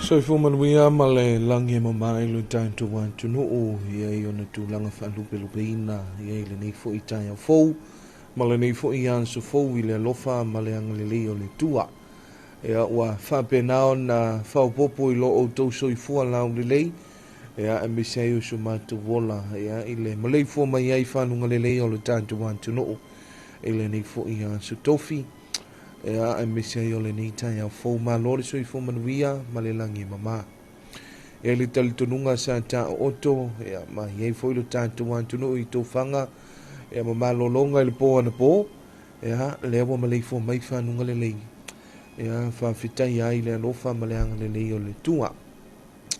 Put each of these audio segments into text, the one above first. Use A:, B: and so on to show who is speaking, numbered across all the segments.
A: Soifua manuia ma le lagi e mama i lo tatou atunuu ia i ona tulaga faalupelupeina ia i lenei foi taeao fou ma lenei foi aso fou i le alofa ma le agalelei o le Atua. Ia ua faapena ona faaopoopo i lo outou soifua laulelei ia aemaise ai o so matou ola ia i le maleifua mai ai i faluga lelei o le tatou atunuu i lenei foi aso tofi. Ia aemaise ai o lenei taeao fou, malo le soifua manuia ma le lagi e mama. Ia le talitonuga sa taooto ia ma iai foi lo tatou atunuu i tofaga ia ma malologa i le po anapo ia lea ua maleifua mai faluga lelei ia faafetai ai le alofa ma le agalelei o le Atua.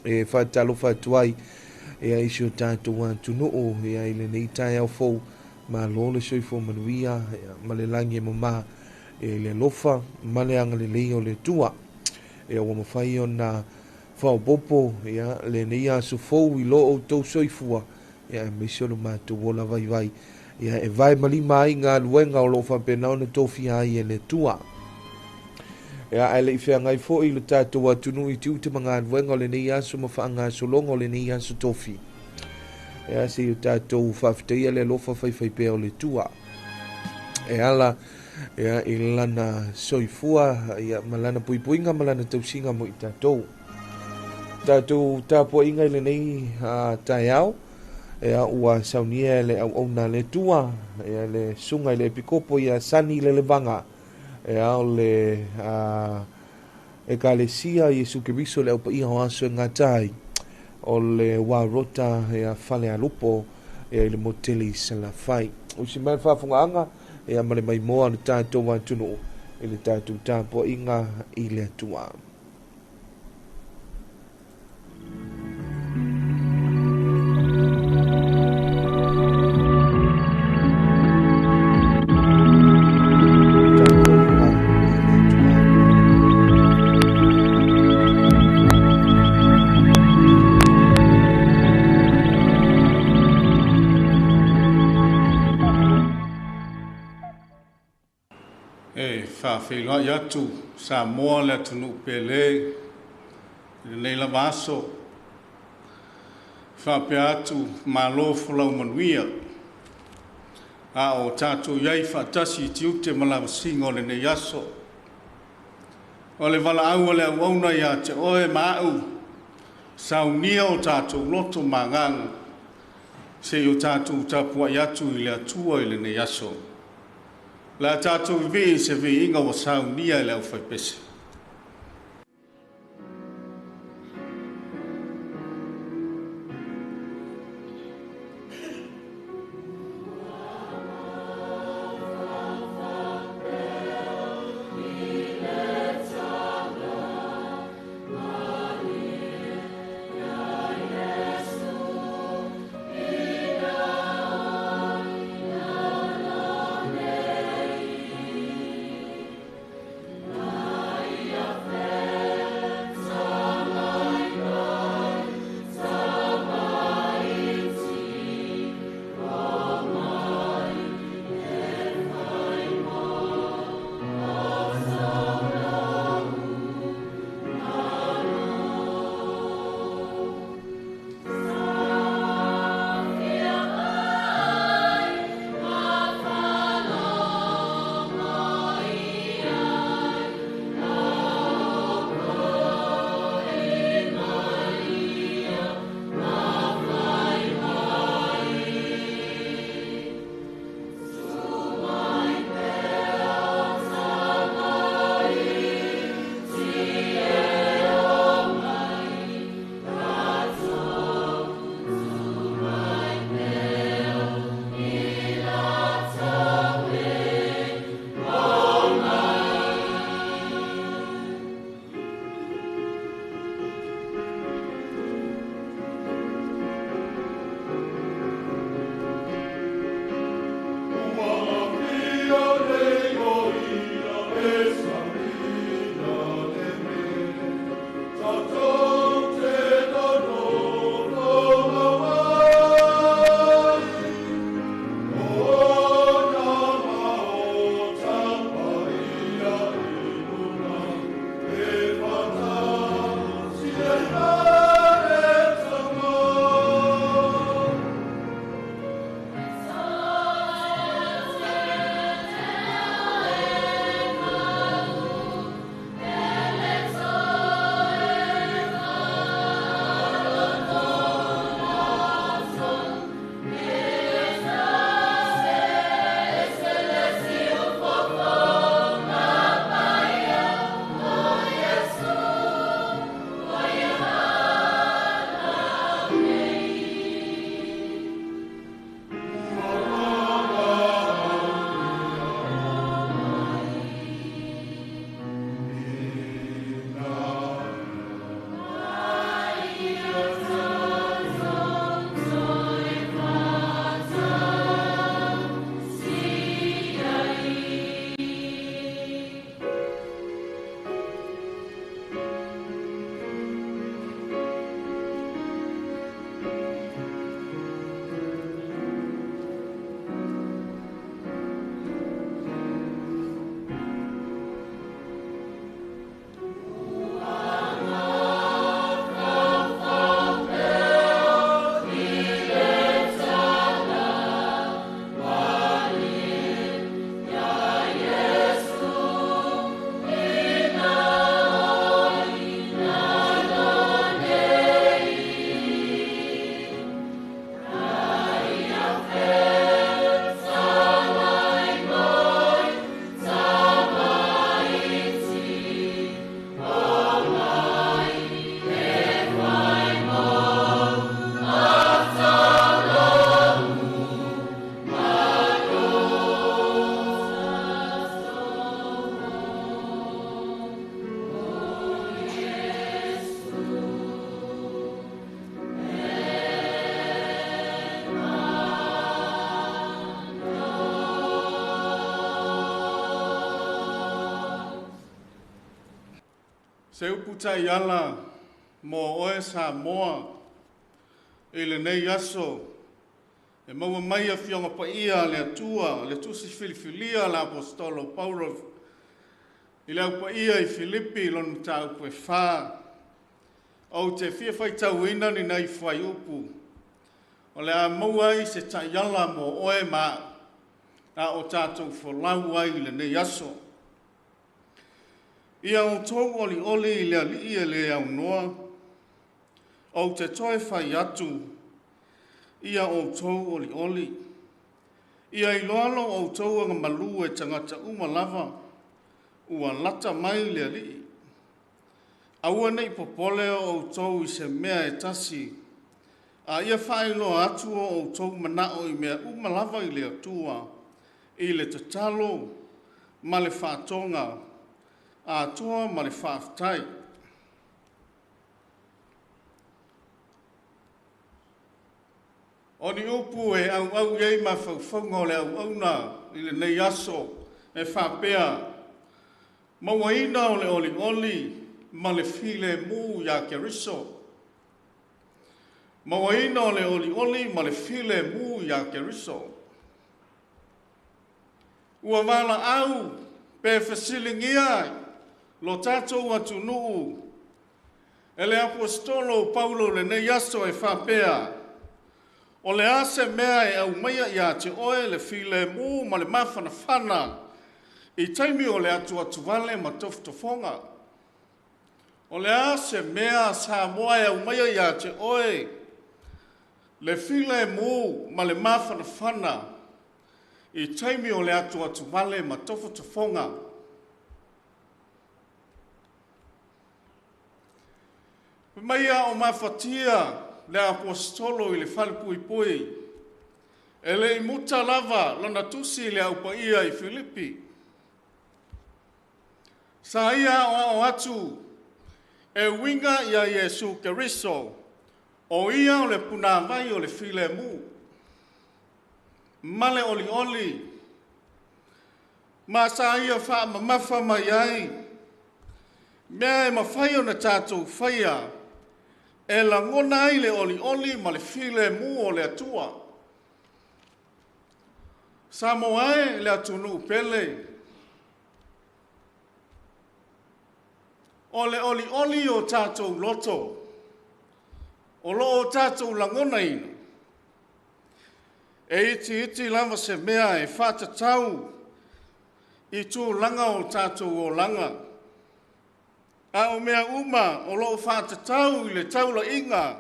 A: E faatalofa atu ai ia i si o tatou atunuu ia i lenei taeao fou, malo le soifua manuia ia ma le lagi e mama ia i le alofa ma le agalelei o le Atua. Ia ua mafai ona faaopoopo ia lenei aso fou i lo outou soifua ia aemaise o lo matou ola vaivai ia e vae ma lima ai galuega o lo o faapena ona tofia ai e le Atua. Ia ae le i feagai foi lo tatou atunuu i tiute ma galuega o lenei aso ma faagasologa o lenei aso tofi. Ia se i o tatou faafetaia le alofa faifaipea o le Atua. E ala ia i lana soifua ia ma lana puipuiga ma lana tausiga mo i tatou. Tatou tapuaiga i lenei taeao ia ua saunia e le auauna a le Atua ia le susuga i le Epikopo ia Sani Lelevaga ia o le Ekalesia Iesu Keriso le aupaia o aso e gata ai o le Warota ia Falealupo ia i le motele i Salafai. Usi mai le faafogaaga ia ma le maimoa o le tatou atunuu i le tatou tapuaiga i le Atua. Tapuaiga i le Atua.
B: E faafeiloai atu Samoa le atunuu pele i lenei lava aso. Faapea atu malo folau manuia. A o tatou i ai faatasi i tiute ma lavasiga o lenei aso. O le valaau a le auauna ia te oe ma au, saunia o tatou loto ma agaga, se i o tatou tapuai atu i le Atua i lenei aso. O le a tatou vivii i se viiga ua saunia e le aufaipese. Se upu taiala mo oe Samoa i lenei aso e maua mai Afioga Paia a le Atua, le tusi filifilia a le Aposetolo Paulo i le au paia i Filipi lona mataupu e 4. Ou te fia faitauina ni nai fuaiupu o le a maua ai se taiala mo oe ma a'u a o tatou folau ai i lenei aso. Ia outou olioli i le Alii e le aunoa, ou te toe fai atu, ia outou olioli. Ia iloa lo outou agamalu e tagata uma lava, ua lata mai le Alii. Aua nei popole o outou i se mea e tasi, a ia faailoa atu o outou manao i mea uma lava i le Atua, i le tatalo ma le faatoga, atoa ma le faafetai. O ni upu e auau i ai mafaufauga o le auauna i lenei aso e faapea, mauaina o le olioli ma le filemu ia Keriso. Mauaina o le olioli ma le filemu ia Keriso. Ua valaau pe fesiligia lo tatou atunuu e le Aposetolo Paulo lenei aso e faapea, o le a se mea e aumaia ia te oe le filemu ma le mafanafana i taimi o le atuatuvale ma tofotofoga. O le a se mea Samoa e aumaia ia te oe le filemu ma le mafanafana i taimi o le atuatuvale ma tofotofoga. Mai a o mafatia le Aposetolo i le falepuipui, e le i muta lava lana tusi i le au paia i Filipi. Sa ia aoao atu e uiga ia Iesu Keriso, o ia o le punāvai o le filemu, ma le olioli, ma sa ia faamamafa mai ai, mea e mafai ona tatou faia, e lagona ai le olioli ma le filemu o le Atua. Samoa e le atunuu pele, o le olioli o tatou loto, o loo o tatou lagonaina, e iti iti lava se mea e faatatau i tulaga o tatou olaga. A o mea uma o loo faatatau i le taulaiga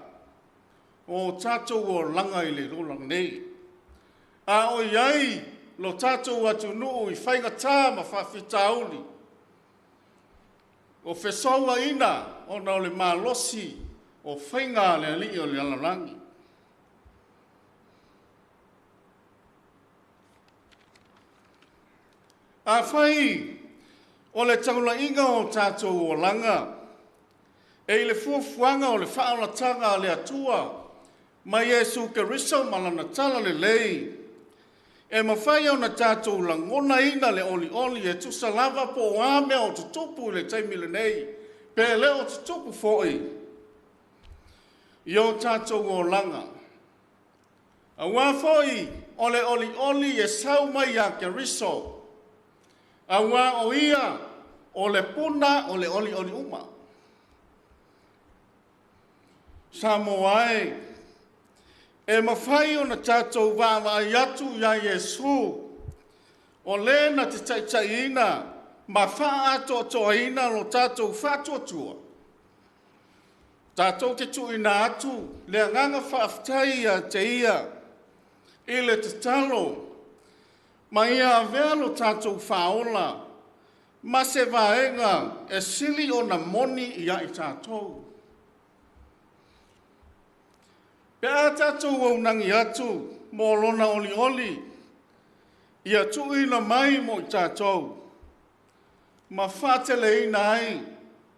B: o tatou olaga i le lola nei. A o i ai lo tatou atunuu i faigata ma faafitauli, o fesouaina ona o le malosi o faiga a le Alii o le lalolagi. Afai o le taulaiga o tatou olaga, e i le fuafuaga o le faaolataga a le Atua ma Iesu Keriso ma lana talalelei, e mafai ona tatou lagonaina le olioli e tusa lava po o a mea o tutupu i le taimi lenei, pe le o tutupu foi i o tatou olaga. Auā foi o le olioli e sau mai ia Keriso, auā o ia o le puna o le olioli uma. Samoa e, e mafai ona tatou vaavaai atu ia Iesu, o le na te taitaiina ma faaatoatoaina lo tatou faatuatua. Tatou te tuuina atu le agaga faafetai ia te ia i le tatalo, ma ia avea lo tatou faaola ma se vaega e sili ona moni ia i tatou. Pe a tatou aunagi atu mo lona olioli, ia tuuina mai mo i tatou, ma faateleina ai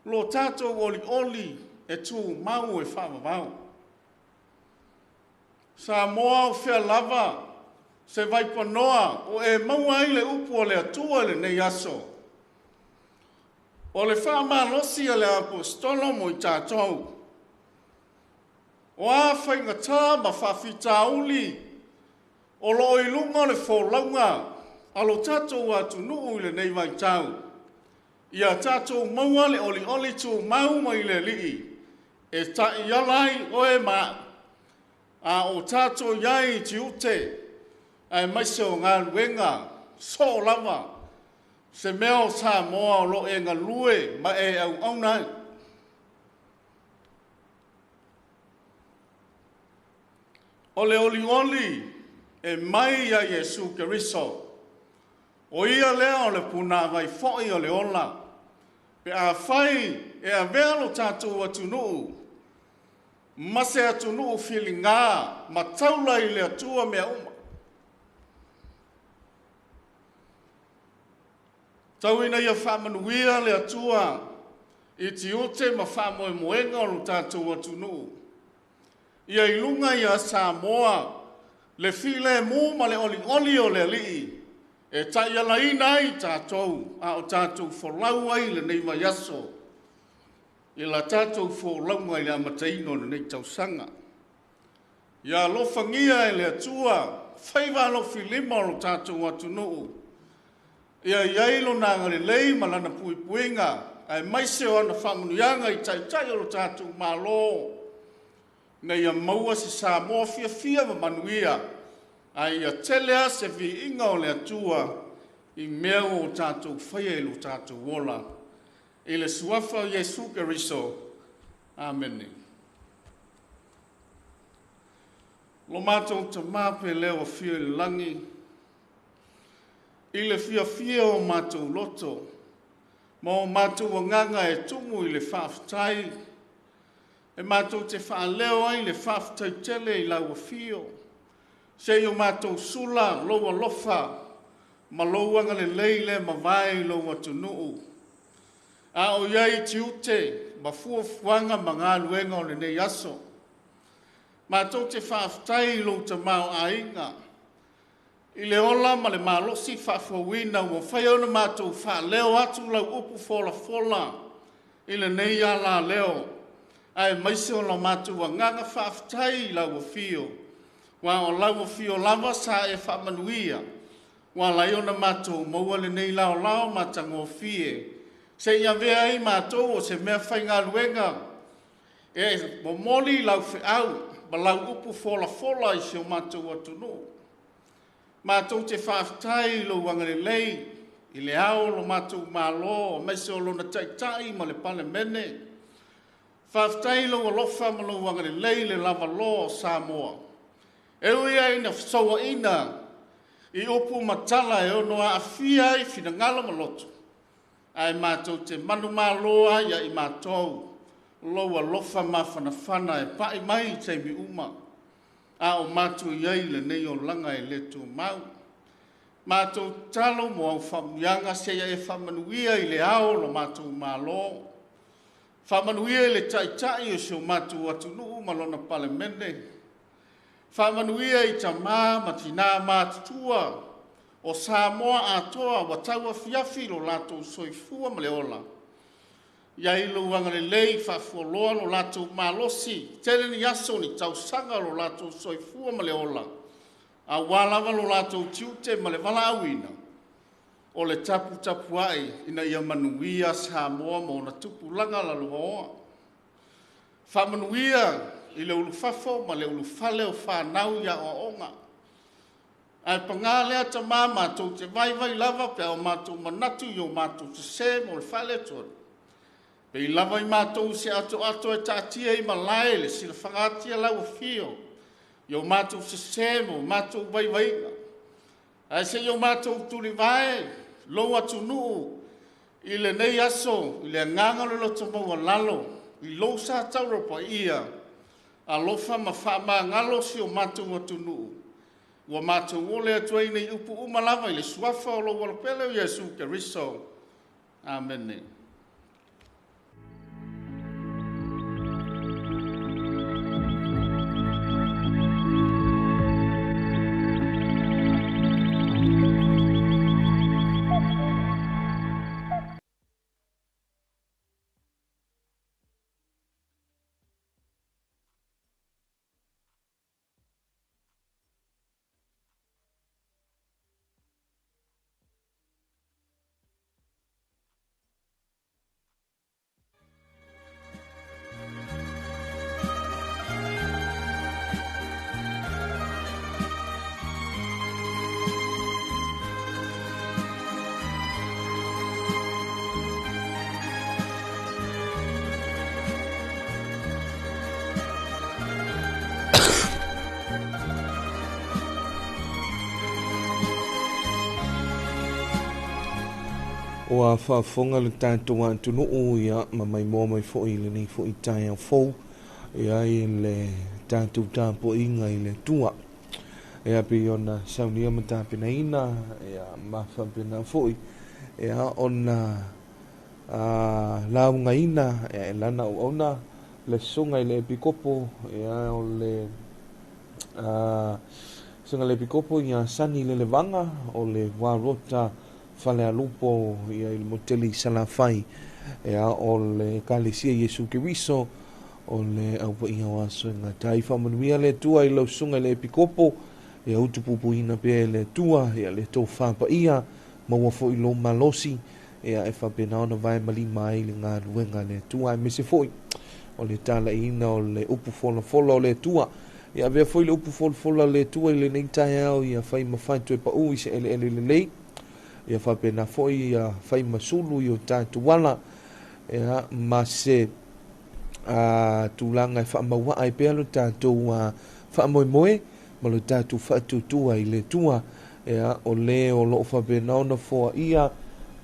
B: lo tatou olioli e tumau e faavavau. Samoa o fea lava se vaipanoa o e maua ai le upu o le Atua i lenei aso. O le faamalosi a le Aposetolo mo i tatou, o a faigata ma faafitauli o lo o i luga o le folauga a lo tatou atunuu i lenei vaitau, ia tatou maua le olioli tumau mai le Alii e taiala ai oe ma au, a o tatou i ai i tiute aemaise o galuega soo lava, se mea o Samoa o lo o e galue ma e auauna ai. O le olioli e mai ia Iesu Keriso, o ia lea o le punavai foi o le ola, pe afai e avea lo tatou atunuu ma se atunuu filiga ma taula i le Atua mea uma. Tau ina ia faamanuia le Atua i tiute ma faamoemoega o lo tatou atunuu. Ia i luga ia Samoa le filemu ma le olioli o le Alii e taialaina ai tatou a o tatou folau ai i lenei vaiaso i la tatou folauga i le amataina o lenei tausaga. Ia alofagia e le Atua faiva alofilima o lo tatou atunuu, ia i ai Lona agalelei ma Lana puipuiga aemaise o ana faamanuiaga i Taitai o lo tatou Malo, ina ia maua se Samoa fiafia ma manuia, ae ia tele lava se viiga o le Atua i mea ua o tatou faia i lo tatou ola. I le suafa o Iesu Keriso, Amene. Lo matou Tama pele ua afio i le lagi, i le fiafia o matou loto ma o matou agaga e tumu i le faafetai, e matou te faaleo ai le faafetai tele i lau afio, se i o matou sula lou alofa ma lou agalelei le mavae i lou atunuu. A o i ai tiute ma fuafuaga ma galuega o lenei aso, matou te faafetai i lou tamaoaiga, i le ola ma le malosi faafouina ua mafai ona matou faaleo atu lau upu folafola i lenei alaleo, aemaise o lo matou agaga faafetai i lau afio, aua o lau afio lava sa e faamanuia ua ala ai ona matou maua lenei laolao matagofie, se i avea ai matou o se meafaigaluega e momoli lau feau ma lau upu folafola i si o matou atunuu. Matou te faafetai i lou agalelei i le ao o lo matou Malo aemaise o lona Taitai ma le Palemene. Faafetai i lou alofa ma lou agalelei i le lavaloa o Samoa. E ui lava ina fesouaina i upu ma tala e ono aafia ai finagalo ma loto, ae matou te manumalo lava ia i matou lou alofa mafanafana e pai mai i taimi uma, a o matou i ai i lenei olaga e le tumau. Matou tatalo mo au faamanuiaga seia e faamanuia i le ao o lo matou Malo, faamanuia i le Taitai o si o matou atunuu ma lona Palemene, faamanuia i tama ma tina matutua o Samoa atoa ua tauafiafi lo latou soifua ma le ola. Ia i ai lou agalelei faafualoa lo latou malosi, tele ni aso ni tausaga o lo latou soifua ma le ola, aua lava lo latou tiute ma le valaauina o le taputapuai ina ia manuia Samoa ma ona tupulaga lalovaoa. Faamanuia i le ulufafo ma le ulufale o fanau i aoaoga. Ae paga lea Tama, matou te vaivai lava pe a o matou manatu i o matou sese mo le faaletonu. Pei lava i matou se atoato e taatia i malae le silafaga ati a lau afio i o matou sese ma o matou vaivaiga. Ae se i o matou tulivae lou atunuu i lenei aso i le agaga o le loto maualalo i lou sa taula paia, alofa ma faamagalo si o matou atunuu. Ua matou ole atu ai nei upu uma lava i le suafa o lou Alopele o Iesu Keriso. Amene.
A: Ua faafofoga le tatou atunuu ia ma maimoa mai foi i lenei foi taeao fou ia i le tatou tapuaiga i le Atua. Ia pei ona saunia ma tapenaina ia ma faapena foi ia ona laugaina ia e lana auauna le susuga i le Epikopo ia o le susuga i le Epikopo ia Sani Lelevaga o le Warota Falealupo ia i le moteli Salafai ia o le Ekalesia Iesu Keriso o le aupaia o aso e gata ai. Faamanuia le Atua i lau susuga i le Epikopo ia utupupuina pea e le Atua ia le tofa paia maua foi lou malosi ia e faapena ona vae ma lima ai le galuega a le Atua aemaise foi o le talaiina o le upu folafola o le Atua. Ia avea foi le upu folafola o le Atua i lenei taeao ia fai ma fatu e pau i se eleele lelei ia faapena foi ia fai ma sulu i o tatou ala ia ma se tulaga e faamauaa ai pea lo tatou faamoemoe ma lo tatou faatuatua i le Atua ia o le o loo faapena ona foaia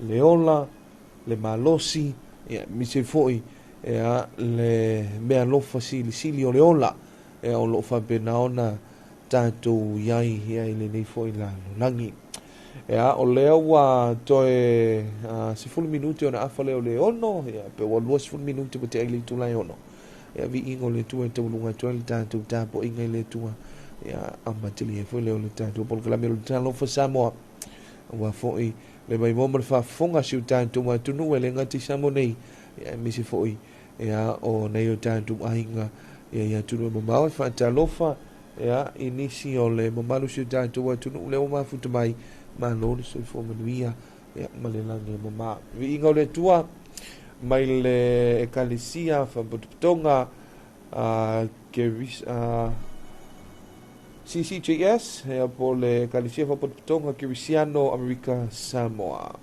A: le ola le malosi ia aemaise foi ia le meaalofa silisili o le ola ia o loo faapena ona tatou iai ia i lenei foi lalolagi. Ia o lea ua toe 10 minute ona afa lea o le 6 ia pe ua 20 minute ua tea i le itula e 6. Ia viiga o le Atua e taualuga atu ai le tatou tapuaiga i le Atua ia amatalia ai foi lea o le tatou polokalame o le Talofa Samoa aua foi le maimoa ma le faafofoga a si o tatou atunuu e le gata i Samoa nei ia aemaise foi ia o nai o tatou aiga ia i atunuu e mamao e faatalofa ia i nisi o le mamalu o si o tatou atunuu lea ua mafuta mai malo le soifua manuia ia ma le lagi e mama. Viiga o le Atua mai le Ekalesia Faapotopotoga CCJS ia po o le Ekalesia Faapotopotoga Kerisiano Amerika Samoa.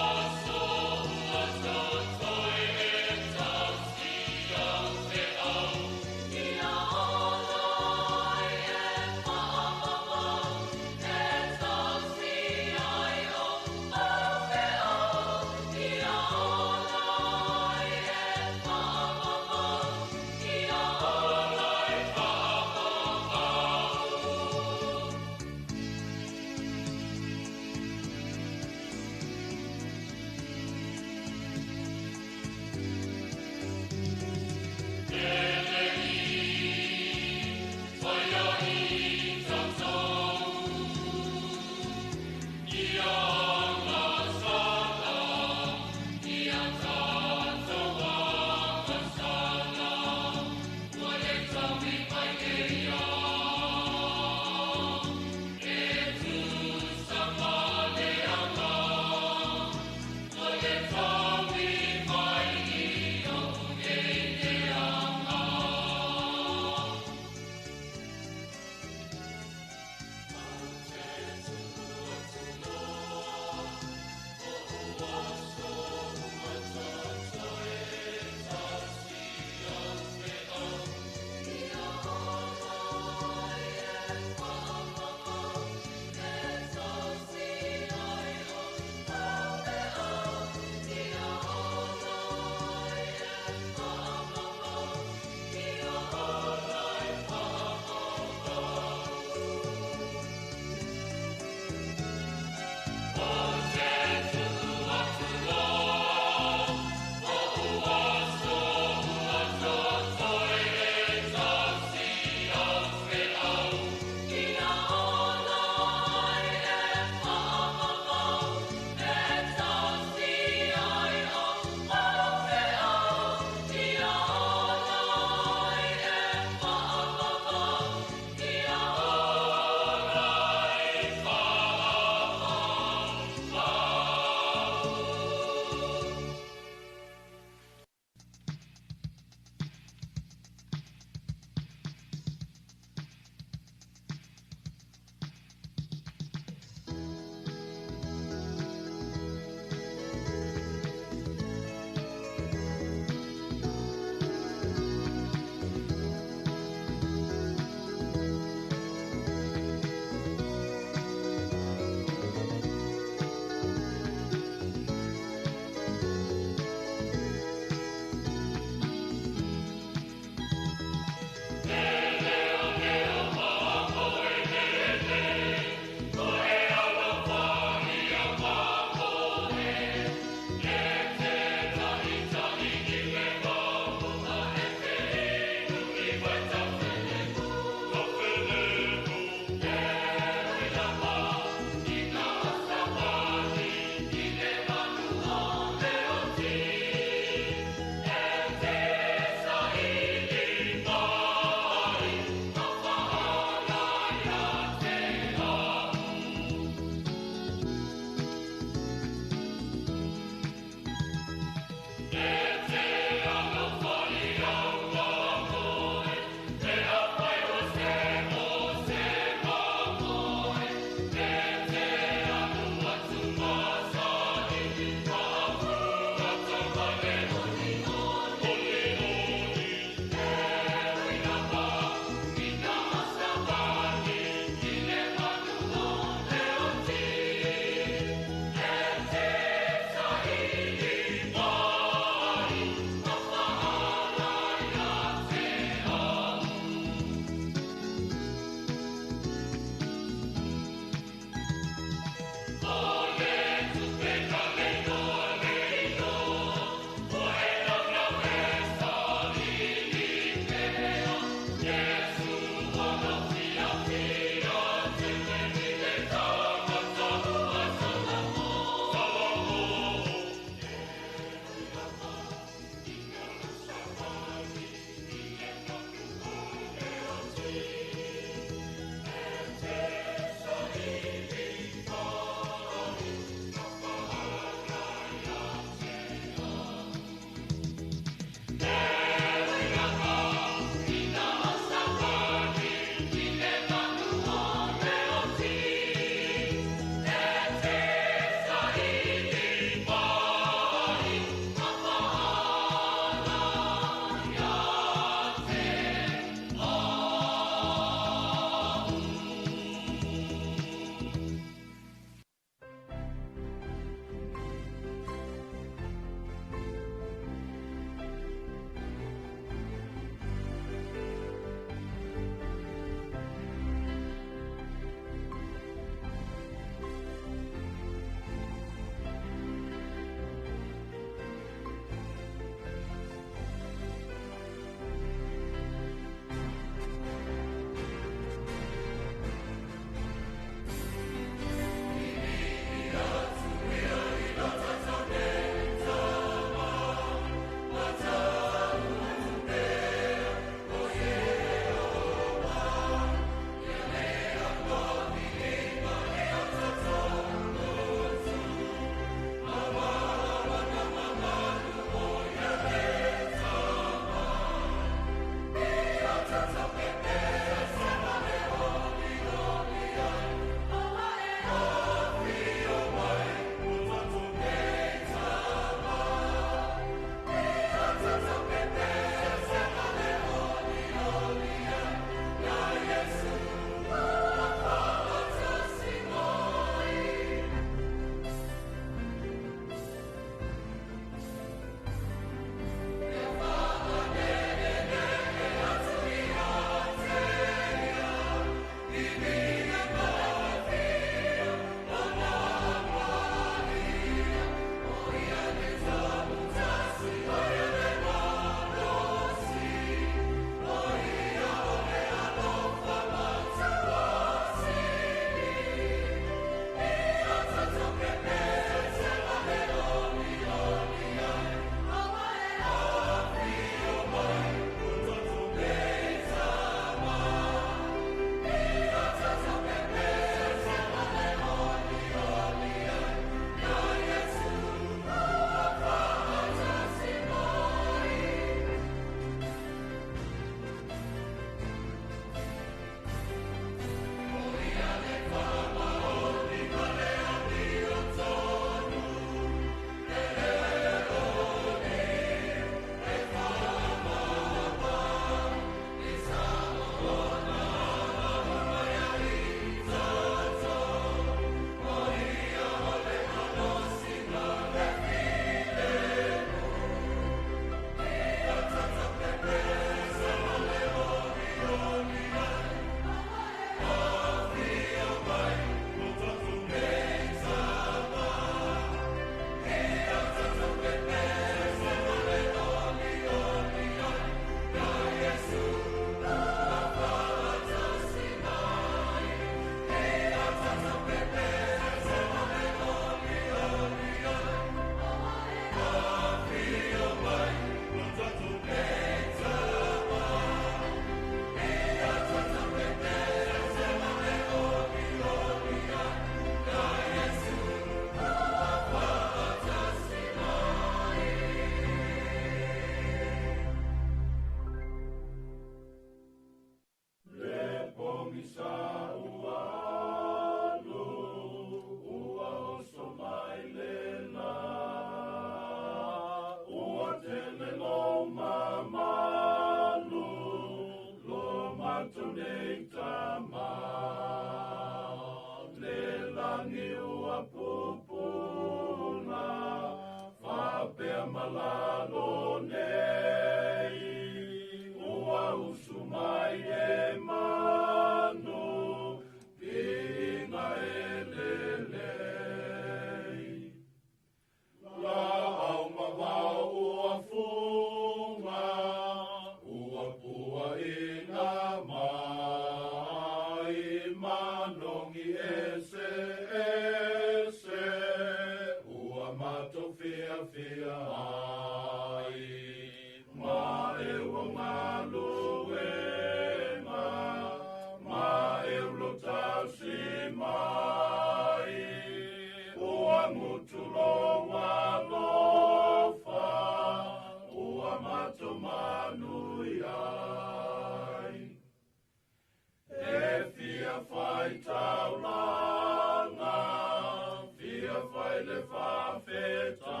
C: mai le faafetai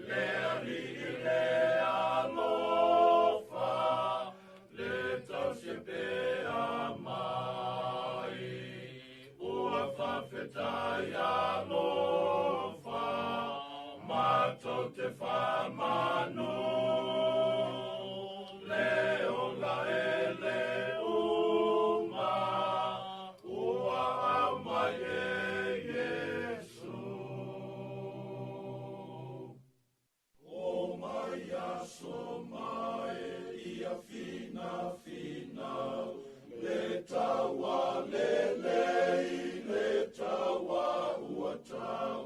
C: le Alii le alofa le tausia pea mai ua faafetai alofa matou te faamanu le ola e le uma ua aumai e Iesu. O mai aso mai ia finafinau le taua lelei le taua ua tau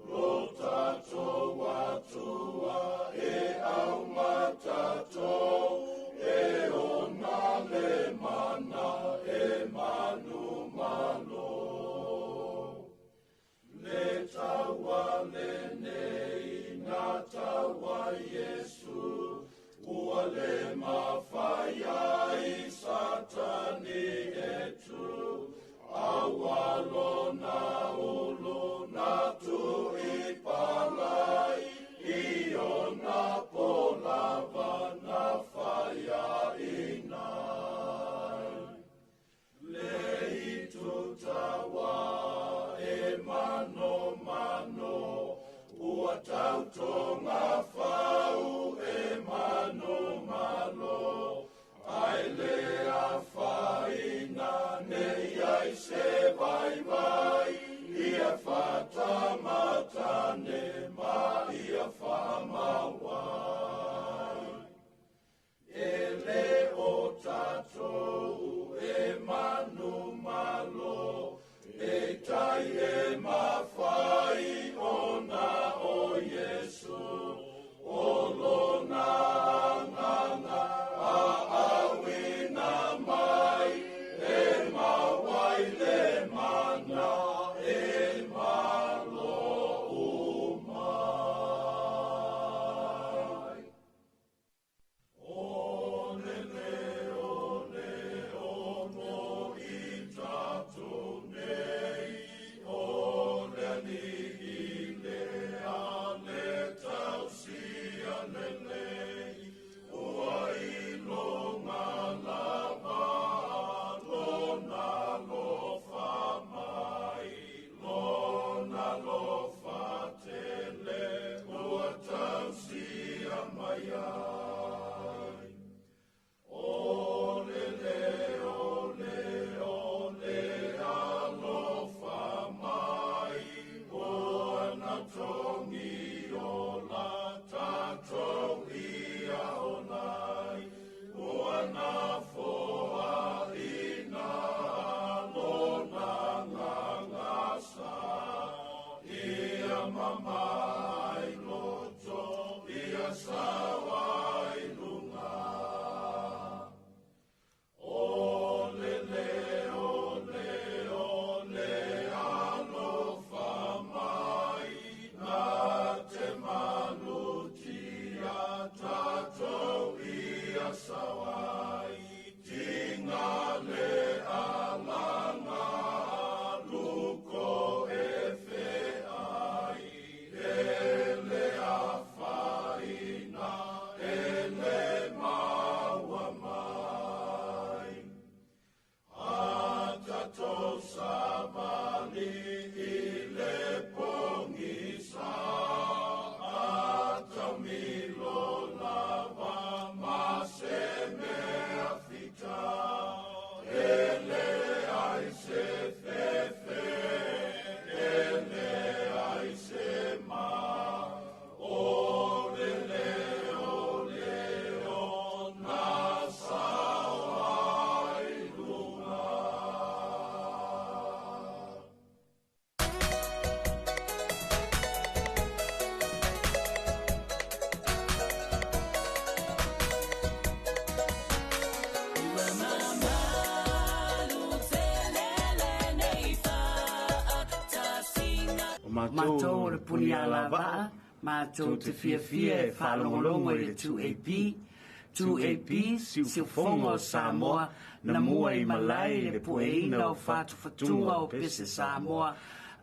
C: lo tatou Atua e aumatatou e ona le mana e manumalo. Le taua lenei na taua Iesu ua le mafai ai Satani e tu aua lona ulu na tuipalai i ona polava na faiaina ai. Le itutaua e manomano ua tautoga fau e manumalo ai le afaina nei ai se vaivai ia fatamatane ma ia faamauai. E le o tatou e manumalo e tai e mafai ona o Iesu o lona agaga aauina mai e mauai le mana e malo umai. O le leo le ono i tatou nei, o le Alii le ale tausia lelei, ua iloga lava lona alofa mai, lona alofa tele ua tausia mai ai. O le leo leo le alofa mai, ua na togi ola tatou ia olai, ua na foaina lona gagasa, ia mamai loto, ia sauai luga. O le leo leo le alofa mai, na te malutia tatou ia sauai, tinga le alaga luko e feai, e le afaina e le maua mai. A tatou savali i le pogisa, a taumilo lava ma se mea fita, e leai se fefe, e leai se ma, o le leo leo na sao ai luga.
D: Matou o le Punialavaa, matou te fiafia e faalogologo i le 2AP, 2AP, siufofoga o Samoa, na mua i malae i le pueina o fatufatuga o pese Samoa,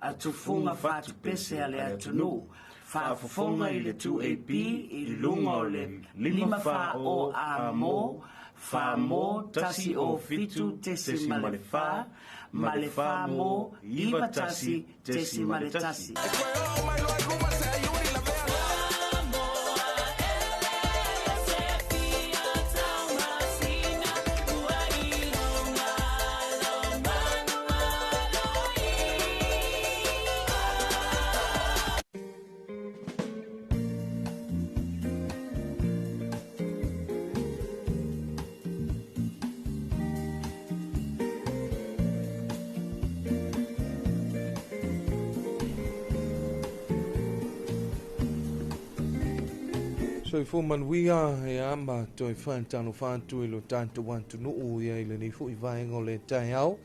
D: a tufuga fatupese a le atunuu faafofoga i le 2AP i luga o le 540 amo 4 107.4 ma le 4 91.1.
A: Soifua manuia e ama toe faatalofa atu i lo tatou atunuu ia i lenei foi vaega o le taeao.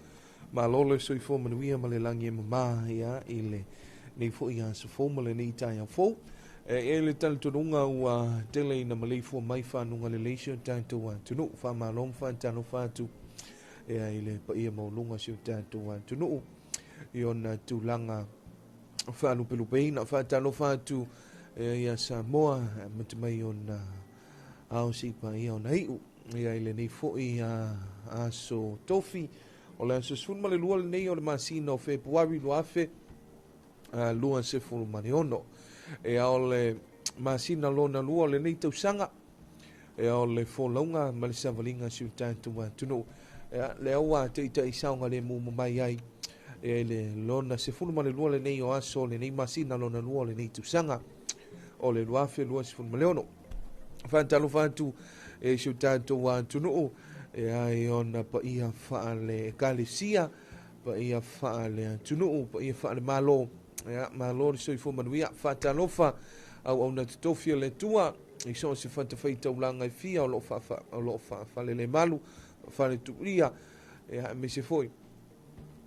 A: Malo le soifua manuia ma le lagi e mamā ia i lenei foi aso fou ma lenei taeao fou. E le talitonuga ua tele ina maleifua mai fanuga lelei si o tatou atunuu. Faamalo ma faatalofa atu ia i le paia maualuga o si o tatou atunuu i ona tulaga faalupelupeina. Faatalofa atu ia Samoa amata mai ona ao se i paia ona iu ia i lenei foi aso tofi o le aso 12 lenei o le masina o Fepuari 2026. E ao le masina lona lua o lenei tausaga, e ao le folauga ma le savaliga si o tatou atunuu. Lea ua taitai saoga le mumu mai ai e le lona 12 lenei o aso lenei masina lona lua o lenei tausaga o le 2026. Faatalofa atu e si o tatou atunuu e ai ona paia faale ekalesia, paia faale atunuu, paia faale malo. Ia, malo le soifua manuia. Faatalofa auauna totofi o le Atua i so o se fatafaitaulaga e fia o lo o faafalelemalu, faaletulia, ia aemaise foi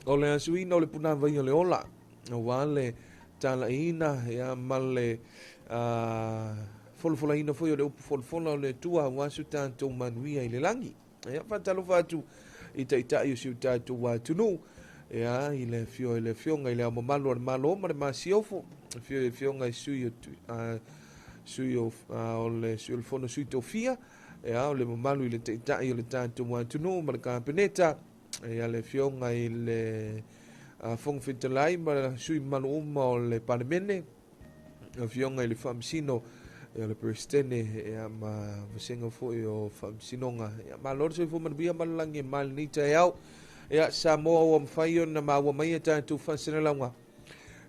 A: o le asuina o le punavai o le ola, aua le talaiina ia ma le folafolaina foi o le upu folafola o le Atua aua so tatou manuia i le lagi. Ia, faatalofa atu i taitai o si o tatou atunuu, ia i le afio i le afioga i le Ao Mamalu o le Malo ma le Masiofo, afio i le afioga i sui o o le sui o le Fono Sui Tofia, ia o le mamalu i le taitai o le tatou atunuu ma le Kapeneta, ia le afioga i le Fofoga Fetalai ma sui mamalu uma o le Palemene, afioga i le Faamasino, ia le Peresetene, ia ma vasega foi o Faamasinoga. Ia malo le soifua manuia ma le lagi e ma lenei taeao. Ia Samoa ua mafai ona maua mai e tatou faasalalauga.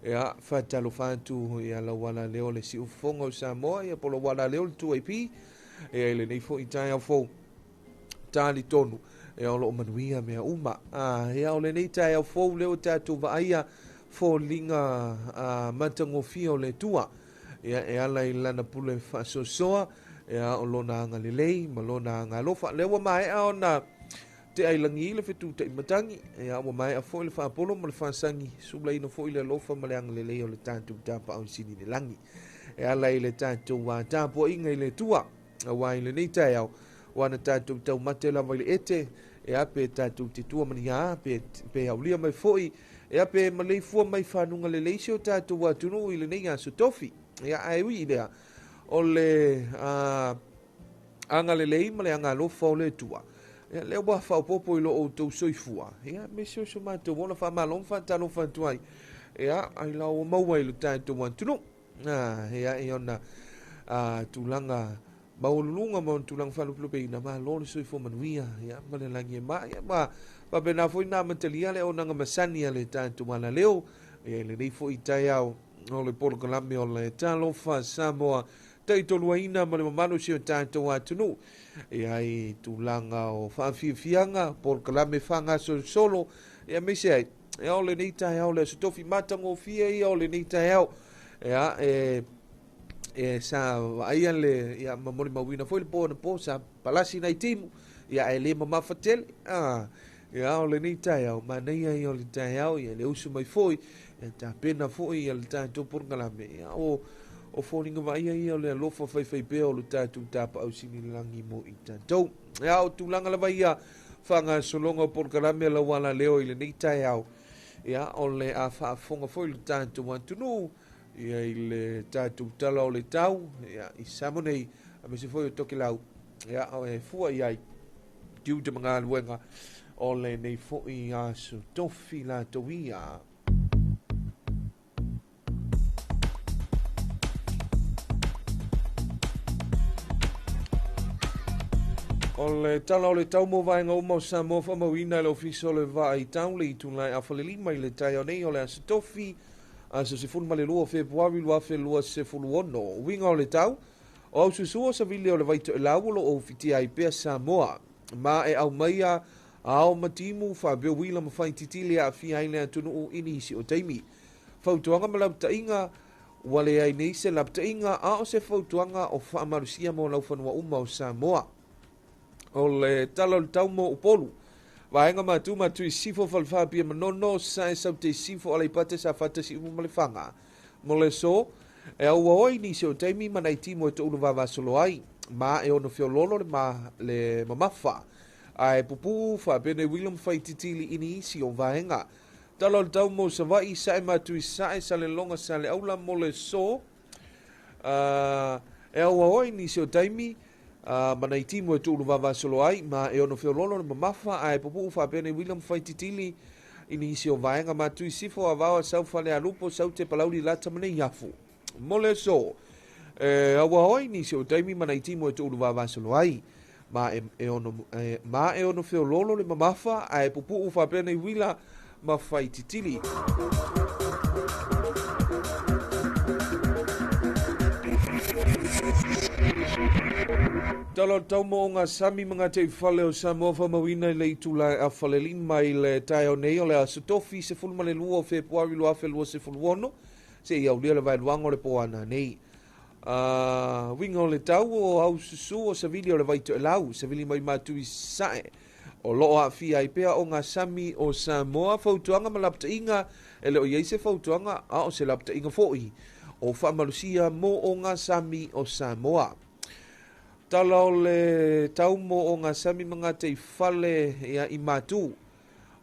A: Ia faatalofa atu ia lau ala leo le siufofoga o Samoa, ia po lau ala leo le 2AP, ia i lenei foi taeao fou talitonu ia o loo manuia mea uma. Ia o lenei taeao fou leo tatou vaaia foliga matagofie o le Atua, ia e ala i lana pule faasoasoa, ia o lona agalelei ma lona agalofa. Lea ua maea ona te ailagi le fetutai matagi, ia ua maea foi le faapolo ma le faasagi, sulaina foi le alofa ma le agalelei o le tatou tapaau sili le lagi, e ala i le tatou tapuaiga i le Atua, aua i lenei taeao ua na tatou taumate lava i le ete, e pe tatou te tua mania, pe aulia mai foi, e pe maleifua mai fanuga lelei si o tatou atunuu i lenei aso tofi. Ia ae ui i lea o le agalelei ma le agalofa o le Atua, ia lea ua faaopoopo i lo outou soifua, ia aemaise o so matou ola. Faamalo ma faatalofa atu ai, ia ai la ua maua i lo tatou atunuu, ia i ona tulaga maualuluga ma ona tulaga faalupelupeina. Malo le soifua manuia, ia ma le lagi e ma, ia ma faapena foi na amatalia le auaunaga masani a le tatou alaleo, ia i lenei foi taeao o le polokalame o le Talofa Samoa taitoluaina ma le mamalu si o tatou atunuu, ia i tulaga o faafiafiaga, polokalame fagasolosolo, ia aemaise ai ia o lenei taeao le aso tofi matagofie ia o lenei taeao, ia e sa vaaia le ia ma molimauina foi le po na po sa palasi nai timu, ia e le mamafa tele. Ia o lenei taeao manaia ia o le taeao, ia le usu mai foi ia tapena foi ia le tatou polokalame, ia o foliga vaaia ia o le alofa faifaipea o le tatou tapaau sili lagi mo i tatou. Ia o tulaga lava ia faagasologa o polokalame lau alaleo i lenei taeao, Ia, o le a faafofoga foi le tatou atunuu ia i le tatou tala o le tau ia i Samoa nei aemaise foi o Tokelau ia e fua i ai tiute ma galuega o lenei foi aso tofi latou ia. O le tala o le tau mo vaega uma o Samoa faamauina e le Ofisa o le Vaai Tau le itula e 4:30 i le taeao nei o le aso Tofi, aso 12 o Fepuari 2026. Uiga o le tau, o aususu o savili o le vaitoelau o loo ufitia ai pea Samoa. Ma e aumaia ao ma timu faapea uila ma faititili e aafia ai le atunuu i nisi o taimi. Fautuaga ma lapataiga, ua leai nei se lapataiga a o se fautuaga o faamalosia mo laufanua uma o Samoa. O le tala o le tau mo Upolu. Vaega Matu Matu i Sifo Falefa Apia Manono Sae Saute Sifo Aleipata Safata Siumu ma Lefaga. Mo le aso, e auaoa i nisi o taimi ma nai timu e toulu vavasolo ai. Ma e ono feoloolo le, ma, le mamafa. Ae pupuu faapea uila ma faititili i nisi o vaega. Tala o le tau mo Savaii, Sae Matu i Sae, Salelologa, Saleaula mo le aso. E auaoa i nisi o taimi ma nai timu e tuulu vavasolo ai ma e ono feoloolo le mamafa ae pupuu faapea nei uila ma faititili i nisi o vaega Matu i Sifo, Avao, Asau, Falealupo, Saute, Palauli, Lata ma Neiafu. Mo le aso, e auaoa i nisi o taimi ma nai timu e tuulu vavasolo ai ma e, e ono, e, ma e ono feoloolo le mamafa ae pupuu faapea nei uila ma faititili. Tala o le tau mo o sami ma ngā fale o Samoa faamauina i le itula e 4:30 i le taeao nei o le aso Tofi 12 o Fepuari 2026 seia aulia le vaeluaga o le po ana nei. Uiga o le tau o aususu o savili o le vaitoelau, savili mai Matu i Sae, o loo aafia ai pea o ngā sami o Samoa. Fautuaga ma lapataiga, e le o iai se fautuaga a o se lapataiga foi o faamalosia mo o ngā sami o Samoa. Tala o le tau mo o ngā sami ma ngā teifale ia i Matu.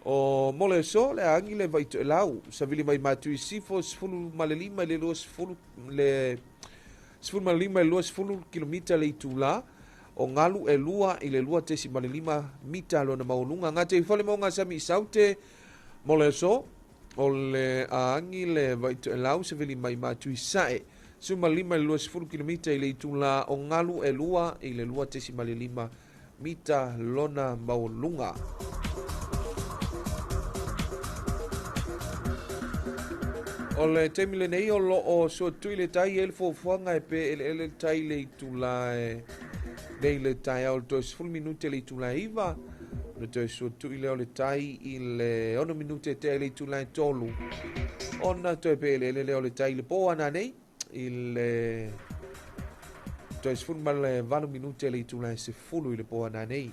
A: O mo le aso le agi le vaitoelau, savili mai Matu i Sifo, 15 i le 20 le 15 i le 20 kilomita le itula, o galu e 2 i le 2.5 mita lona maualuga. Ngā teifale mo ngā sami i Saute mo le aso, o le agi le vaitoelau, savili mai Matu i Sae, 15 i le 20 kilomita i le itula, o galu e 2 i le 2.5 mita lona maualuga. O le taimi lenei o loo suatui le tai e le fuafuaga e pe eleele le tai le itula e nei le taeao le toe 10 minute le itula e 9, le toe suatui lea o le tai i le 6 minute tea i le itula e 3, ona toe pe eleele lea o le tai le po ana nei i le toe 18 minute le itula e 10 i le po ana nei.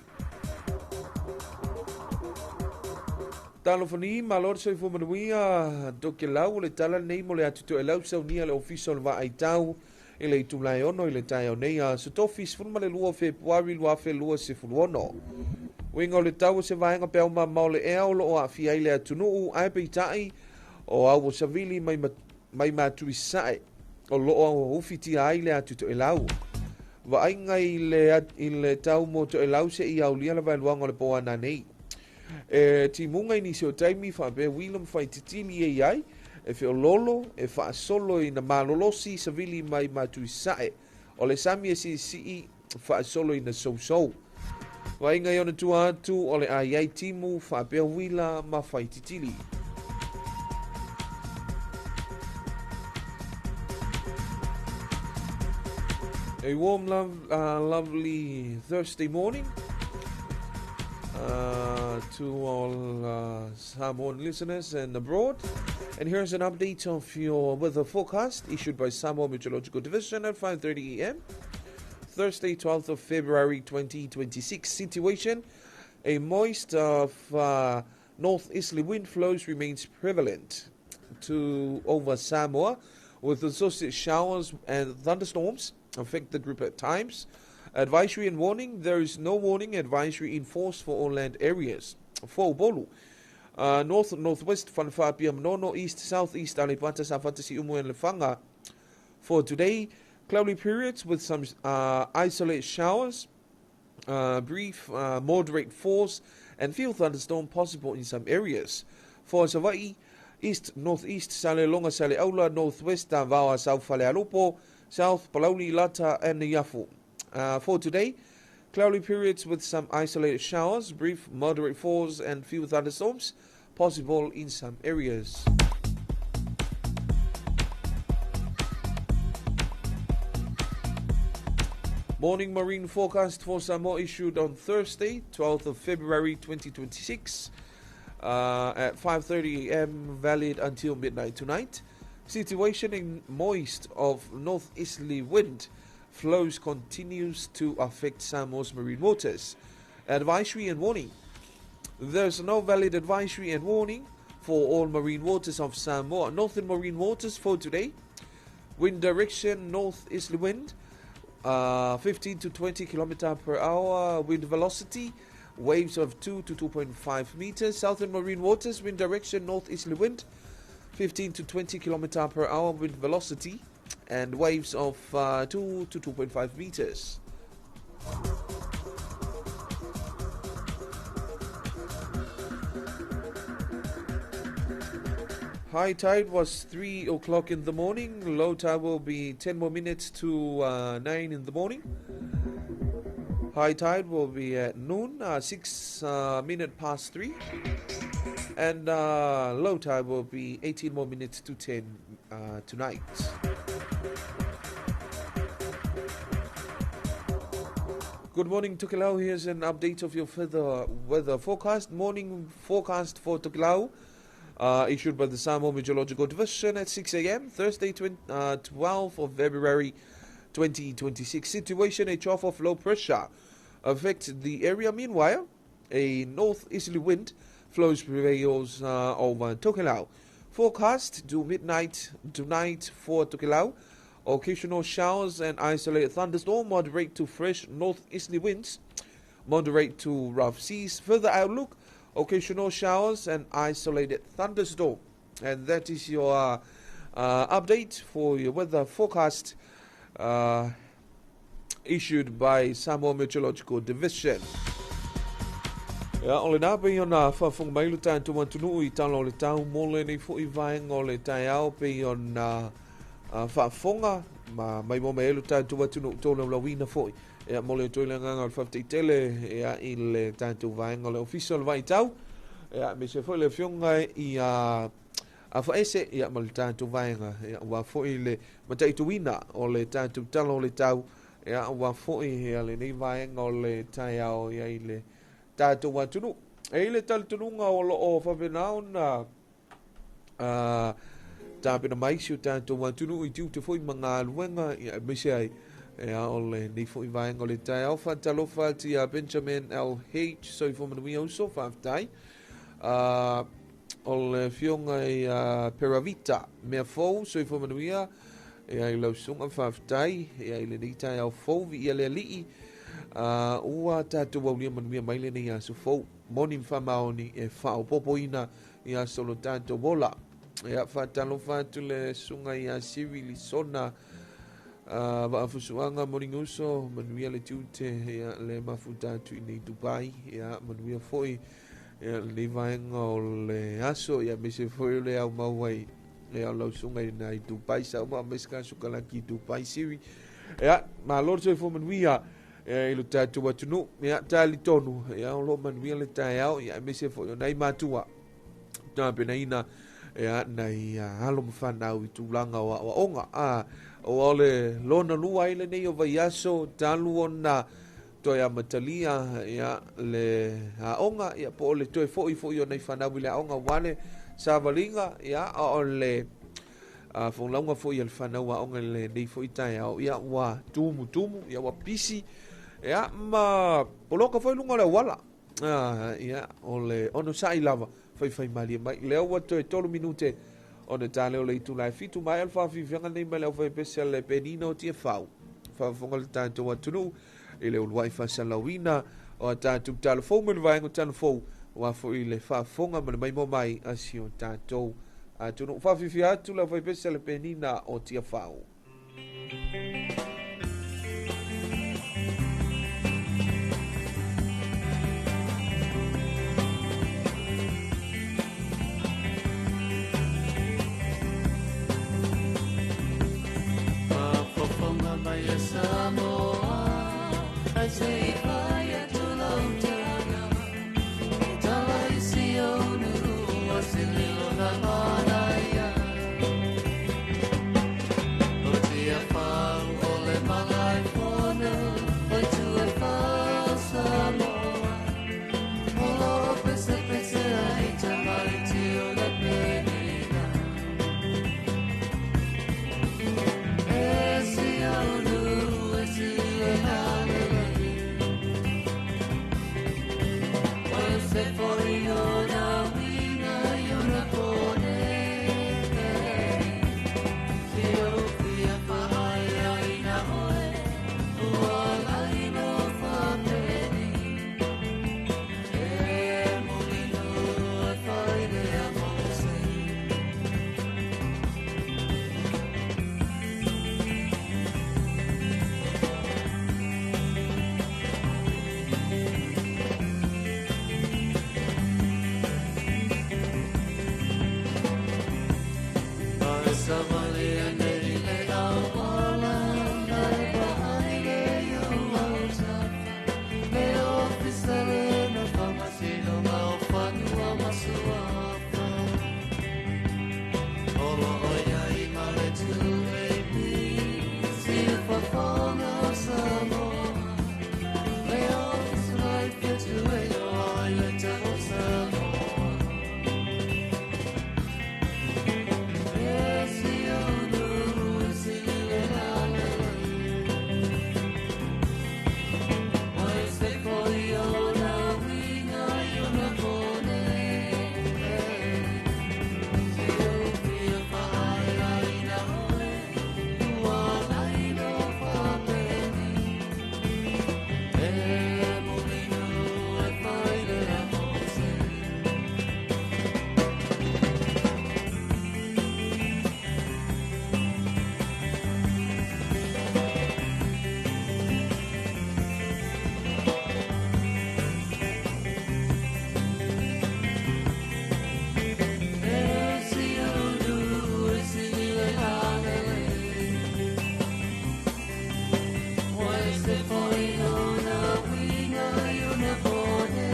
A: Talofani, malo le soifua manuia, Tokelau, o le tala lenei mo le atu toelau saunia le Ofisa o le Vaai Tau i le itula e 6 i le taeao nei aso Tofi 12 o Fepuari 2026. Uiga o le tau o se vaega peau mamao le ea o loo aafia ai le atunuu ae peitai o au o savili mai, mai Matu i Sae o loo ufitia ai le atu toelau. Vaaiga i le, i le tau mo toelau seia aulia le vaeluaga o le po ana nei. E timuga i nisi o taimi faapea uila ma faititili e iai, e feoloolo, e faasolo ina malolosi savili mai Matu i Sae. O le sami e siisii faasolo ina sousou. Vaaiga i ona tua atu o le a iai timu faapea uila ma faititili. A warm, lovely Thursday morning to all Samoan listeners and abroad. And here's an update of your weather forecast issued by Samoa Meteorological Division at 5:30 a.m. Thursday, 12th of February 2026. Situation: a moist of northeasterly wind flows remains prevalent to over Samoa, with associated showers and thunderstorms affect the group at times. Advisory and warning: there is no warning advisory in force for all land areas. For Upolu, North, northwest, Falefa, Apia, Manono, east, southeast, Aleipata, Safata, Siumu, and Lefaga. For today, cloudy periods with some isolated showers, brief, moderate force, and few thunderstorm possible in some areas. For Savaii, east, northeast, Salelologa, Saleaula, northwest, Vaoa, South Falealupo, south, Palauli, Lata, and Neiafu. For today, cloudy periods with some isolated showers, brief, moderate force, and few thunderstorms possible in some areas. Morning marine forecast for Samoa issued on Thursday, 12th of February 2026, at 5:30 a.m., valid until midnight tonight. Situation in moist of northeasterly wind flows continues to affect Samoa's marine waters. Advisory and warning. There's no valid advisory and warning for all marine waters of Samoa. Northern marine waters for today. Wind direction northeasterly wind, 15 to 20 kilometer per hour. Wind velocity, waves of 2 to 2.5 meters. Southern marine waters, wind direction northeasterly wind, 15 to 20 kilometer per hour. Wind velocity, and waves of 2 to 2.5 meters. High tide was 3 o'clock in the morning. Low tide will be 10 more minutes to 9 in the morning. High tide will be at noon, 6 minute past 3. And low tide will be 18 more minutes to 10 tonight. Good morning, Tokelau. Here's an update of your further weather forecast. Morning forecast for Tokelau, issued by the Samoa Meteorological Division at 6 a.m. Thursday, 12th of February 2026. Situation, a trough of low pressure affects the area. Meanwhile, a northeasterly wind flows prevails over Tokelau. Forecast to midnight tonight for Tokelau. Occasional showers and isolated thunderstorm, moderate to fresh northeasterly winds, moderate to rough seas. Further outlook, occasional showers and isolated thunderstorm. And that is your update for your weather forecast issued by Samoa Meteorological Division. Ia, o lena pei ona faafofoga mai lo tatou atunuu i tala o le tau mo lenei foi vaega o le taeao pei ona faafofoga ma maimoa mai ai lo tatou atunuu tolaulauina foi. Ia, mo le atu ai le agaga o le faafetai tele ia i le tatou vaega o le Ofisa o le Vaitau, ia aemaise foi le afioga i a Afaese ia ma le tatou vaega, ia aua foi le mataituina o le tatou tala o le tau, ia aua foi ia lenei vaega o le taeao ia i le tatou atunuu. E i ai le talitonuga o lo o faapena ona tapena mai si o tatou atunuu i tiute foi ma galuega, ia aemaise ai ia o lenei foi vaega o le taeao. Faatalofa atu ia Benjamin LH, soifua manuia uso, faafetai. O le afioga ia Peravita Mea Fou, soifua manuia ia i lau susuga, faafetai ia i lenei taeao fou, viia le Alii. Ua tatou aulia manuia mai lenei aso fou, moni ma faamaoni e faaopoopoina i aso o lo tatou ola. Ia, faatalofa atu le susuga ia Siri Lisona, Vaafusuaga Molinguso, manuia le tiute ia le mafuta atu i nei Dubai, ia manuia foi ia lenei vaega o le aso, ia aemaise foi o le au mau ai ia o lau susuga i nai Dubai Samoa, aemaise ka sukalaki i Dubai Siri. Ia, malo le soifua manuia ia i lo tatou atunuu. Ia, talitonu ia o lo o manuia le taeao, ia aemaise foi o nai matua tapenaina ia nai alo ma fanau i tulaga o aoaoga. Ua o le lona lua ai lenei o vaiaso talu ona toe amatalia ia le aoga, ia po o le toe foi foi o nai fanau i le aoga aua le savaliga, ia a o le folauga foi a le fanau aoga i lenei foi taeao, ia ua tumutumu, ia ua pisi, ia ma poloka foi luga o le auala. Ia o le onosai lava faifai malie mai. Lea ua toe 3 minute ona ta lea o le itula e 7 maea le faafiafiaga lenei mai le aufaipese a le Penina o Tiafau. Faafofoga le tatou atunuu i le uluai faasalauina o a tatou tala fou mai le vaega o tala fou Aua foi le faafofoga ma le maimoa mai a si o tatou atunuu. Faafiafia atu le aufaipese a le Penina o Tiafau.
E: Faafofoga mai a Samoa, ae se i fai atu lau tala. E tala i si ou nuu o se lilo na manaia. O Tiafau o le Malaefono, o itu e fā o Samoa. O lo o pesepese ai tamaiti o le penina. E si ou nuu e si le lalelei. O se foi ona uiga i ona pone. Si ou fia faaiaina oe, ua laino faapeni. E mulinu e failea Mose. Ai savalia nei le auala, mai vaai le iu autafa. Le ofisa le na faamasinoga o fanua ma suafa. O lo o iai ma le 2AP, si fofoga o Samoa. Le ofisa mai fitu e iloa ai le tau o Samoa. E si ou nuu e si le lalelei. O se foi ona uiga i ona pone. Si ou fia faaiaina oe, ua laino faapeni. E mulinu e failea Mose. E si ou nuu e si le lalelei. O se foi ona uiga i ona pone.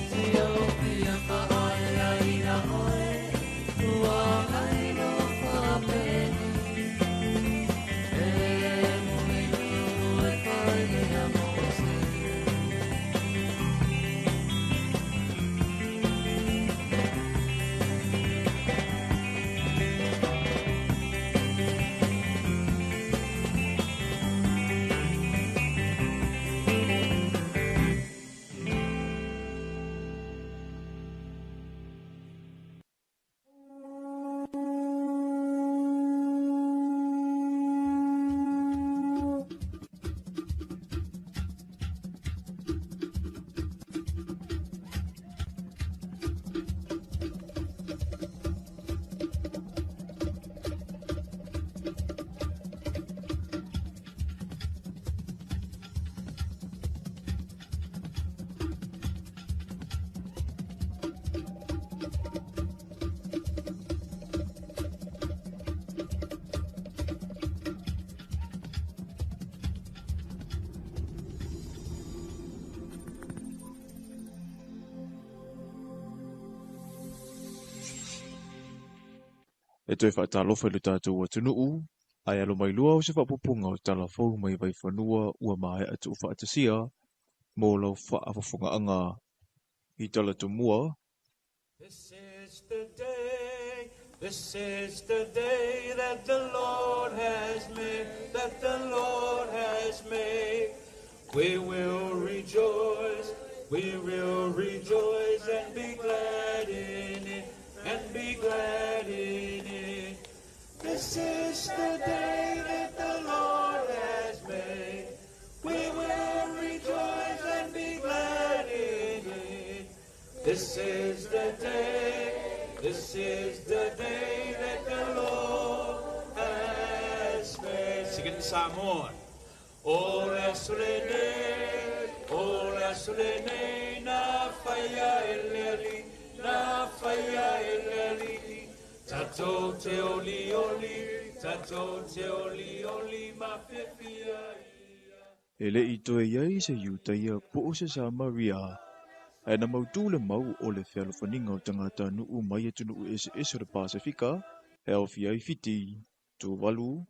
E: Si ou fia faaiaina oe, ua laino faapeni. E mulinu e failea Mose.
F: E toe faatalofa i lo tatou atunuu, ae alo mai loa o se faaopoopoga o tala fou mai Vaifanua ua maea tuufaatasia mo lau faafofogaaga i tala tomua.
G: This is the day, this is the day that the Lord has made, that the Lord has made. We will rejoice, we will rejoice and be glad in it, and be glad in it. This is the day that the Lord has made. We will rejoice and be glad This is the day, this is the day that the Lord has made. Sing it in Samoan. O le aso lenei, o le aso lenei, na whaia e le ali, na whaia e le ali. Tatou te oli oli, tatou te oli oli, ma fiafia ia.
F: E le i toe iai se Iutaia po o se Samaria, ae na mautū le mau o le fealofaniga o tagatanuu mai atunuu eseese o le Pasefika, e aofia ai Fiti, Tuvalu,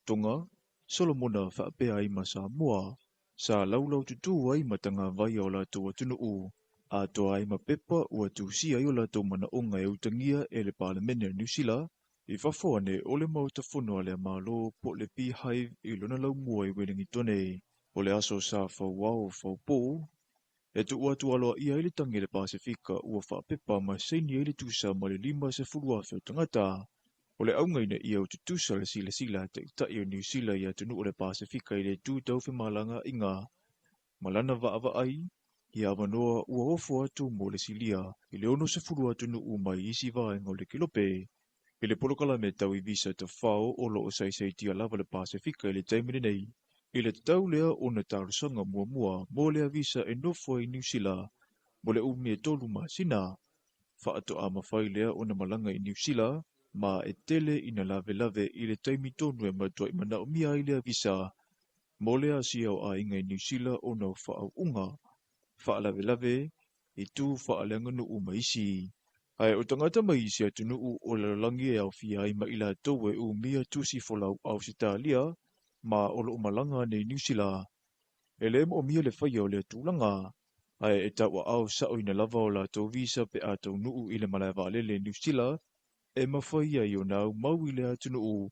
F: Tonga, Solomona faapea ai ma Samoa, sa laulaututū ai ma tagavaia o latou atunuu, atoa ai ma pepa ua tusia ai o latou manaoga e utagia e le Palemene o Niu Sila, i fafo ane o le Maota Fono a le Malo po o le Beehive i lona laumua i Welingitone. O le aso sa fauao faupō, e tuu atu aloaia ai le tagi a le Pasefika ua faapepa ma saini ai le tusa ma le 50,000 o tagata. O le auga ina ia ututusa le silasila a taitai o Niu Sila i atunuu o le Pasefika i le itu tau femalagaaiga ma lana vaavaai ia avanoa ua ofo atu mo le silia i le 60 atunuu mai isi vaega o le kelope. I le polokalame tau i visa tafao o loo saisaitia lava le Pasefika i le taimi lenei, i le tatau lea ona talosaga muamua mo lea visa e nofo ai i Niu Sila mo le umi e 3 masina. Faatoa mafai lea ona malaga i Niu Sila ma e tele ina lavelave i le taimi tonu e matuai manaomia ai lea visa mo le asia o aiga i Niu Sila ona o faauuga, faalavelave, i tu faaleaganuu ma isi. Ae o tagata mai isi atunuu o le lalolagi e aofia ai ma i latou e umia tusi folau Ausetalia ma o loo malaga ane i Niu Sila. E le moomia le faia o lea tulaga, ae e tauaao saoina lava o latou visa pe a taunuu i le malae vaalele i Niu Sila, e mafai ai ona aumau i le atunuu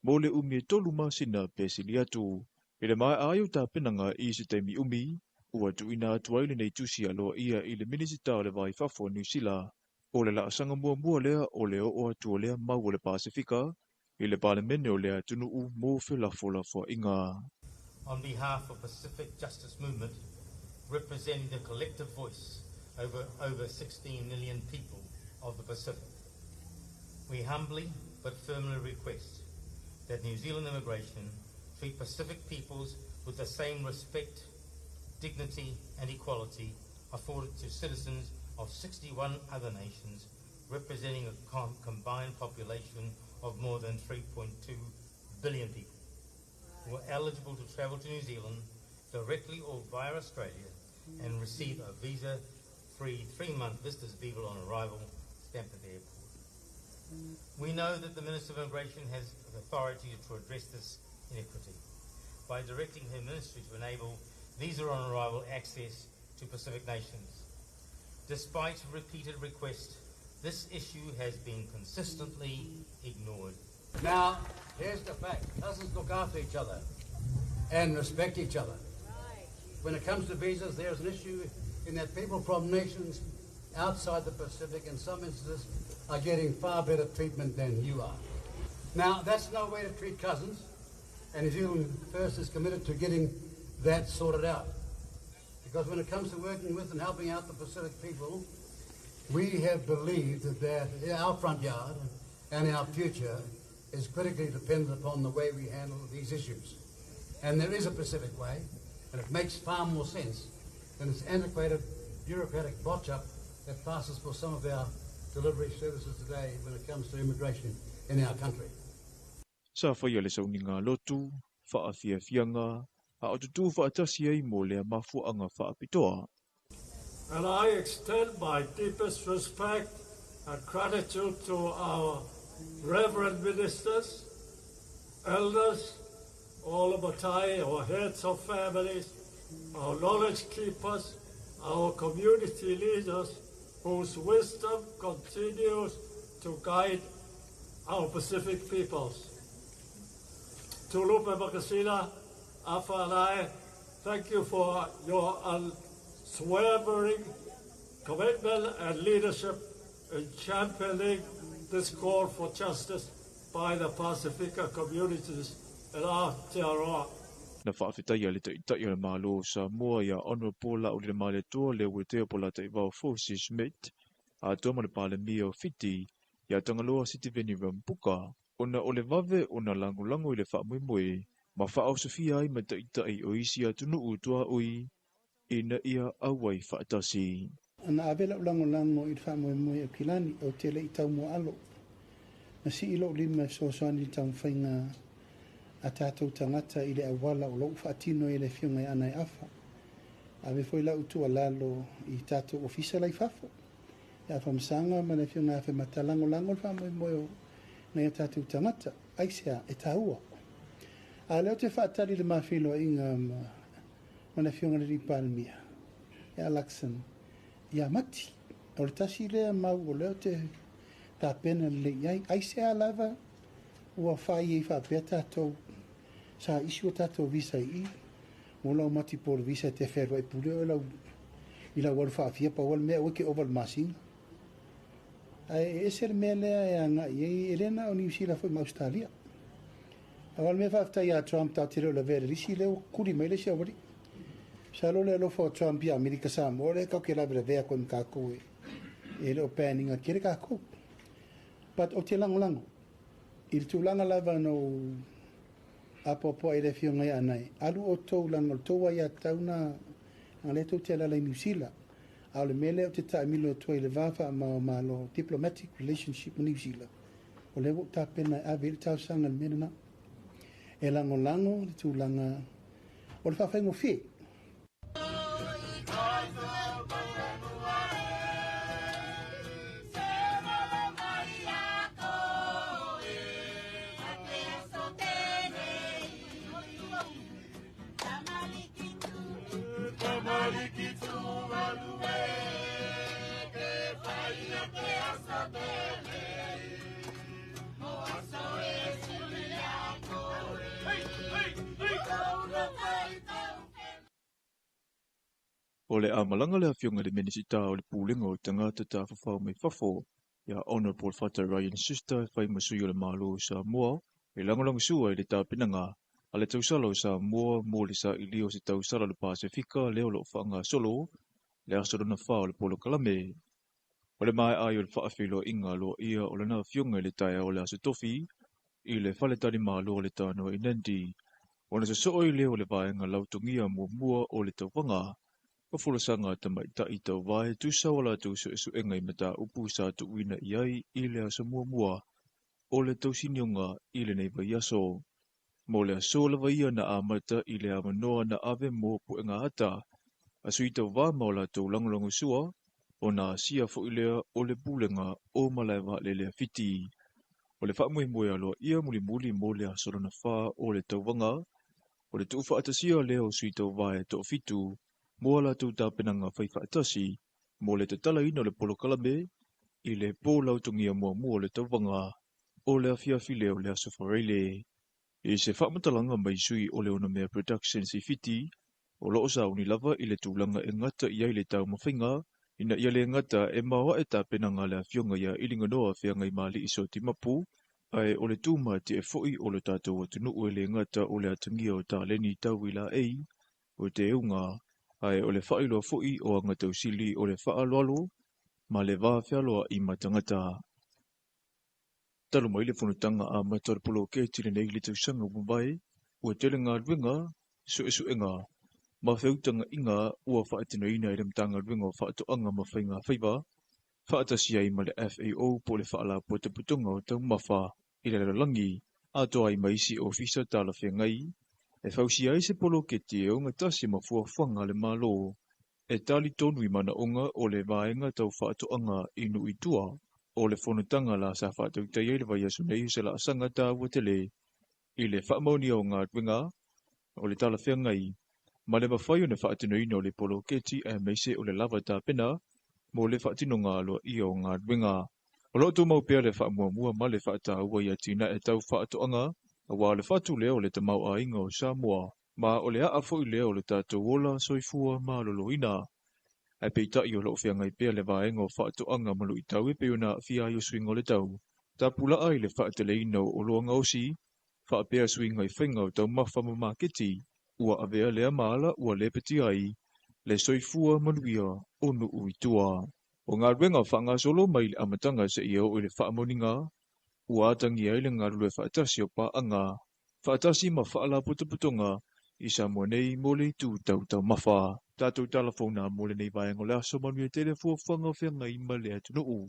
F: mo le umi e 3 masina pe sili atu. I le maea ai o tapenaga i se taimi umi, ua tuuina atu ai lenei tusi aloaia i le Minisita o le Va i Fafo o Niu Sila. O le laasaga muamua lea o le oo atu o lea mau o le Pasefika i le Palemene o le atunuu mo felafolafoaiga.
H: On behalf of Pacific Justice Movement, representing the collective voice over 16 million people of the Pacific, we humbly but firmly request that New Zealand immigration treat Pacific peoples with the same respect, dignity and equality afforded to citizens of 61 other nations, representing a combined population of more than 3.2 billion people who are eligible to travel to New Zealand directly or via Australia and receive a visa-free 3-month visitor's visa on arrival stamped at the airport. We know that the Minister of Immigration has the authority to address this inequity by directing her ministry to enable visa on arrival access to Pacific nations. Despite repeated requests, this issue has been consistently ignored.
I: Now, here's the fact. Cousins look after each other and respect each other. When it comes to visas, there's an issue in that people from nations outside the Pacific, in some instances, are getting far better treatment than you are. Now, that's no way to treat cousins, and New Zealand First is committed to getting that sorted out. Because when it comes to working with and helping out the Pacific people, we have believed that our front yard and our future is critically dependent upon the way we handle these issues. And there is a Pacific way, and it makes far more sense than this antiquated bureaucratic botch-up that passes for some of our delivery services today when it comes to immigration in our country.
F: Sa whaia le sauniga lotu, whaafiafianga, a o tutu whaatasi ai mo lea mafuaanga whaapitoa.
J: And I extend my deepest respect and gratitude to our reverend ministers, elders, all the Matai, our heads of families, our knowledge keepers, our community leaders, whose wisdom continues to guide our Pacific peoples. To Lupe Makasina, Afa and I, thank you for your unswerving commitment and leadership in championing this call for justice by the Pasifika communities in Aotearoa.
F: Na faafetaia le Ta'ita'i o le Malo o Samoa ia Honourable La'aulilemalietoa Leuatea Polataivao Fosi Schmidt atoa ma le Palemia o Fiti ia Tagaloa Sitiveni Rabuka ona o le vave ona lagolago i le faamoemoe ma faaosofia ai ma ta'ita'i o isi atunu'u tuaoi ina ia auai faatasi.
K: Na ave la'u lagolago i le faamoemoe Aukilani ou te le'i taumuaalo na si'i lo'u lima e fesoasoani i le taumafaiga a tatou tagata i le auala o lo'u faatino ai e le afioga ia Anae Afa. Ave foi la'u tuualalo i tatou ofisa la i fafo ia Famasaga ma le afioga ia Afemata lagolago le faamoemoe o nai a tatou tagata. Aisea e taua? A o lea ou te faatali i le ma feiloaiga ma le afioga i le alii Palemia ia Luxon ia Mati. O le tasi lea mau o lea ou te tapena lelei i ai. Aisea lava ua fai ai faapea tatou sa issue a tatou visa i i mo lau multiple visa e te fealuai pule oe lau i lau alu faafia pau le mea aua e te ova i le masina. Ae e ese le mea lea e agai ai, e le na o Niu Sila foi ma Ausetalia. Aua le mea faafetai ia Trump tatou te le o lavea i le lisi lea ua kuli mai le isi aualii. Masalo le alofa o Trump ia Amerika Samoa lea tatou te lavelavea atu ai ma tatou e le o ban ina tele tatou. But ou te lagolago i le tulaga lava na ou apoapoai i le afioga ia Anae, alu outou leaga o le tou aiatatau na leaga lea tou te alaala i Niu Sila. A o le mea lea ou te taamilo atu ai i le va faamao-malo, diplomatic relationship ma Niu Sila, o lea ua ou tapena e ave i ai le talosaga i le mea lena. E lagolago le tulaga o le faafaigofie.
F: O le a malaga le afioga i le Minisita o le Pulega o Tagata Tafafao mai Fafo ia Honourable Fata Ryan Schuster e fai ma sui o le Malo o Samoa e lagolagosua i le tapenaga a le tausala o Samoa mo le sailia o se tausala o le Pasefika lea o lo o faagasolo le aso lona 4 o le polokalame. O le maea ai o le faafeiloaiga aloaia o lana afioga i le taeao o le aso Tofi i le faletalimalo o le Tanoa i Nadi, ona sosoo ai lea o le vaega lautogia muamua o le tauvaga ma folasaga a tamaitai tauvae tusa o latou suesuega i mataupu sa tuuina i ai i le aso muamua o le tausinioga i lenei vaiaso. Mo le aso lava ia na amata i le avanoa na ave mo puega ata a sui tauvā ma o latou lagolagosua ona asia foi lea o le pulega o malae vaalele a Fiti. O le faamoemoe aloaia mulimuli mo le aso lona 4 o le tauvaga o le tuufaatasia lea o sui tauvae toafitu mo a latou tapenaga faifaatasi mo le tatalaina o le polokalame i le pō lautogia muamua o le tauvaga o le afiafi lea o le aso Faraile. I se faamatalaga mai sui o le Onomea Productions i Fiti, o loo sauni lava i le tulaga e gata i ai le taumafaiga ina ia le gata e maoae tapenaga a le afioga ia Iliganoa Feagaimali'i Soti Mapu, ae o le tumati'e foi o le tatou atunuu e le gata o le atagia o taleni tau i laei o teuga, ae o le faailoa foi o agatausili o le faaaloalo ma le va fealoa'i ma tagata. Talu mai le fonotaga amata o le poloketi lenei i le tausaga ua mavae, ua tele galuega, suesuega ma feutaga'iga ua faatinoina i le Matagaluega o Faatoaga ma Faiga Faiva faatasi ai ma le FAO po o le Faalapotopotoga o Taumafa i le Lalolagi atoa ai ma isi ofisa talafeagai e fausia ai se poloketi e ogatasi ma fuafuaga a le Malo e talitonu i manaoga o le vaega tau faatoaga i nuu i tua. O le fonotaga la sa faatautai ai le vaiaso nei o se laasaga taua tele i le faamaonia o galuega o le talafeagai ma le mafai ona faatinoina o le poloketi aemaise o le lava tapena mo le faatinoga aloaia o galuega. O loo tumau pea le faamuamua ma le faataua i atinae tau faatoaga auā le fatu lea o le tamaoaiga o Samoa ma o le aa foi lea o le tatou ola soifua maloloina. Ae peitai o loo feagai pea le vaega o faatoaga ma luitau e pei ona aafia ai o suiga o le tau tapulaa i le faateleina o oloa gaosi faapea suiga i faiga o taumafa ma maketi. Ua avea lea ma ala ua lepatia ai le soifua manuia o nuu i tua. O galuega faagasolo mai le amataga seia oo i le faamaoniga, ua atagia ai le galulue faatasi o paaga faatasi ma faalapotopotoga i Samoa nei mo le itu tau taumafa. Tatou tala fou na mo lenei vaega o le aso. Manuia tele fuafuaga o feagai ma le atunuu.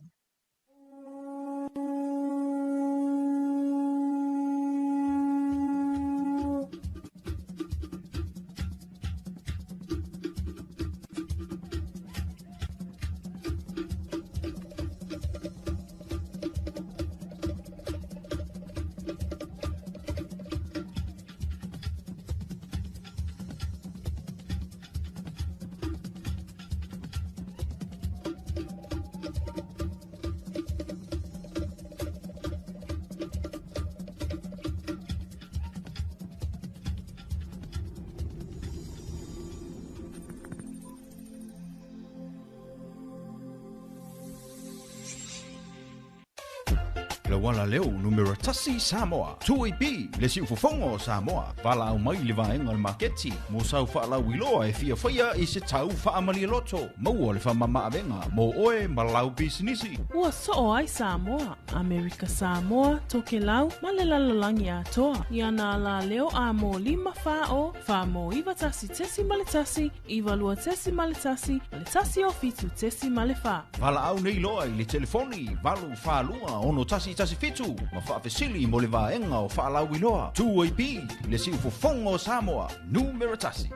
L: Le auala leo numera 1 Samoa. 2AP, le siufofoga o Samoa. Valaau mai i le vaega o le maketi mo sau faalauiloa e fiafaia i se tau faamalialoto. Maua le faamamaavega mo oe ma lau pisinisi.
M: Ua soo ai Samoa, Amerika Samoa, Tokelau, ma le lalolagi atoa. Ia nā la leo a mō 5 whā o, whā mō 91.1, 92.1, ma le 107.4.
L: Valaau nei loa i le telefoni 842 6117 ma faafesili mo le vaega o faalauiloa. 2AP, le siufofoga o Samoa, numera 1.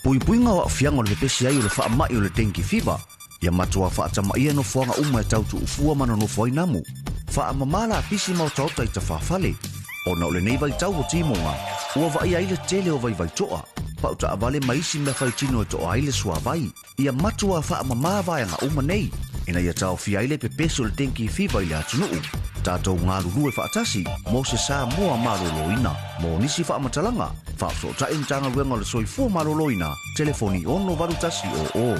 N: Puipuiga o aafiaga o le pepesi ai o le faama'i o le dengue fever. Ia matuā faatamaia nofoaga uma e tautuufua ma nonofo ai namu. Faamamā lapisi ma otaota i tafāfale. Ona o lenei vaitau o timoga, ua vaaia ai le tele o vaivaito'a, pautaavale ma isi mea faitino e to'a ai le suāvai. Ia matuā faamamā vaega uma nei, ina ia taofia ai le pepesi o le dengue fever i le atunuu. Tatou galulue faatasi mo se Samoa malōlōina. Mo nisi faamatalaga, faafesootai Matagaluega o le Soifua Malōlōina, telefoni 68100.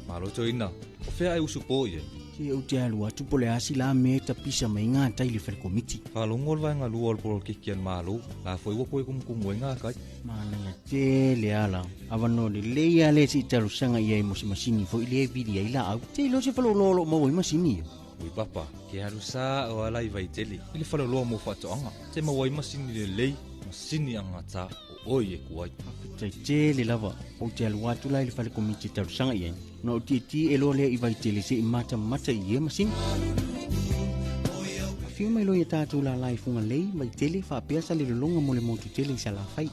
F: Malo toina, o fea e usu po ia.
D: Se ou te alu atu po le asi la me tapisa mai ngā tai le whare komiti.
F: Whalongo le vaenga lua o le polokiki a le Malo, la foi ua koe kumukumu ai ngā kai.
D: Mana te le ala. Awa no le lei ale si talusanga ia i mo se masini fo i le vili ai la au. Te ilo se whalololo mau ai masini.
F: Ui papa, ke alu sa o ala i vaitele. I le whaloloa mo whaatoanga. Te mau ai masini le lei, masini angata o oi e kuai.
D: Tai te le lava, o te alu atu la i le whale komiti talusanga ia. No o tie tie e loa lea i vaitele se i mata mata i e masini. Whiu mai loa ia tātou la lai funga lei, vaitele, whaapea sa le lolonga mo le motu tele i sa la whai.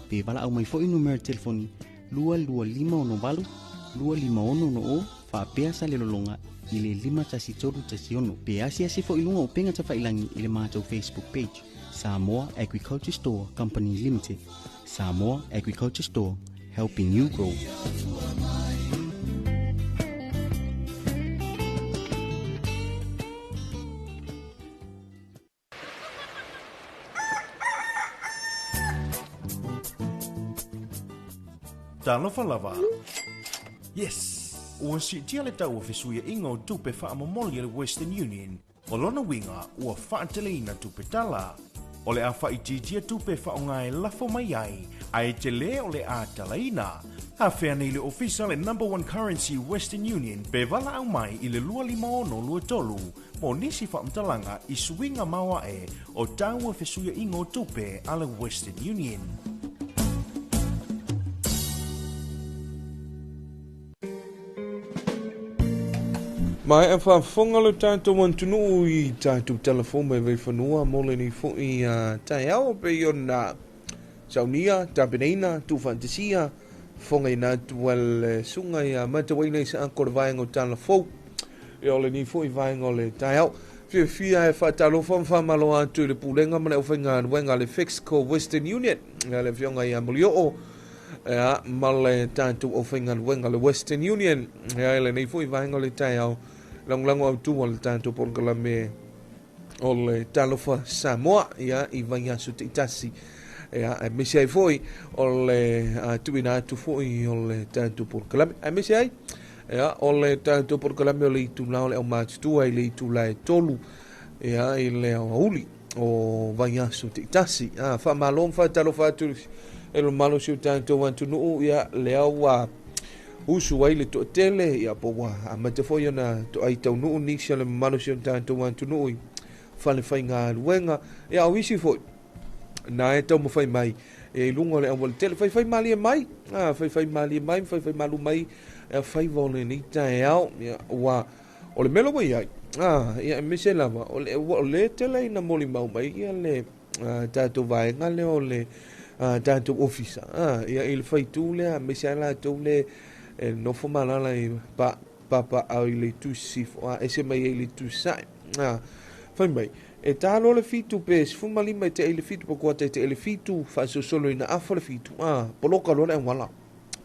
D: Pe wala au mai foi numera telefoni 225 68 256 no o whaapea sa le lolonga i le 51316. Pe asi asi fo ilunga o penga tawhailangi i le mātou Facebook page. Samoa Agriculture Store Company Limited. Samoa Agriculture Store, helping you grow.
O: Talofa lava. Yes! Ua siitia le tau o fesuiaiga o tupe faamomoli a le Western Union. O lona uiga ua faateleina tupe tala. O le a faaitiitia tupe faaaoga e lafo mai ai, ae telē o le a talaina. Afea nei le ofisa le number one currency Western Union pe valaau mai i le 25623 mo nisi faamatalaga i suiga maoae o tau o fesuiaiga o tupe a le Western Union.
A: Ma e faafofoga le tatou atunuu i tatou telefoni mai vaifanua mo lenei foi taeao pei ona saunia tapenaina tuufaatasia fofogaina atu a le suga ia matauaina i saako le vaega o tala fou ia o lenei foi vaega o le taeao. Fiafia e faatalofa ma faamalo atu i le pulega ma le aufaigaluega le Fixco Western Union ia le afioga ia Molioo ia ma le tatou aufaigaluega le Western Union ia i lenei foi vaega o le taeao lagolago autu o le tatou polokalame o le Talofa Samoa ia i vaiaso taitasi. Ia, aemaise ai foi o le tuuina atu foi o le tatou polokalame. Aemaise ai, ia, o le tatou polokalame o le itula o le aumatutua i le itula e 3, ia, i le aoauli o vaiaso taitasi. Faamalo ma faatalofa atu e le mamalu o si o tatou atunuu, ia, lea ua usu ai le toatele, ia, po ua amata foi ona toai taunuu nisi o le mamalu o si o tatou atunuu i fale faigaluega, ia, o isi foi na e taumafai mai e i luga o le aualatele, faifai malie mai, faifai malie mai, faifai malu mai, faiva o lenei taeao, ia, ua o le mea ua i ai, ia, aemaise lava, o le, ua o le tele ina molimau mai ia le tatou vaega lea o le tatou ofisa, ia, i le faitū lea, aemaise ai latou le e nofo malala i papaau i le itu sisifo, ese mai ai i le itu sae, fai mai, e tā loa le 7 pe 15 e te i le 7 po kuata e te i le 7, faasolosolo ina afa le 7, poloka loa le auala.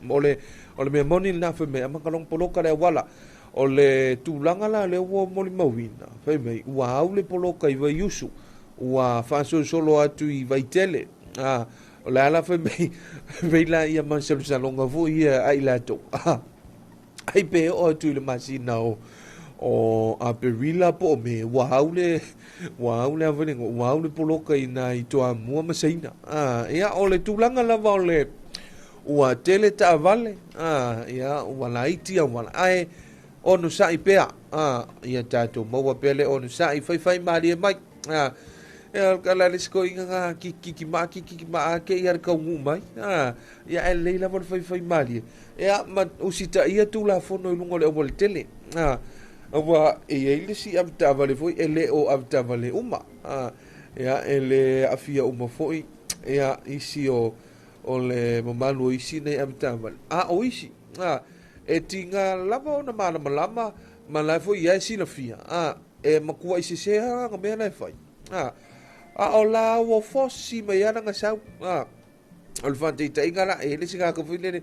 A: O le mea moni lena fai mai, amakalonga poloka le auala. O le tulaga la lea ua molimauina, fai mai, ua au le poloka i Vaiusu, ua faasolosolo atu i Vaitele, o le ala fai mai, fai la ia masalosaloga foi ia ai latou. Ai pe o atu i le masina o Aperila po o me, ua au le avalenga, ua au le poloka i nā i Toamua ma Saina. Ia, o le tulaga lava o le ua tele taavale, ia, ua laiti auala, ae ono sa'i pea, ia tatou maua pea le ono sa'i, faifai malie mai, ia, o le isi koiga ngā kiki maa, kiki maa ke ia le kaungu mai, ia, e lei lava le faifai malie, ia, ma usita ia tulafono i luga o le aualatele, ua e iai le si avetaavale foi e le o avetaavale uma, ia, e le aafia uma foi, ia, isi o le mamalu o isi nei avetaavale, a o isi, e tiga lava ona malamalama ma la foi ia e silafia, e matua i sesea nga mea na e fai, a o la ua fosi mai ana nga sau, o le faataitaiga la e le se gaka foi lele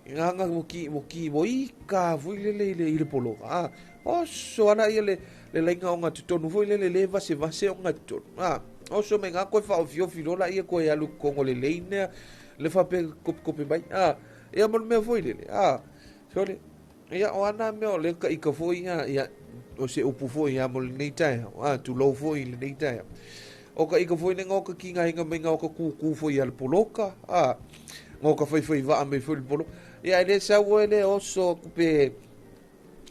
A: nganga mo ki mo ika foi lele i le poloka, oso ana ia le lainga o ngā tutonu foi lele le vase vase o ngā tutonu, oso me ngā koe whaofiofi lola ia koe alu kongo le leinea le whape kope mai, ia mo le mea foi lele, sole, ia o ana mea o le ka ika foi ia o se upu foi ia mo lenei taeao, tulou foi i lenei taeao. O ka ika foi le ngā ka ki ngā hinga mai ngā ka kūkū foi ia le poloka, ngā ka whaiwhai waa mai foi le poloka, ia le sau e le oso kupe,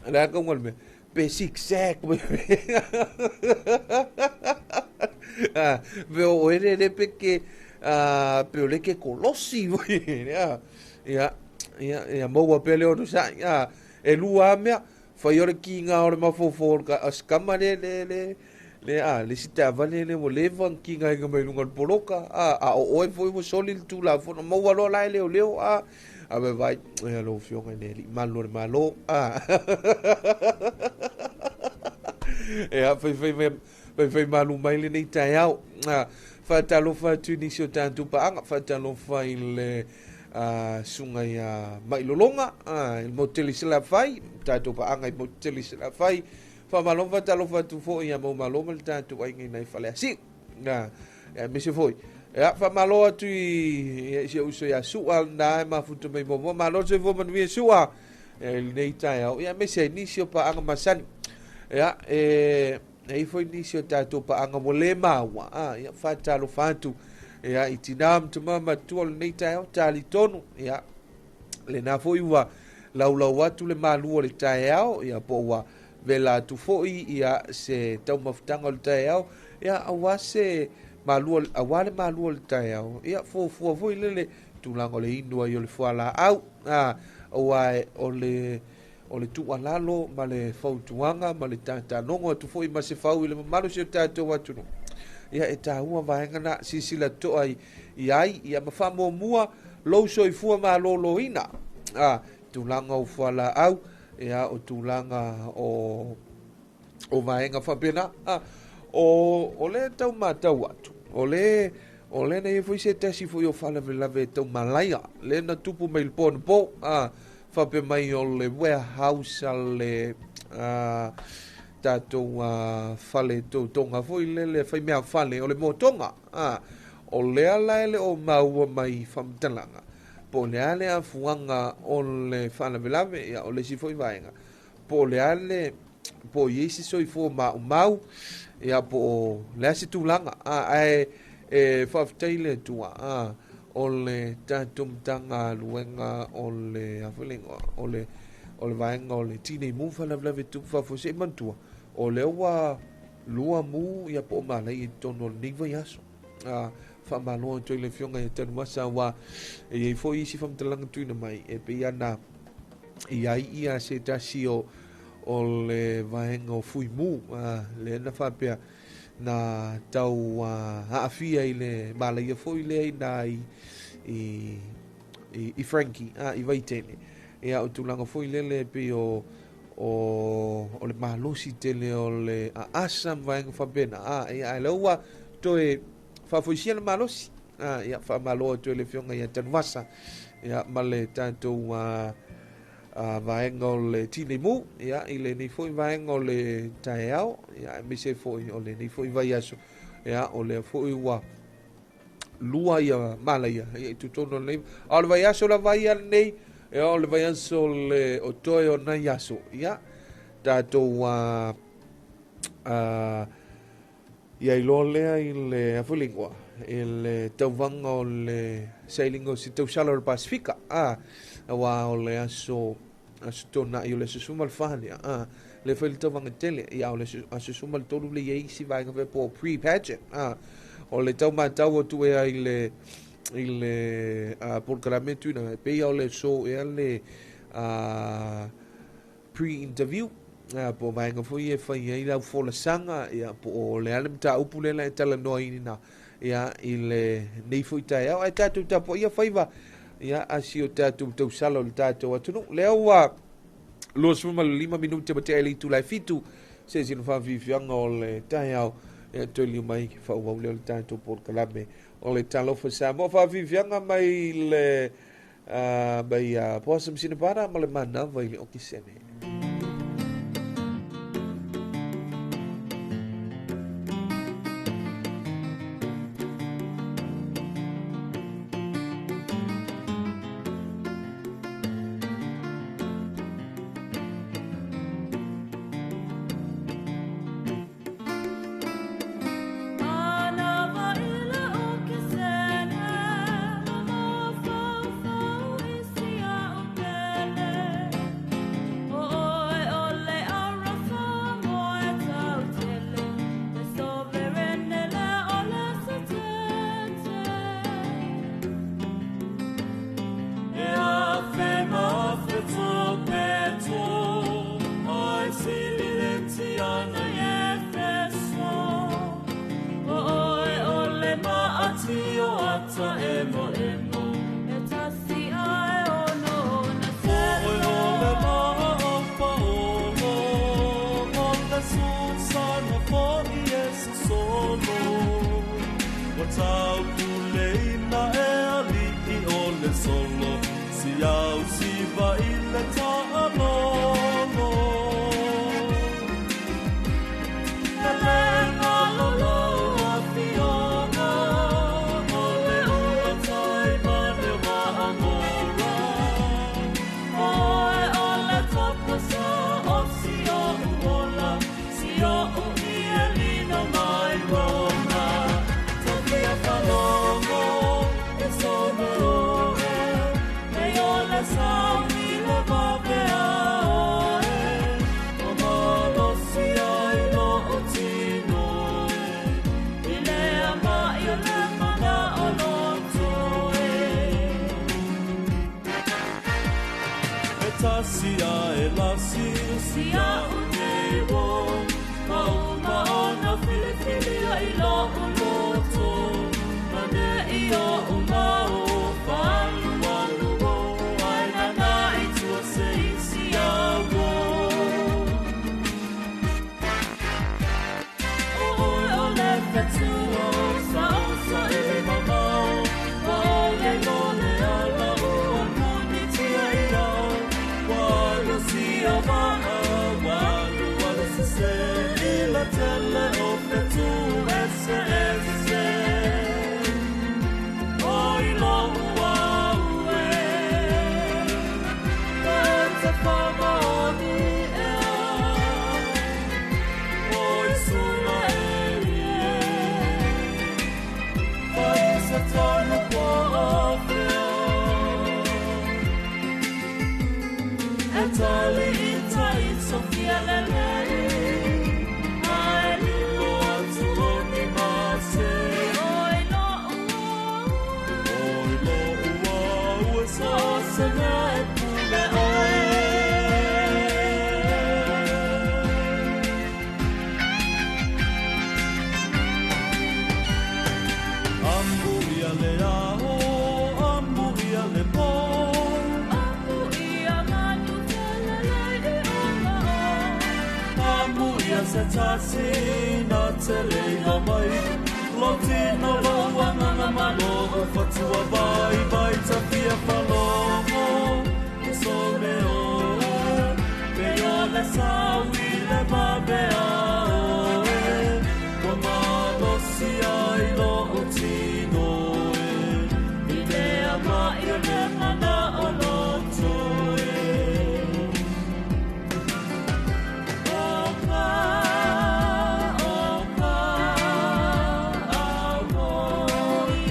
A: le aka unga le mea, pe zigzag pe o ere le pe ke pe o le ke kolosi ia ia ia maua pe le ono sa e lua mea fai o le ki ngā o le mafofo ka askama le le le le le sita vale le mo leva ki ngā inga mai lunga le poloka a o oe foi mo soli le tula fono maua loa la e leo leo a vai vai ia lo fionga ne li malo le malo ia fai fai fai fai malu mai le nei taeao faatalofa atu nisi o tatou paaga faatalofa i le suga ia Mailolonga i le motele Salafai tatou paaga i motele Salafai faamalo faatalofa atu foi ia maumalo ma le tatou aiga i nai Faleasiu ia aemaise foi ia faamalo atu i si ou uso ia Sua na e mafuta mai muamua malo soifua manuia Sua i lenei taeao ia aemaise ai nisi o paaga masani ia e ai foi nisi o tatou paaga ua le maua ia faatalofa atu ia i tina ma tama matua o lenei taeao talitonu ia lena foi ua laulau atu le malu o le taeao ia po ua vela atu foi ia se taumafutaga o le taeao ia aua se malu aua le malu o le taeao ia fuafua foi lele tulaga o le inu ai o le fualaau aua o le tuualalo ma le fautuaga ma le tatalogo atu foi ma se fau i le mamalu si o tatou atunuu ia e taua vaega na silasila toa i ai ia ma faamuamua lou soifua malōlōina tulaga o fualaau ia o tulaga o vaega faapena o le taumatau atu o le nei foi se tasi foi o faalavelave taumalaia le na tupu mai le po na po faapea mai o le warehouse a le tatou fale toutoga foi lele faimea fale o le motoga. O lea la e le o maua mai faamatalaga po o le a le afuaga o le faalavelave ia o le isi foi vaega po o le a le po o i ai se soifua maumau ia po o le a se tulaga ae e faafetai i le Atua o le tatou Matagaluega o le a foi le igoa o le o le vaega o le Tinei Mu faalavelave tupu faafuasei manatua o lea ua lua mu ia po o malaia i totonu o lenei vaiaso. Faamalo atu ai le Afioga ia Tanuvasa aua e i ai foi isi faamatalaga tuuina mai e pei ona i ai ia se tasi o o le vaega o Fuimu lea na faapea na tau aafia i le malaia foi lea i na i Frankie i Vaitele. Ia o tulaga foi lele e pei o o le malosi tele o le aasa ma vaega faapena. Ia ae lea ua toe faafoisia le malosi. Ia faamalo atu i le Afioga ia Tanuvasa ia ma le tatou vaega o le Tinei Mu ia i lenei foi vaega o le taeao ia aemaise foi o lenei foi vaiaso ia o lea foi ua lua ia malaia ia i totonu o lenei a o le vaiaso lava ia lenei ia o le vaiaso le o toe o nai aso ia tatou ia iloa lea i le a foi le igoa i le tauvaga o le sailiga o se tausala o le Pasifika aua o le aso aso Toonai o le aso 14 lea le fai le tauvaga tele ia o le aso 13 le i ai isi vaega faapea po o pre-pageant o le tau matau atu ea i le polokalame tuuina e pei o le so ea le pre-interview po o vaega foi e fai ai lau folasaga ia po o le a le mataupu lea e talanoaina ia i lenei foi taeao ae tatou tapuaia faiva ia a si o tatou tausala o le tatou atunuu lea ua 25 minute ma tea i le itula e 7 se sina faafiafiaga o le taeao ia toe liu mai faaauau lea o le tatou polokalame o le Talofa Samoa faafiafiaga mai le mai Poasa ma Sinapara ma le manava i le okesene.
C: Tele o fetu SS.
E: tonu po o feo. E tali i tai Sofia lelei, ae lilo atu o ni mase. Oi lo ua, oi lo ua, ua so se mea e pule oe.
P: Amu ia le aho, amu ia le pō.
M: Amu ia manu felelei i ola o.
P: Amu ia se tasi na te leila mai. Lo tino lo wanganga malo o fatua vai vai ta fia whalongo. So me o, pe o le saui le mabea oe. Wa malo si ai lo o tino e. I mea mai o le mana o loto e. O ka, o ka, auoi.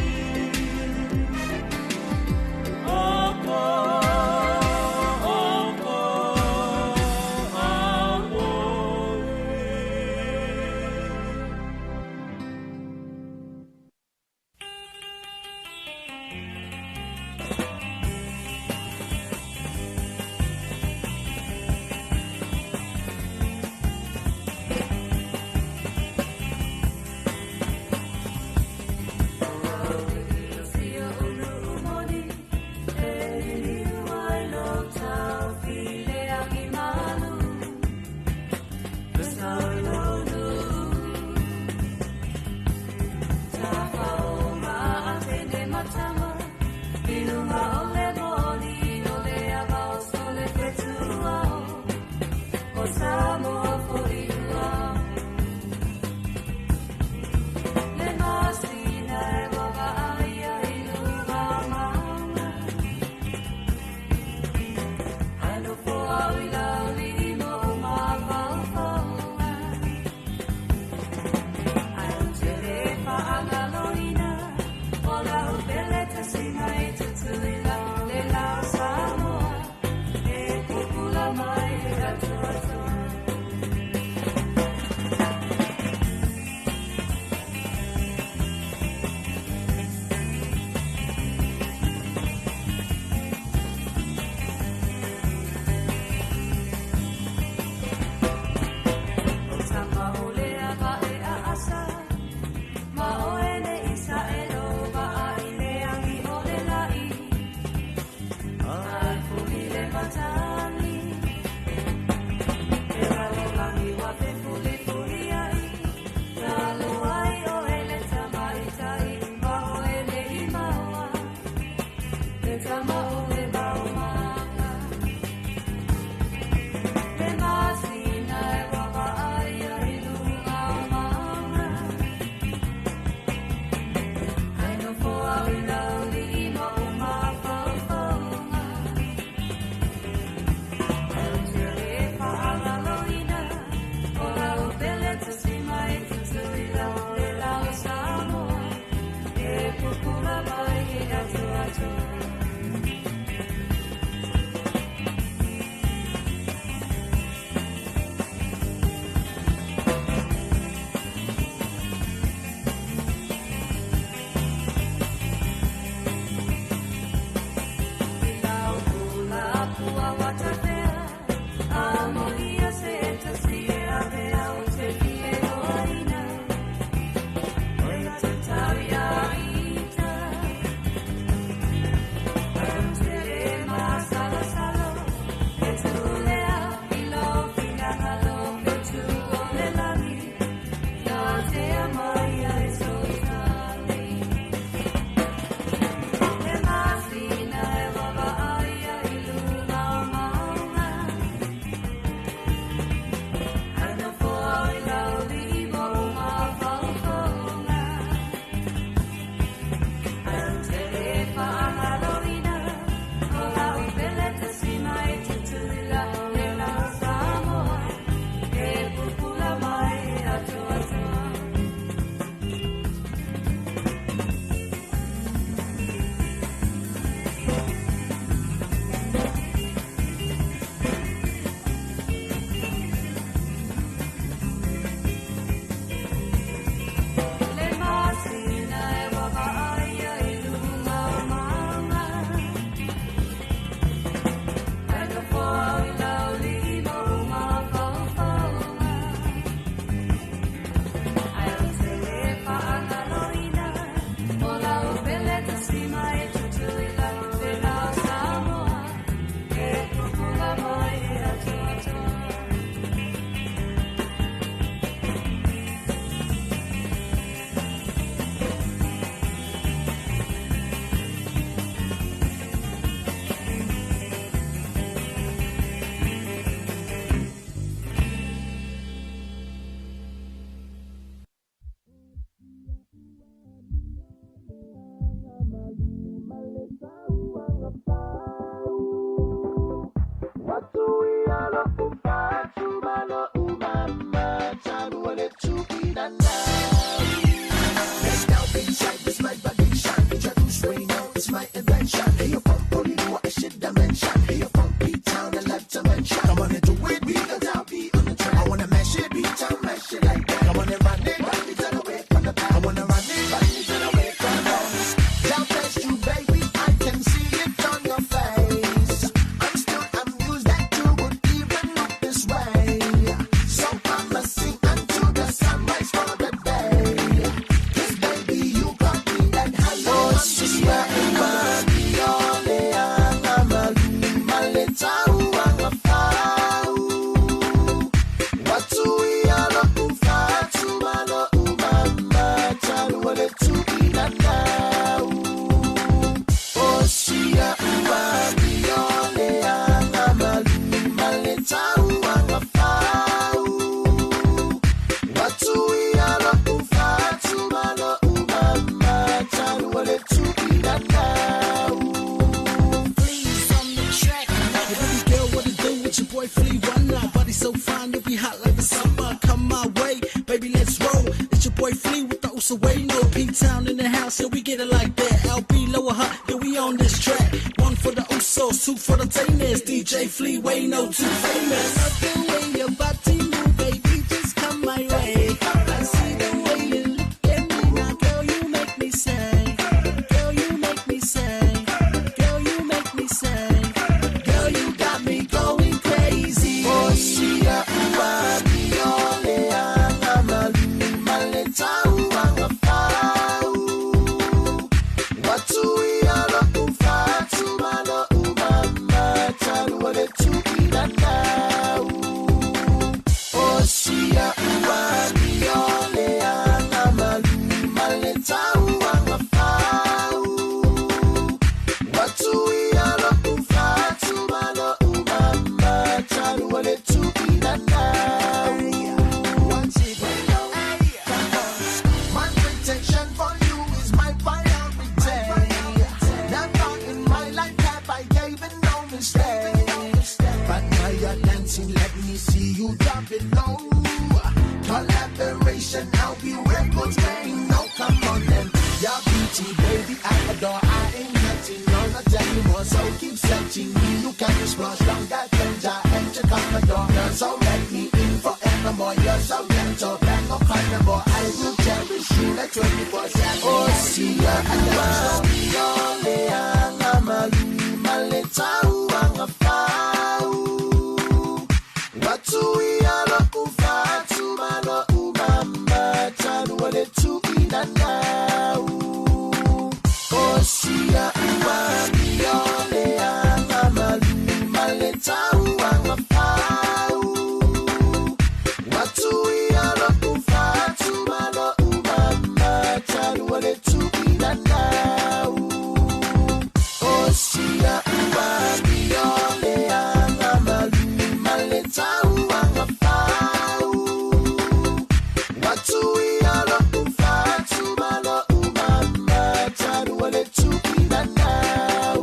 P: O ka, o ka, auoi.
Q: Yo, P-Town in the house, yeah, we get it like that. LB Lower Hutt, yeah, we on this track. One for the Usos, two for the Tainers. DJ Fleaway, no too famous. Love the way your body move, baby, just come my way. I see the way you look at me now, girl, you make me say. Girl, you make me say. Girl, you make me say. Girl, you got me going crazy.
R: Oh, she a ua biole anga malu maleta uanga fau. Watu ia lo ufatu malo umama talu wale tu inanau. Oh, she a ua biole anga malu maleta uanga fau. Watu ia lo ufatu malo umama talu wale tu inanau.
S: Watch it. My protection for you is my priority. Never in my life have I given no mistake. But now you're dancing, let me see you drop it low. Collaboration, I'll be records paying. No, come on then. Your beauty, baby, I adore. I ain't nothing, no, not anymore. So keep searching me, you can explore. Stronger than I enter Commodore. Girl, so let me in forevermore. You're so gentle, bang or carnivore. I will cherish you like 24/7.
R: Oh, see ya, ua biole anga malu maleta uanga fau.
S: Watu ia lo ufatu malo umama talu wale tu inanau.
R: Oh, see ya, ua biole anga malu maleta uanga fau.
S: Watu ia lo ufatu malo umama talu wale tu inanau.
R: Oh, see ya, ua biole anga malu maleta uanga fau.
S: Watu ia lo ufatu malo umama talu wale tu inanau.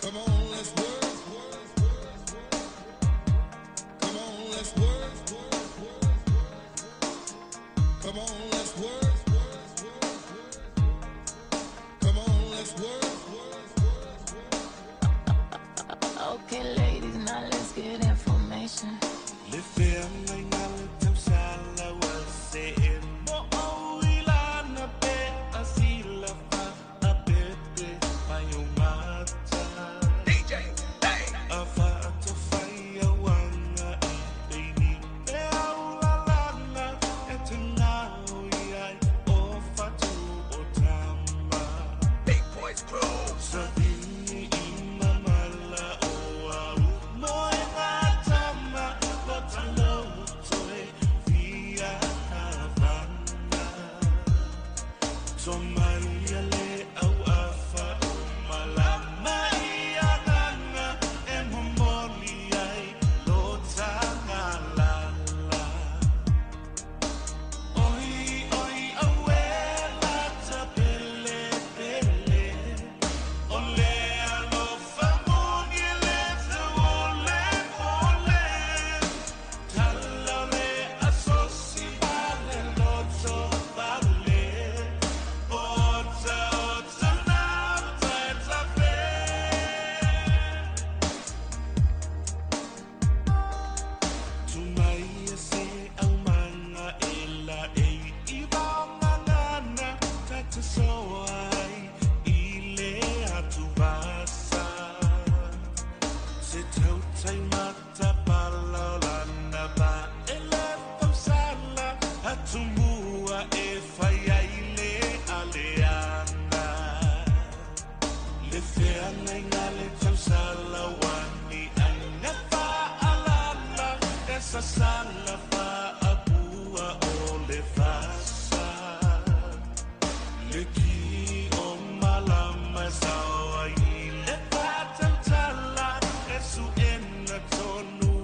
C: Come on, let's work. Come on, let's work. Come on, let's work. Come on, let's work.
T: Okay, ladies, now let's get information.
C: DJ, Big Boys Crew.
U: Tolu.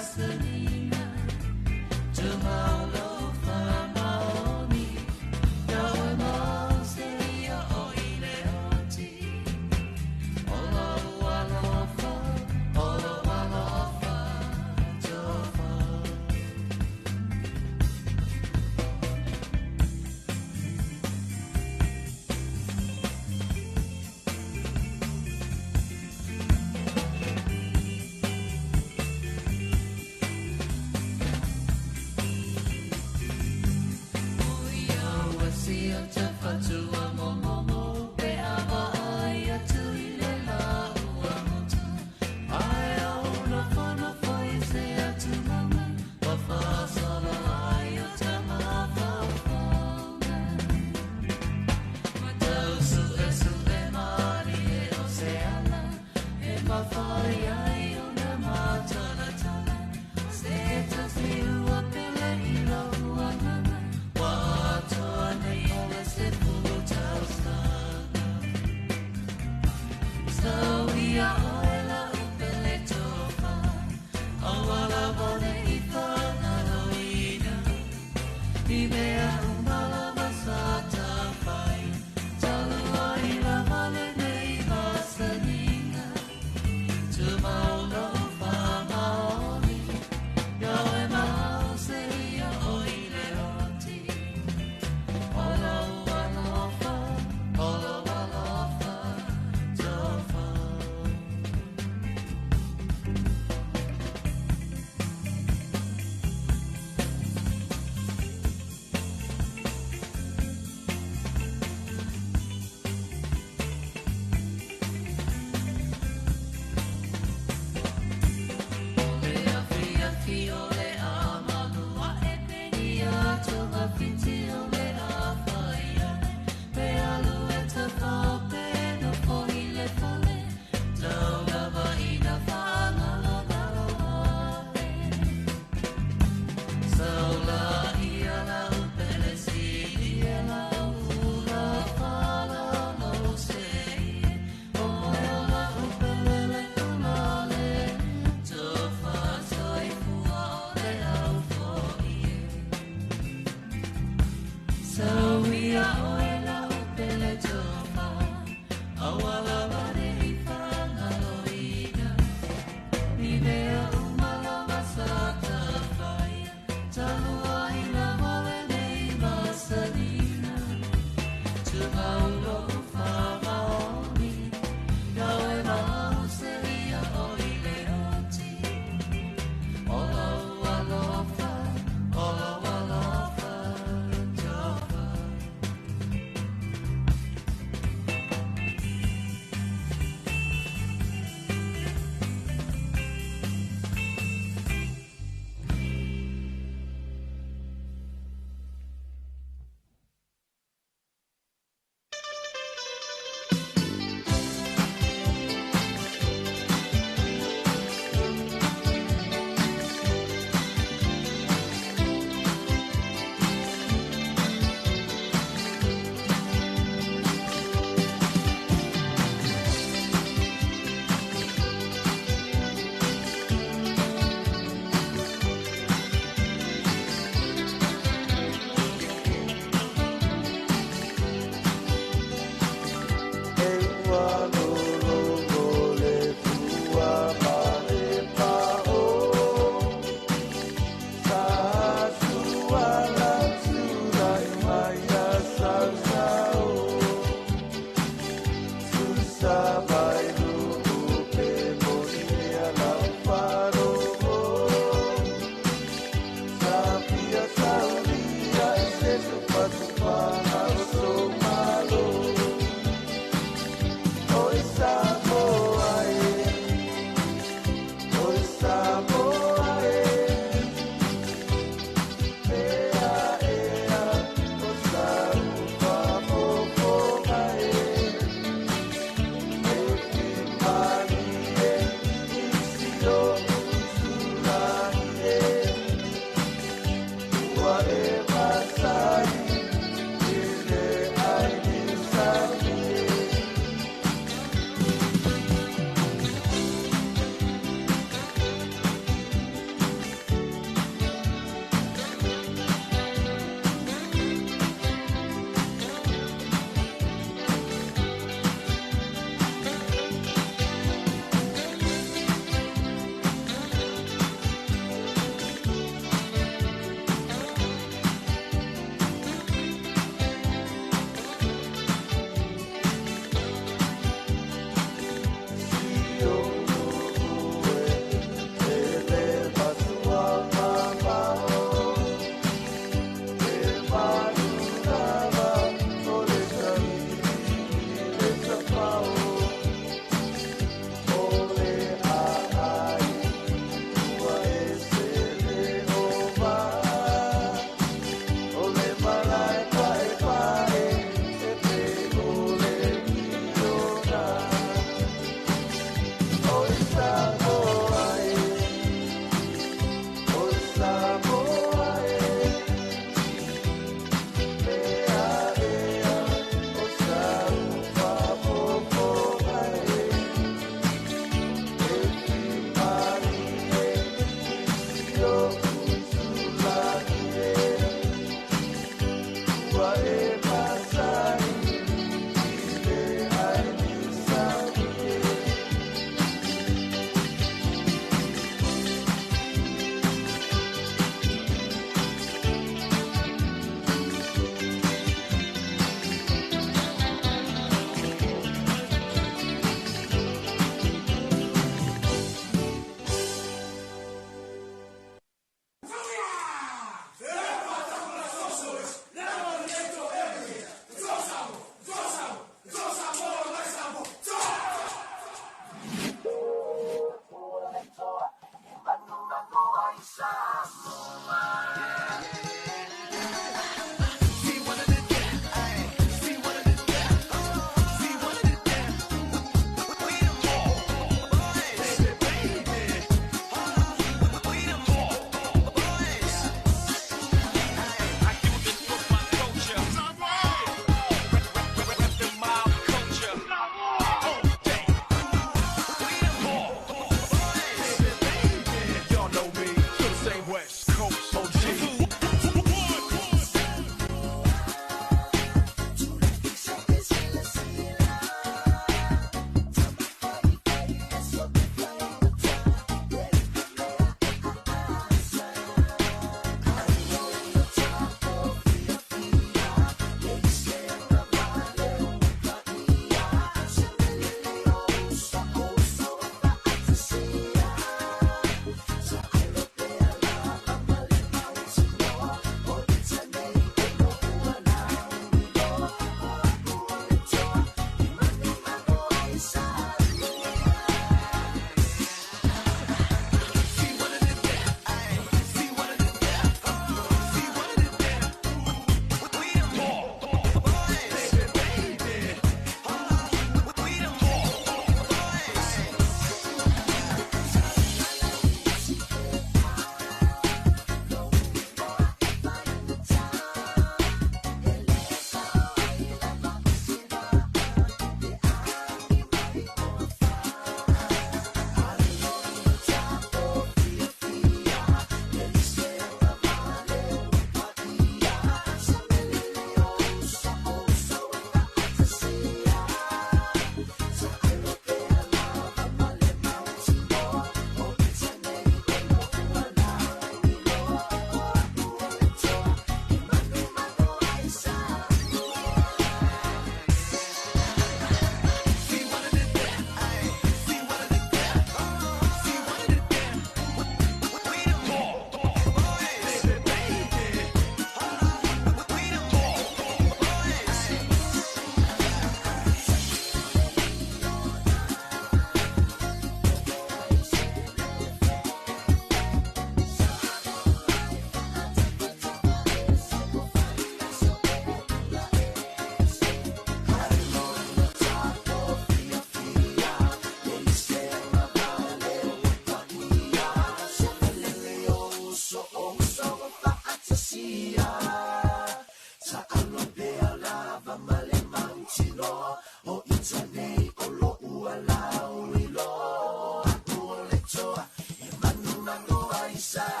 R: Samoa.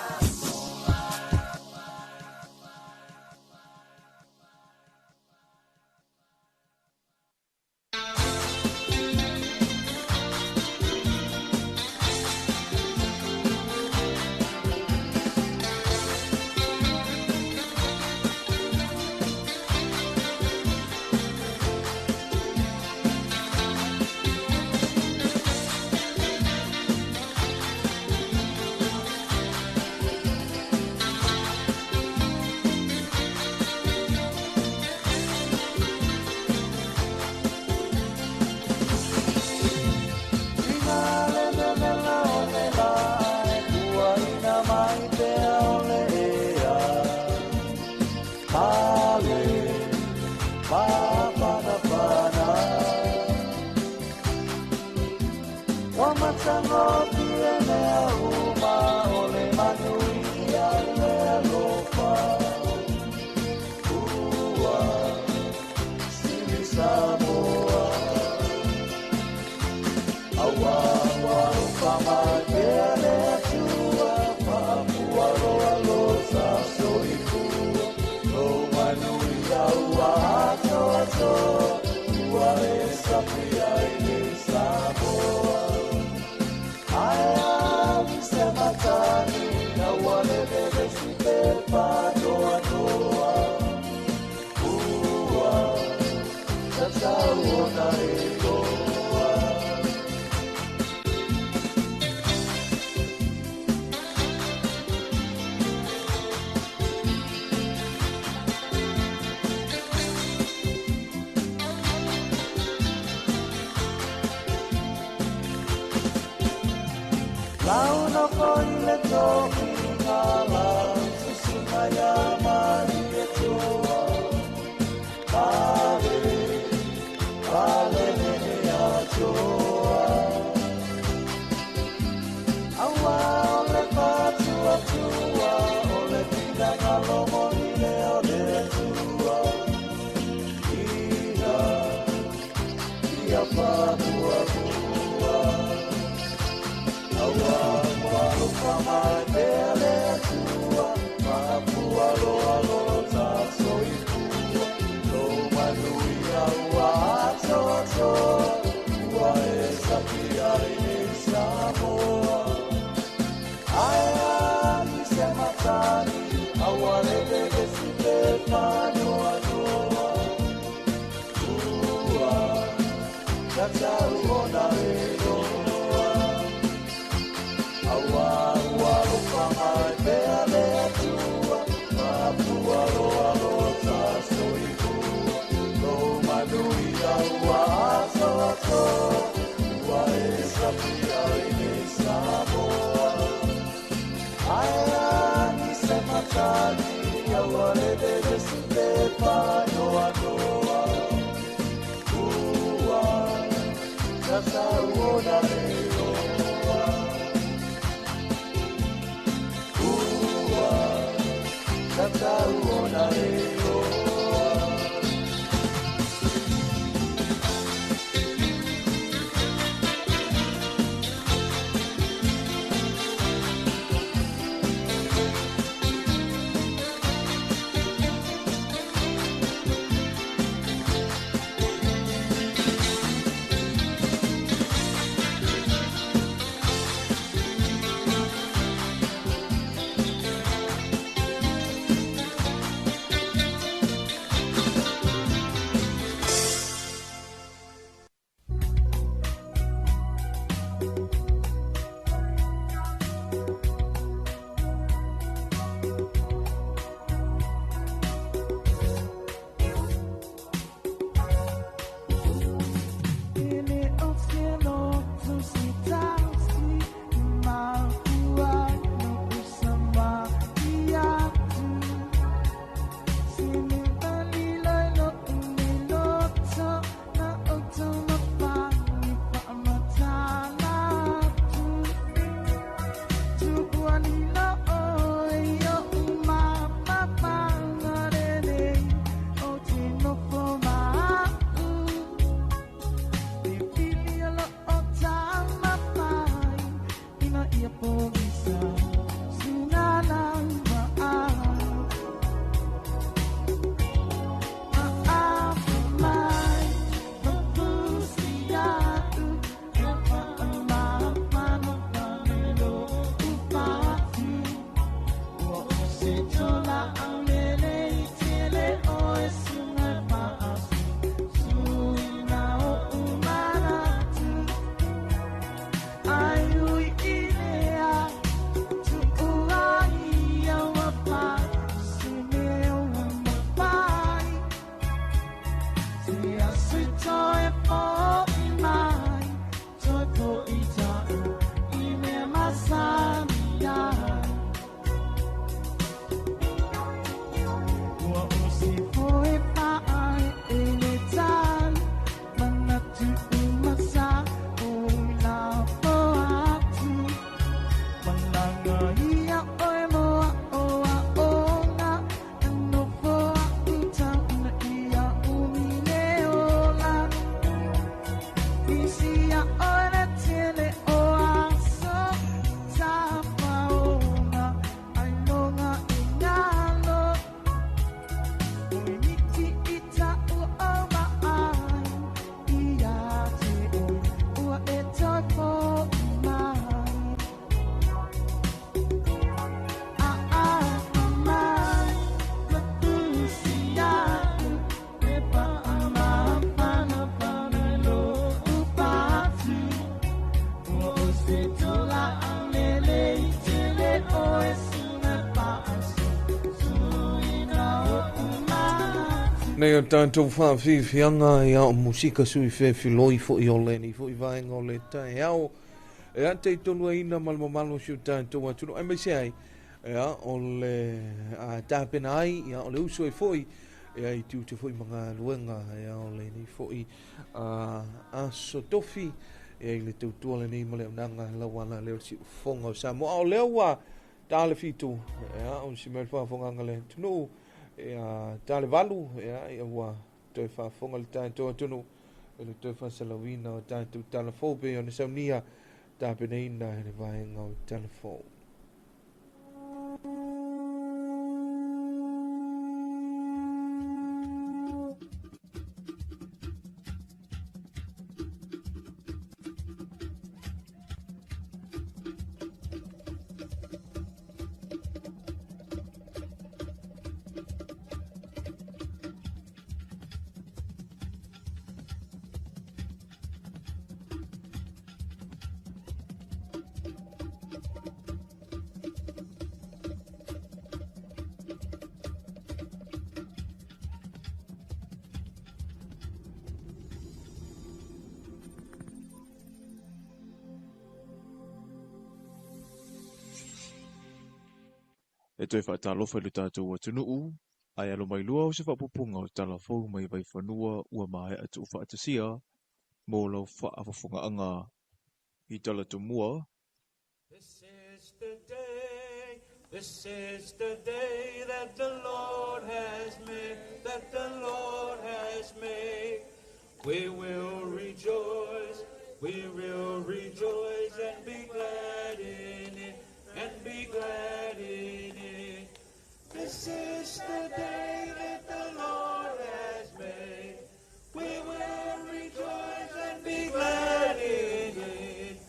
E: Ia pogisa.
A: Nei o tātou whawhiwhianga ia o musika sui whewhiloi fo i o le ni fo i vaenga o le tai ao. E a te tonu e ina malmamalo si o tātou atunu. Ai mai se ai, ia o le a tāpena ai, ia o le uso e fo i, ia i tū te fo i mga luenga, ia o le ni fo i aso tofi, ia i le tautua le nei ma le unanga lawana leo si ufonga o Samoa. O leo wa tā le fitu, ia o si mea whawhonganga le tunu, ia tā le valu, ia ua toi whawhonga le tātou atunu, e le toi whasalawina o tātou talafou pe o ne saunia tā peneina e le vaenga o talafou.
F: E toe whaatalofa i le tātou atunuu, ai alo mai lua o se whaapupunga o talafou mai vaiwhanua ua mae atu whaatasia, mō lau whaafafonga I tala tumua.
G: This is the day, this is the day that the Lord has made, that the Lord has made. We will rejoice and be glad in it, and be glad in it. This is the day that the Lord has made. We will rejoice and be glad in it.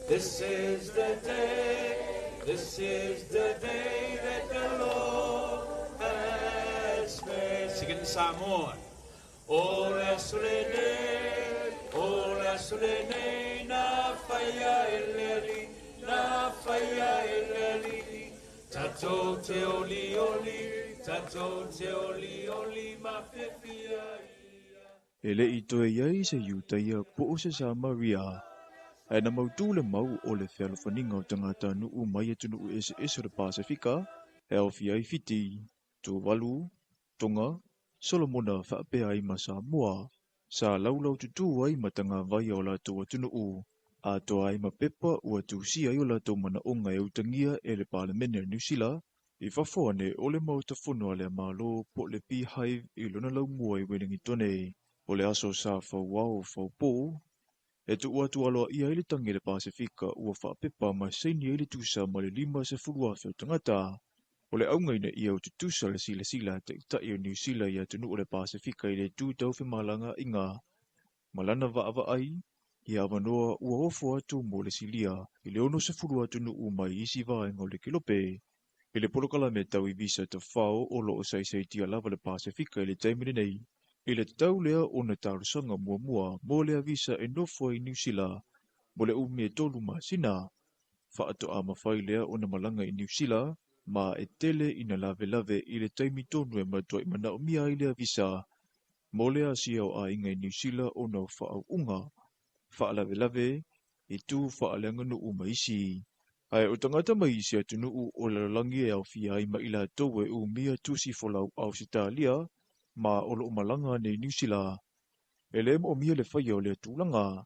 G: This is the day, this is the day that the Lord has made. Sing in Samoan. Ora solene, na faya eleli, na faya eleli. Tato te oli oli, tato te oli oli, ma fefia.
F: E le i toe iai se Iutaia po o se Samaria. Ae na mautu le mau o le fealofaninga o tangata nuu mai atunuu ese ese o le Pasifika, e aofia ai Fiti, Tuvalu, Tonga, Solomona whaapea ai ma Samoa, sa laulau tutu ai matanga vai o latou atunuu, a toa ai ma pepa ua tusia ai o latou manaonga e utangia e le Palemene o Niu Sila, i fafo ane o le mautafono a le malo po le Beehive i lona laumua i Wellingtone. O le aso sa fauao faupō, e tuu atu aloa ia i le tangi le Pasifika ua whaapepa ma saini ai le tusa ma le 50,000 o tangata. O le aunga ina ia o tutusa le sila sila te itai o Niu Sila i atunuu o le Pasifika i le tūtau whemalanga inga. Malana vaava ai, i awanoa ua ofo atu mo le silia i le 60 atunuu mai isi vaenga o le kilope. I le polokala me tau i visa te whao o loo saisaitia lava le Pasifika i le taimi nei. I le tau lea o na taurasanga muamua mo le avisa e nofo i Niu Sila, mo le umi e 3 masina. Whaatoa mawhai lea o na malanga i Niu Sila, ma e tele ina lave lave i le taimi tonu e matua i manao mia i le avisa. Mo le asia o ainga i Niu Sila o na whaauunga, whaalave lave, i tū whaaleanga nuu maisi. Ae o tangata maisi atunuu o lalalangi e au fia ai maila tau e umia tusi folau Ausitalia, ma o loo malanga nei Niu Sila. E le mo mia le whaia o le tūlanga.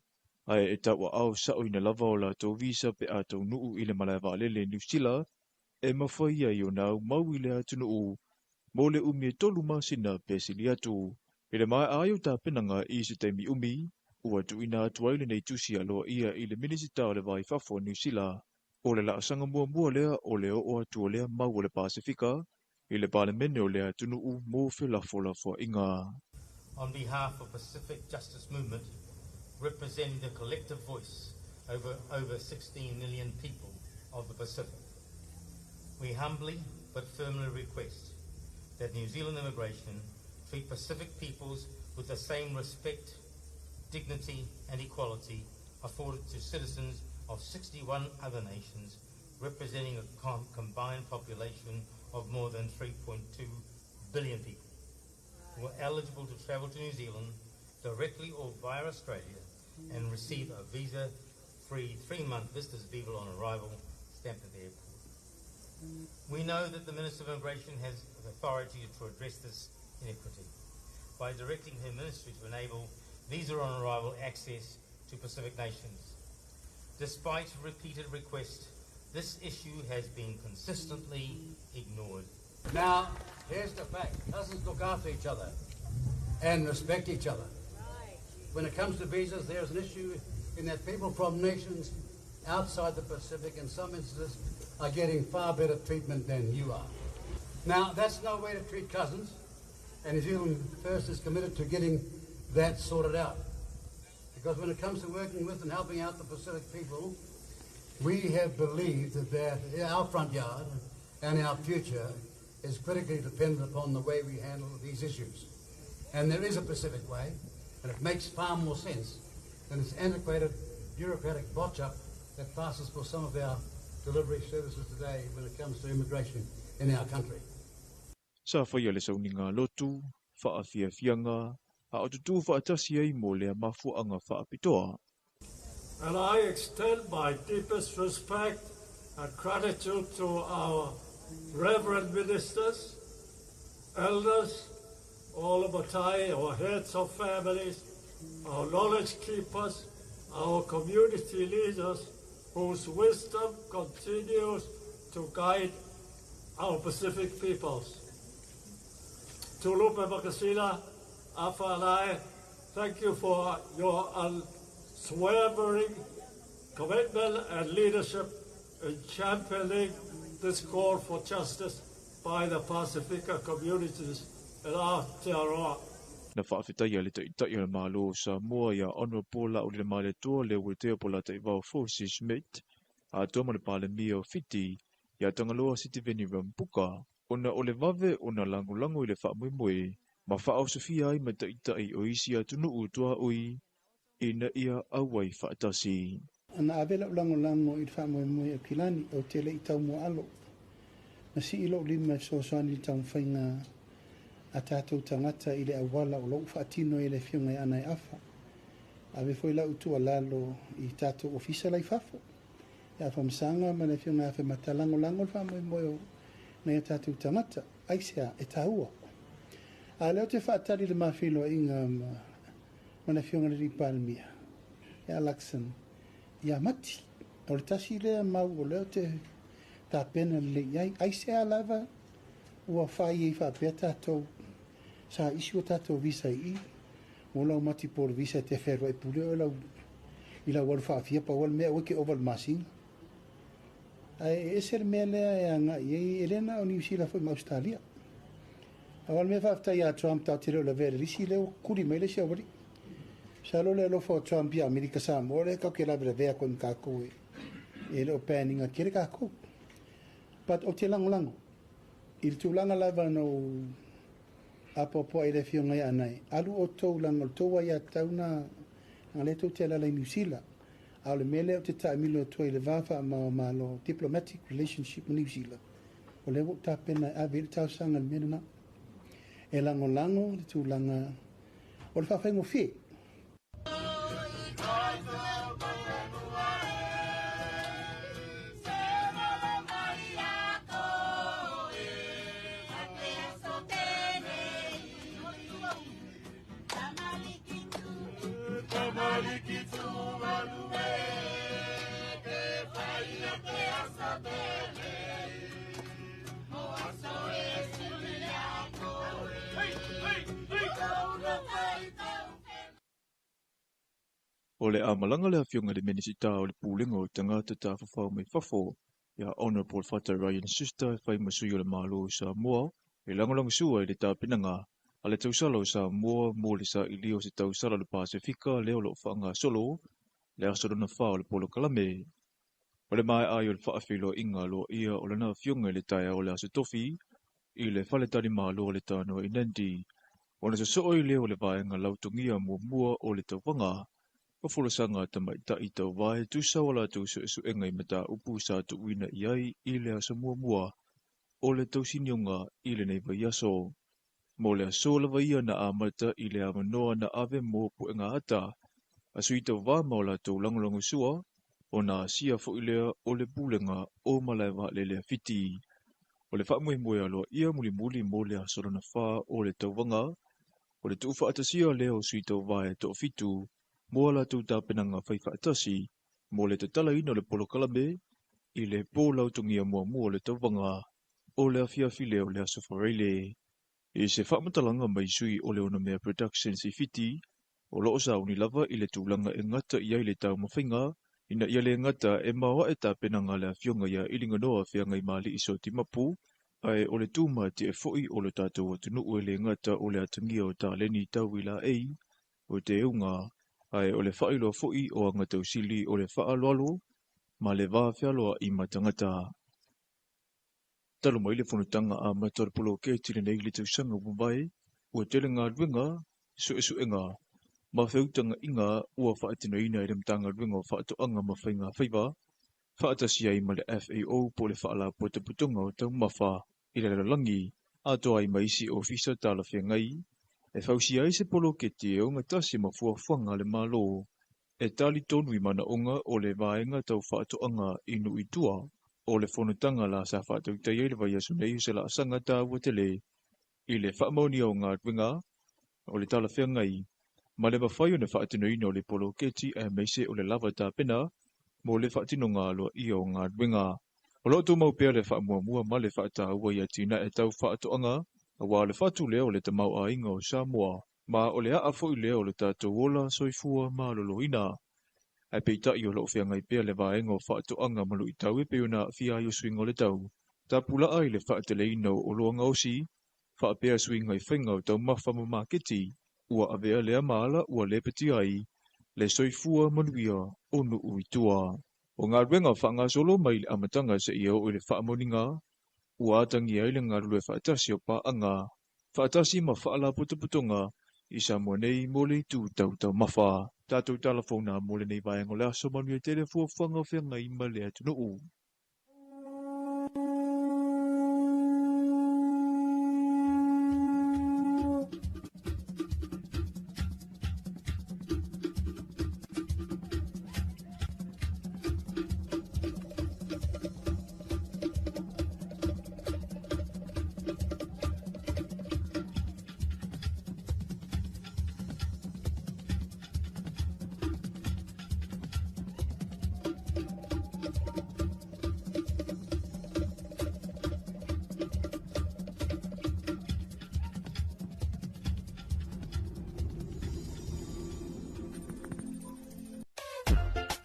F: Ae e taua au sao ina lava o la tau visa pe a tau nuu i le malaeva lele Niu Sila, e mawhaia i o nau mau i le atunuu, mo le umi e 3 masina pe sili atu. I le mai ai o tāpenanga i se taimi umi, ua tuina atu ai le nei tusi aloa ia i le Minisita o le Vai Fafo Niu Sila. O le laasanga muamua lea o le oo atu o lea mau o le Pasifika, i le Palemene o le atunuu mo felafolafoaiga.
H: On behalf of Pacific Justice Movement, representing the collective voice over 16 million people of the Pacific, we humbly but firmly request that New Zealand immigration treat Pacific peoples with the same respect, dignity and equality afforded to citizens of 61 other nations, representing a combined population of more than 3.2 billion people. who are eligible to travel to New Zealand directly or via Australia and receive a visa-free 3-month visitor's visa on arrival stamped at the airport. We know that the Minister of Immigration has the authority to address this inequity by directing her ministry to enable visa on arrival access to Pacific nations. Despite repeated requests, this issue has been consistently ignored.
I: Now, here's the fact. Cousins look after each other and respect each other. When it comes to visas, there's an issue in that people from nations outside the Pacific in some instances are getting far better treatment than you are. Now, that's no way to treat cousins, and New Zealand First is committed to getting that sorted out. Because when it comes to working with and helping out the Pacific people, we have believed that our front yard and our future is critically dependent upon the way we handle these issues. And there is a Pacific way, and it makes far more sense than this antiquated bureaucratic botch-up that passes for some of our delivery services today when it comes to immigration in our country.
F: Sa whaia le sauninga lotu, whaafiafianga, a o tutu whaatasi ai mo lea mafuanga whaapitoa.
J: And I extend my deepest respect and gratitude to our reverend ministers, elders, all the Matai, our heads of families, our knowledge keepers, our community leaders, whose wisdom continues to guide our Pacific peoples. To Lupe Makasina, Afalai, thank you for your unswerving commitment and leadership in championing this call for justice by the Pasifika communities in Aotearoa.
F: Na whaafitaia le taitai o le malo Samoa ia Honorable la uli le maletua le uetea po la taivao Forces Smith a toa ma le palemia o Fiti ia Tangaloa Sitiveni Rambuka ona o le vave o na langolango i le whaamoemoe ma whaaosofia ai ma taitai o isi atunuu tua ui ina ia auai whaatasi.
K: Ana avela o langolango i le whaamoemoe o Kilani o te le i tau mua alo. Na si ilo lima e soasoani i taumafaiga a tātou tagata i le auala o lou faatino i le afioga i ana e afa. Ave foi lau tuualalo i tātou ofisa lai fafo. E afamasaga ma le afioga afe matalagolago le faamoemoe o nai a tātou tagata. Aisea e tāua. A leo te faatali le mafiloaiga ma le afioga le Palemia. E Alakson ia mati. O le tasi lea mau o leo te tapena le iai. Aisea lava ua whai e whaapea tātou sa isi o tātou visa i o lau mati po le visa te wherua i pule o lau i lau alu whaafia pa wal mea weke o wal masinga. Ai e ese le mea lea e anga i e elena o New Zealand foi ma Australia. A wal mea whaaftai a Trump tā te reo la vere lisi leo kuri mai le sia wari. Sa lo le alofa o Trump i Amerika Samoa le kau ke lawe la vea koe mkākou e le o pēninga kere kākou. But o te langolango. I le tūlanga lava no apoapoa i le afioga ia anai. Alu o tou langa o le tou ai a tauna nga le tou te alala i New Zealand. A o le mea lea o te taamilo atoa i le va faamao diplomatic relationship ma New Zealand. O lea ua ou tapena e ave i le talosaga le mea lena. E langolango le tulaga o le faafaigofie.
F: O le amalanga le afioga le Minisita o le Pulega o Tagata Tafafao mai Fafo ia Honorable Fata Ryan Schuster e whai masui o le Malo o Samoa e langolango sua i le tāpinaga a le tausala o Samoa mo le sa ili o se tausala le Pasifika leo lo whaanga solo le aso lona wha o le polo kalame. O le mai ai o le whaafilo inga lo ia o lana afioga i le taia o le aso tofi i le whaletari malo o le tānoa i Nandi. O na sosoo i leo le vaenga lautongia mua o le tauwanga. O folosanga tamaita'i tauvae tusa o latou suesuega i mataupu sa tuuina i ai i le aso muamua o le tausinioga i lenei vaiaso. Mo le aso lava ia na amata i le avanoa na ave mo puega ata a sui tauvā ma o latou lagolagosua ona asia fo'i lea o le pulega o malae vaalele a Fiti. O le faamoemoe aloaia mulimuli mo le aso lona 4 o le tauvaga, o le tuufaatasia lea o sui tauvā e toafitu mo a latou tapenaga faifaatasi mo le tatalaina o le polokalame i le po lautogia muamua o le tauvaga o le afiafi lea o le aso Faraile. I se faamatalaga mai sui o le Onomea Productions i Fiti, o loo sauni lava i le tulaga e gata i ai le taumafaiga ina ia le gata e maoae tapenaga a le afioga ia Iliganoa Feagaimali'i Sotimapu, ae o le tumati'e fo'i o le tatou atunuu e le gata o le atagia o taleni tau i laei o teuga, ae o le faailoa fo'i o agatausili o le faaaloalo ma le va fealoa'i ma tagata. Talu mai le fonotaga amata o le poloketi lenei i le tausaga ua mavae, ua tele galuega, suesuega ma feutaga'iga ua faatinoina e le Matagaluega o Faatoaga ma Faiga Faiva, faatasi ai ma le FAO po o le Faalapotopotoga o Taumafa i le Lalolagi, atoa ai ma isi ofisa talafeagai, e fausia ai se poloketi e ogatasi ma fuafuaga a le Malo e talitonu i manaoga o le vaega tau faatoaga i nuu i tua. O le fonotaga la sa faatautai ai le vaiaso nei o se laasaga taua tele i le faamaonia o galuega o le talafeagai ma le mafai ona faatinoina o le poloketi aemaise o le lava tapena mo le faatinoga aloaia o galuega. O loo tumau pea le faamuamua ma le faataua i atinae tau faatoaga, auā le fatu lea o le tamaoaiga o Samoa, ma o le aa fo'i lea o le tatou ola soifua maloloina. Ae peitai o loo feagai pea le vaega o faatoaga ma luitau e pei ona aafia ai o suiga o le tau, tapulaa i le faateleina o oloa gaosi, faapea suiga i faiga o taumafa ma maketi, ua avea lea ma ala ua lepatia ai le soifua manuia o nuu i tua. O galuega faagasolo mai le amataga seia oo i le faamaoniga, ua atagia ai le galulue faatasi o paaga faatasi ma faalapotopotoga i Samoa nei mo le itu tau taumafa. Tatou talafona mo lenei vaega o le aso, manuia tele fuafuaga o feagai ma le atunuu.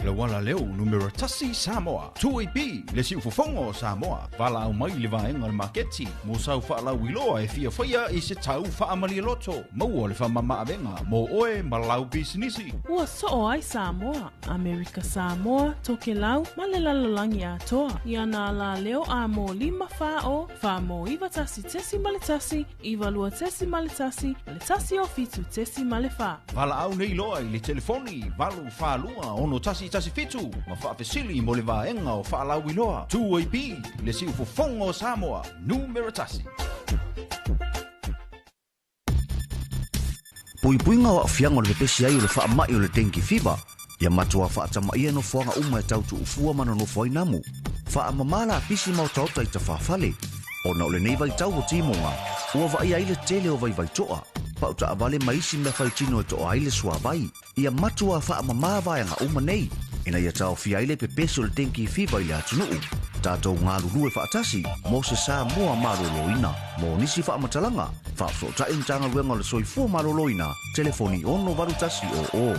L: Le uala leo numera 1 Samoa, 2AB, le siufofoga o Samoa, valaau mai i le vaega o le maketi, mo sau faalauiloa e fiafaia i se tau faamalie loto, maua le faamamaavega mo oe ma lau pisinisi.
M: Ua soo ai Samoa, Amerika Samoa, Tokelau ma le lalolagi atoa. I ana alā leo a mō 5 4 0 4 mō 9 1.1 9 2.1 ma le 1 o 7.4.
L: Valaau nei loa i le telefoni 8 4 2 6 1 1 7 ma faafesili mo le vaega o faalauiloa. 2AB, le siufofoga o Samoa, numera 1.
N: Puipuiga o aafiaga o le pepesi ai o le faama'i o le dengue fever, ia matuā faatamaia nofoaga uma e tau tuufua ma nonofo ai namu. Faamamā lapisi ma otaota i tafafale, ona o lenei vaitau o timoga, ua vaaia ai le tele o vaivaito'a, pautaavale ma isi mea faitino e to'a ai le suavai. Ia matuā faamamā vaega uma nei, ina ia taofia ai le pepesi o le dengue fever i le atunuu. Tatou galulue faatasi mo se Samoa maloloina. Mo nisi faamatalaga, faafesootai Matagaluega o le Soifua Maloloina, telefoni 681 00.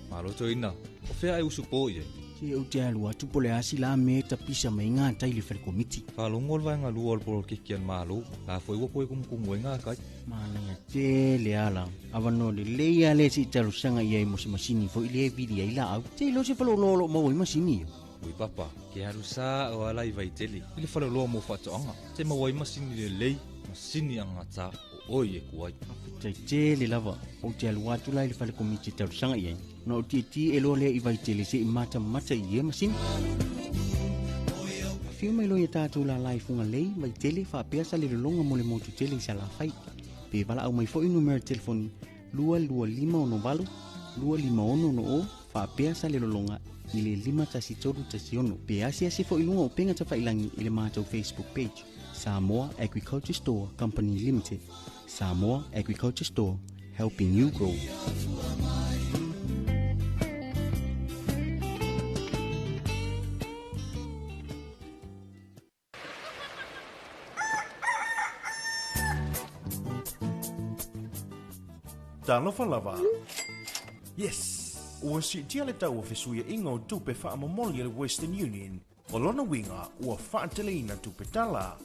U: Malo toeaina, o fea e usu po i ai?
D: Se ou te alu atu po o le a se la mea e tapisa mai ai gatai i le fale komiti.
U: Faalogo le vaega lua o le poloketi a le Malo, la foi ua toe tumutumu ai gatai.
D: Manaia tele ala. Avanoa lelei lava lea se i talosaga i ai mo se masini foi lea e vili ai laau. Se iloa se faleoloa o lo o maua ai masini ia.
U: Ui papa, ke alu sa o ala i Vaitele i le faleoloa mo faatoaga. Se maua ai masini lelei, masini agata o oi e kuai.
D: Tai tele lava o te alu atu la i le fale komiti talosaga i ai na o tietie e loa lea i vaitele seʻi matamata i ia masina. Afio mai loa ia tatou lalā i Fugalei, Vaitele faapea sa lelologa mo le motu tele i Salafai. Pe valaau mai foʻi numera telefoni 22568 25660 faapea sa lelologa i le 51316 pe asiasi foʻi luga o pega tafailagi i le matou Facebook page Samoa Agriculture Store Company Limited. Samoa Agriculture Store, helping you grow.
O: Talofa lava. Yes! Ua siitia le tau o fesuiaʻiga o tupe faamomoli a le Western Union. O lona uiga, ua faateleina tupe tala.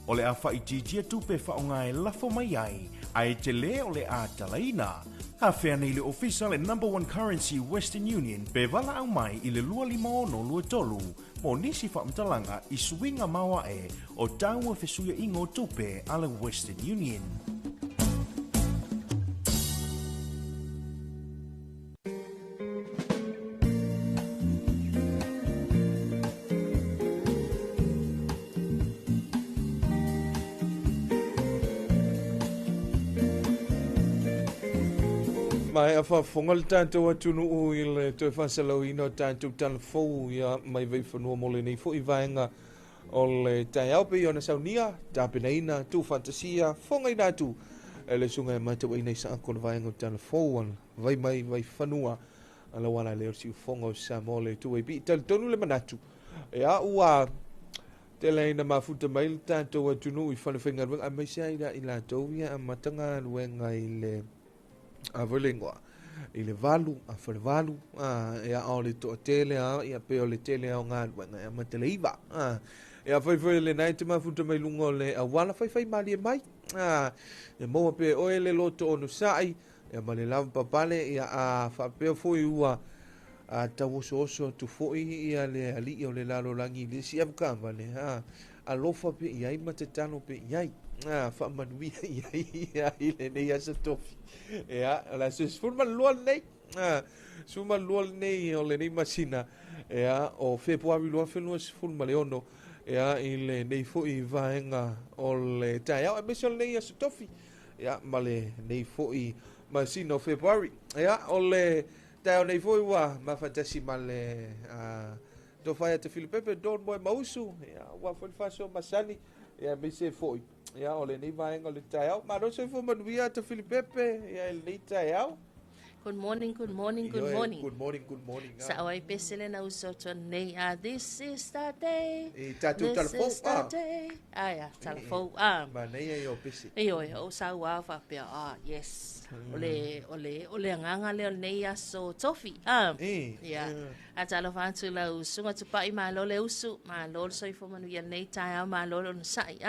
O: O le a faaitiitia tupe e faaaoga e lafo mai ai, ae telē o le a talaina. Afea nei le ofisa le Number One Currency Western Union pe valaau mai i le 25623 mo nisi faamatalaga i suiga maoae o tau o fesuiaʻiga o tupe a le Western Union.
A: Maea faafofoga le tatou atunuu i le toe faasalauina o tatou talafou ia mai Vaifanua mo lenei foi vaega o le taeao pei ona saunia tapenaina tuufaatasia fogaina atu e le susuga e matauaina i saako le vaega o talafou vai mai Vaifanua ala lea o le siufofoga o Samoa le 2AP. Talitonu le manatu ia ua tele ina mafuta mai le tatou atunuu i falefaigaluega aemaise ai i latou ia amata galuega i le avolengoa i le 8 a fale 8 ia o le toatele a ia pe o le tele o galuega ia amata le 9 ia faifai le nai te mafuta mai luga o le auala faifai malie mai ia maua pe oe le loto o nusai ia ma le lava papale ia a faapea foi ua tauosooso atu foi ia le alii o le lalolagi i le isi avakavale alofa pe iai ma tatalo pe iai faamanuia iai ia i lenei aso tofi ia o le aso 12 lenei 12 lenei o lenei masina ia o Fepuari 2026 ia i lenei foi vaega o le taeao aemaise o lenei aso tofi ia ma lenei foi masina o Fepuari ia o le taeao nei foi ua mafatasi ma le tofaia te Filipepe Don Moe Mausu ia ua foi le faasoa masani ia aemaise foi ia o lenei vaega o le taeao. Malo soifua manuia te Filipepe ia i lenei taeao.
B: Good morning, good morning, good morning.
A: Good morning, good morning.
B: Sa oi pesele na uso to nei. This is the day.
A: E tatou
B: This
A: talafou.
B: is the day. Ia, talafou.
A: Ma nei ai o pese.
B: E oi, o sa ua fa pea. Yes. Ole, ole, ole nganga le nei aso tofi. Ia. A talofa atu lau usuga tupai malo le usu, malo le soifua manuia nei taeao, malo le onosai.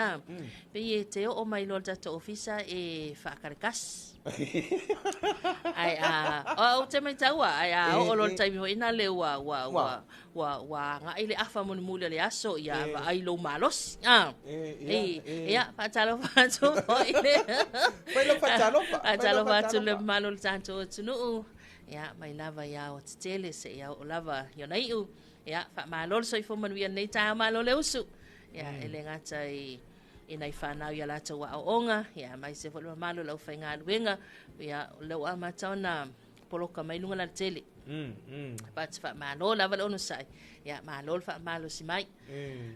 B: Pe e te oo mai loa le tatou ofisa e faakarekasi. Ai a o te mai taua ai a o lo taimi ho ina le ua ua ua ua ua ngai le afa mulimuli le aso ia va ai lo malosi. Ia faatalofa atu foi le
A: Fai lo faatalofa.
B: Faatalofa atu le malo le tatou atunuu. Ia mai lava ia o tetele se ia o lava i ona iu. Ia faamalo le soifua manuia nei taeao, malo le usu. Ia ele gata i nai whanau ia latou aoaoga, ia mai se foi le mamalu o le aufaigaluega, ia o lea ua amata ona poloka mai luga la le tele. Pati faamalo lava le onosai, ia malo le faamalosi mai.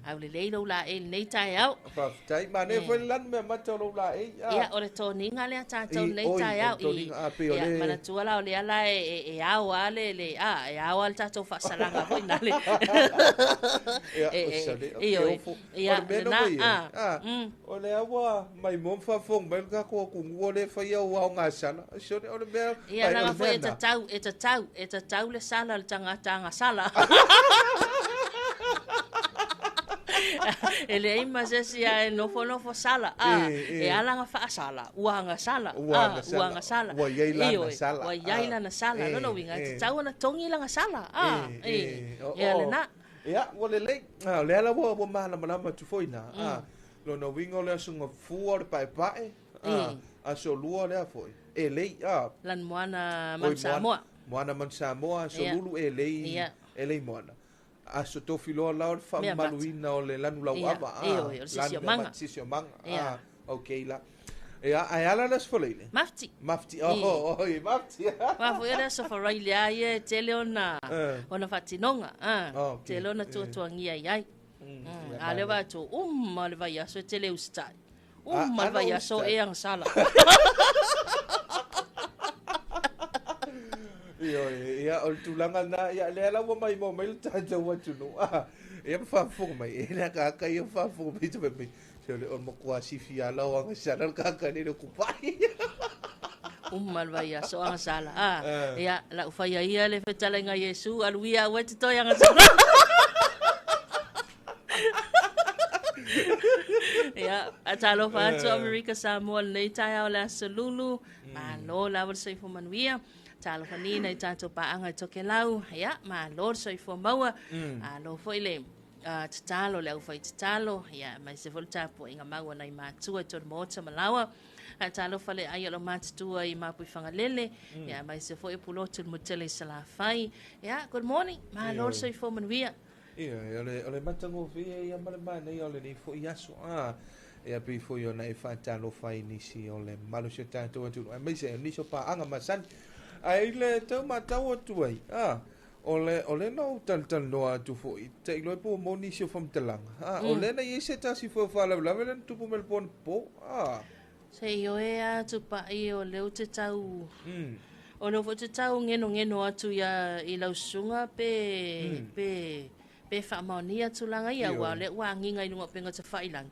B: Au lelei lou laei lenei taeao.
A: Faafetai, manaia foi le lanu mea mata o lou laei.
B: Ia, o le toniga lea tatou lenei taeao. Ia, manatua la o lea la e ao a le e ao a le tatou faasalaga foi na le.
A: Ia, o sale, o
B: Ia,
A: le mea na o lea ua mai mo faafofoga mai le tatou atunuu o le faia o aogasala. O le mea.
B: Ia, laga foi e tatau, e tatau, e tatau le sala le tagata agasala. E leai ma se isi e nofonofo sala. E ala nga faasala, ua agasala. Ua agasala.
A: Ua iai lana sala.
B: Ua iai lana sala. Lona uiga, e tatau ona togi lana sala. Ia lena.
A: Ia, ua lelei. O lea la ua malamalama atu foi na. Lona uiga o le aso gafua o le paepae. Aso lua lea foi. E lei a.
B: Lan moana man Samoa.
A: Moana man Samoa aso lulu e lei e lei moana. Aso tofi loa la o le faamamaluina o le lanu lauava
B: o le
A: siosiomaga. Okay la. Ia, ai ala le aso Faraile?
B: Mafti.
A: Mafti, oh, oi, mafti.
B: Wa foi le aso Faraile a ia e tele ona ona faatinoga, tele ona tuatuagia i ai. A lea va atu uma le vaiaso e tele usitai. Uma le vaiaso e agasala.
A: Ioe, ia, o le tulaga lena, ia, lea la ua maimoa mai le tatou atunuu, ia ma faafofoga mai, e le akaaka ia faafofoga mai, ta mai, se o le matua sifi ala o agasala le kaka le le kupai.
B: Uma le vaiaso agasala. Ia, lau faia ia le fetalaiga Iesu, aluia aua e te toe agasala. Ia, talofa atu Amerika Samoa lenei taeao le aso lulu, malo lava le soifua manuia. Talofa nina i tātou paaga i Tokelau, ia, malo le soifua maua. Alo foi le tatalo le aufai tatalo, ia, mai se foi le tapuaiga maua nai matua i tolu maota ma laua. Talofa le ai o lo matutua i Mapui Whangalele, ia, mai se foi pulotu le mutele i Salafai. Ia, good morning, malo le soifua manuia.
A: Ia, o le matagofie ia ma le manaia o lenei foi aso. Ia pei foi ona e faatalofa i nisi o le malosi o tatou atunuu, aemaise o nisi o paaga masani. Ae i le tau matau atu ai, o le na ou talatalanoa atu foi, ta'iloa po ua maua nisi o faamatalaga. O lea na i ai se tasi foi o faalavelave lea na tupu mai le po anapo.
B: Se i oe a tupa'i o lea ou te tau o lea foi te tau genogeno atu ia i lau susuga pe pe pe faamaonia tulaga ia ua o lea ua agiga i luga o upega tafailagi.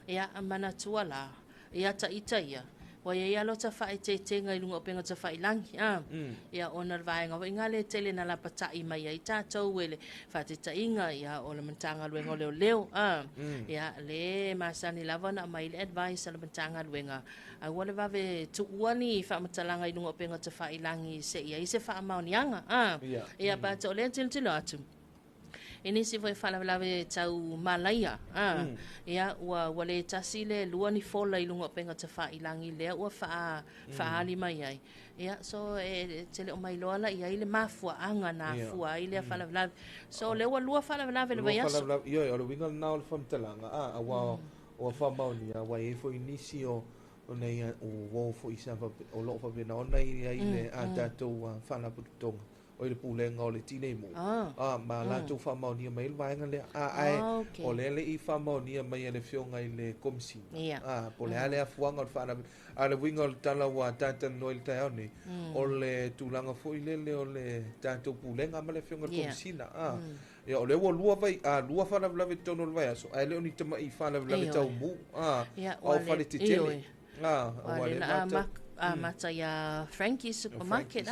B: Ia manatua la ia ta'ita ia ua iai a lota faaeteetega i luga o upega tafailagi ia ona o le vaega foi le tele na lapata'i mai ai tatou e le faataitaiga ia o le Matagaluega o Leoleo ia le masani lava ona aumai le advice a le Matagaluega aua le vave tuua ni faamatalaga i luga o upega tafailagi se i ai se faamaoniaga ia but o lea tilotilo atu i nisi foi faalavelave tau malaia ia ua le tasi le lua ni fola i luga o upega tafailagi lea ua faaali mai ai. Ia so e tele o mai loa la i ai le mafuaaga na afua ai lea faalavelave. So lea ua lua faalavelave le vaiaso.
A: Ioe, o le uiga lena o le faamatalaga auā ua faamaonia ua i ai foi nisi o nei uō foi sa o loo faapena ona i ai le a tatou faalapotopotoga o i le pulega o le tinei mu ma latou faamaonia mai le vaega lea ae o lea le i faamaonia mai e le afioga i le Komisina po o le a le afuaga o le faalavelave. A le uiga o le tala ua tatalanoa i le taeao nei, o le tulaga foi lele o le tatou pulega ma le afioga i le Komisina. Ia, o lea ua lua vai, lua faalavelave i totonu o le vaiaso, ae le o ni tama'i faalavelave taumu, a o fale tetele.
B: Ua le na amata ia Frankie's Supermarket.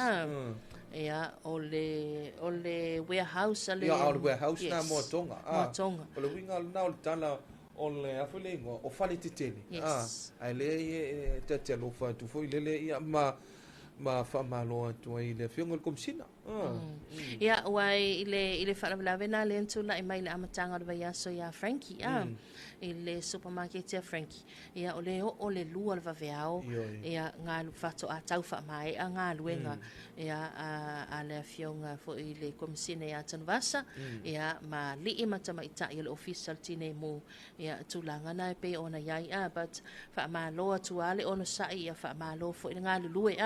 B: Ia, o le warehouse a le.
A: Ia, o le warehouse na Moatonga.
B: Moatonga.
A: O le uiga lena o le tala o le a foi le igoa, o fale tetele. Ae lea e tate alofa atu foi lele ia ma faamalo atu ai le afioga i le Komisina.
B: Ia, ua i le faalavelave na lea na tula'i mai le amataga o le vaiaso iā Frankie i le supermarket ia Frankie. Ia, o le oo le 2 le vaveao ia galu faatoa tau faamaea galuega ia a le afioga foi i le Komisina ia Tanuvasa ia ma alii ma tamaita'i o le ofisa o le Tinei Mu ia tulaga na e pei ona iai but faamalo atu lava le onosa'i ia faamalo foi le galulue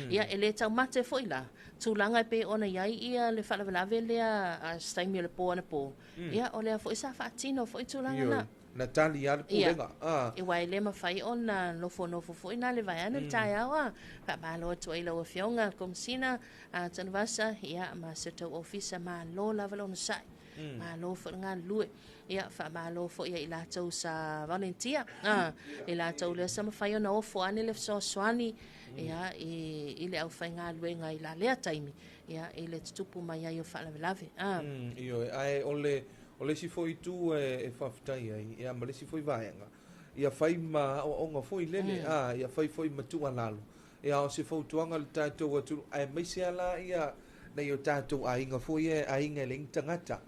B: ia e lē taumate foi la tulaga e pei ona iai ia le faalavelave lea a se taimi o le po anapo ia o lea foi sa faatino foi tulaga na.
A: Na tali lava le pulega.
B: Ia, aua e le mafai ona nofonofo foi na le vaeane le taeao faamalo atu ai lau afioga Komisina Tanuvasa ia ma se tou ofisa malo lava le onosa'i malo foi le galulue. Ia faamalo foi ia i latou sa volunteer i latou lea sa mafai ona ofo ane le fesoasoani ia i le aufaigaluega i la lea taimi ia i le tutupu mai ai o faalavelave.
A: Ioe, ae o le isi foi itu e faafetai ai ia ma le isi foi vaega ia fai ma aoaoga foi lele ia fai foi ma tuualalo ia o se fautuaga le tatou atunuu aemaise ala ia nei o tatou aiga foi e aiga e leai ni tagata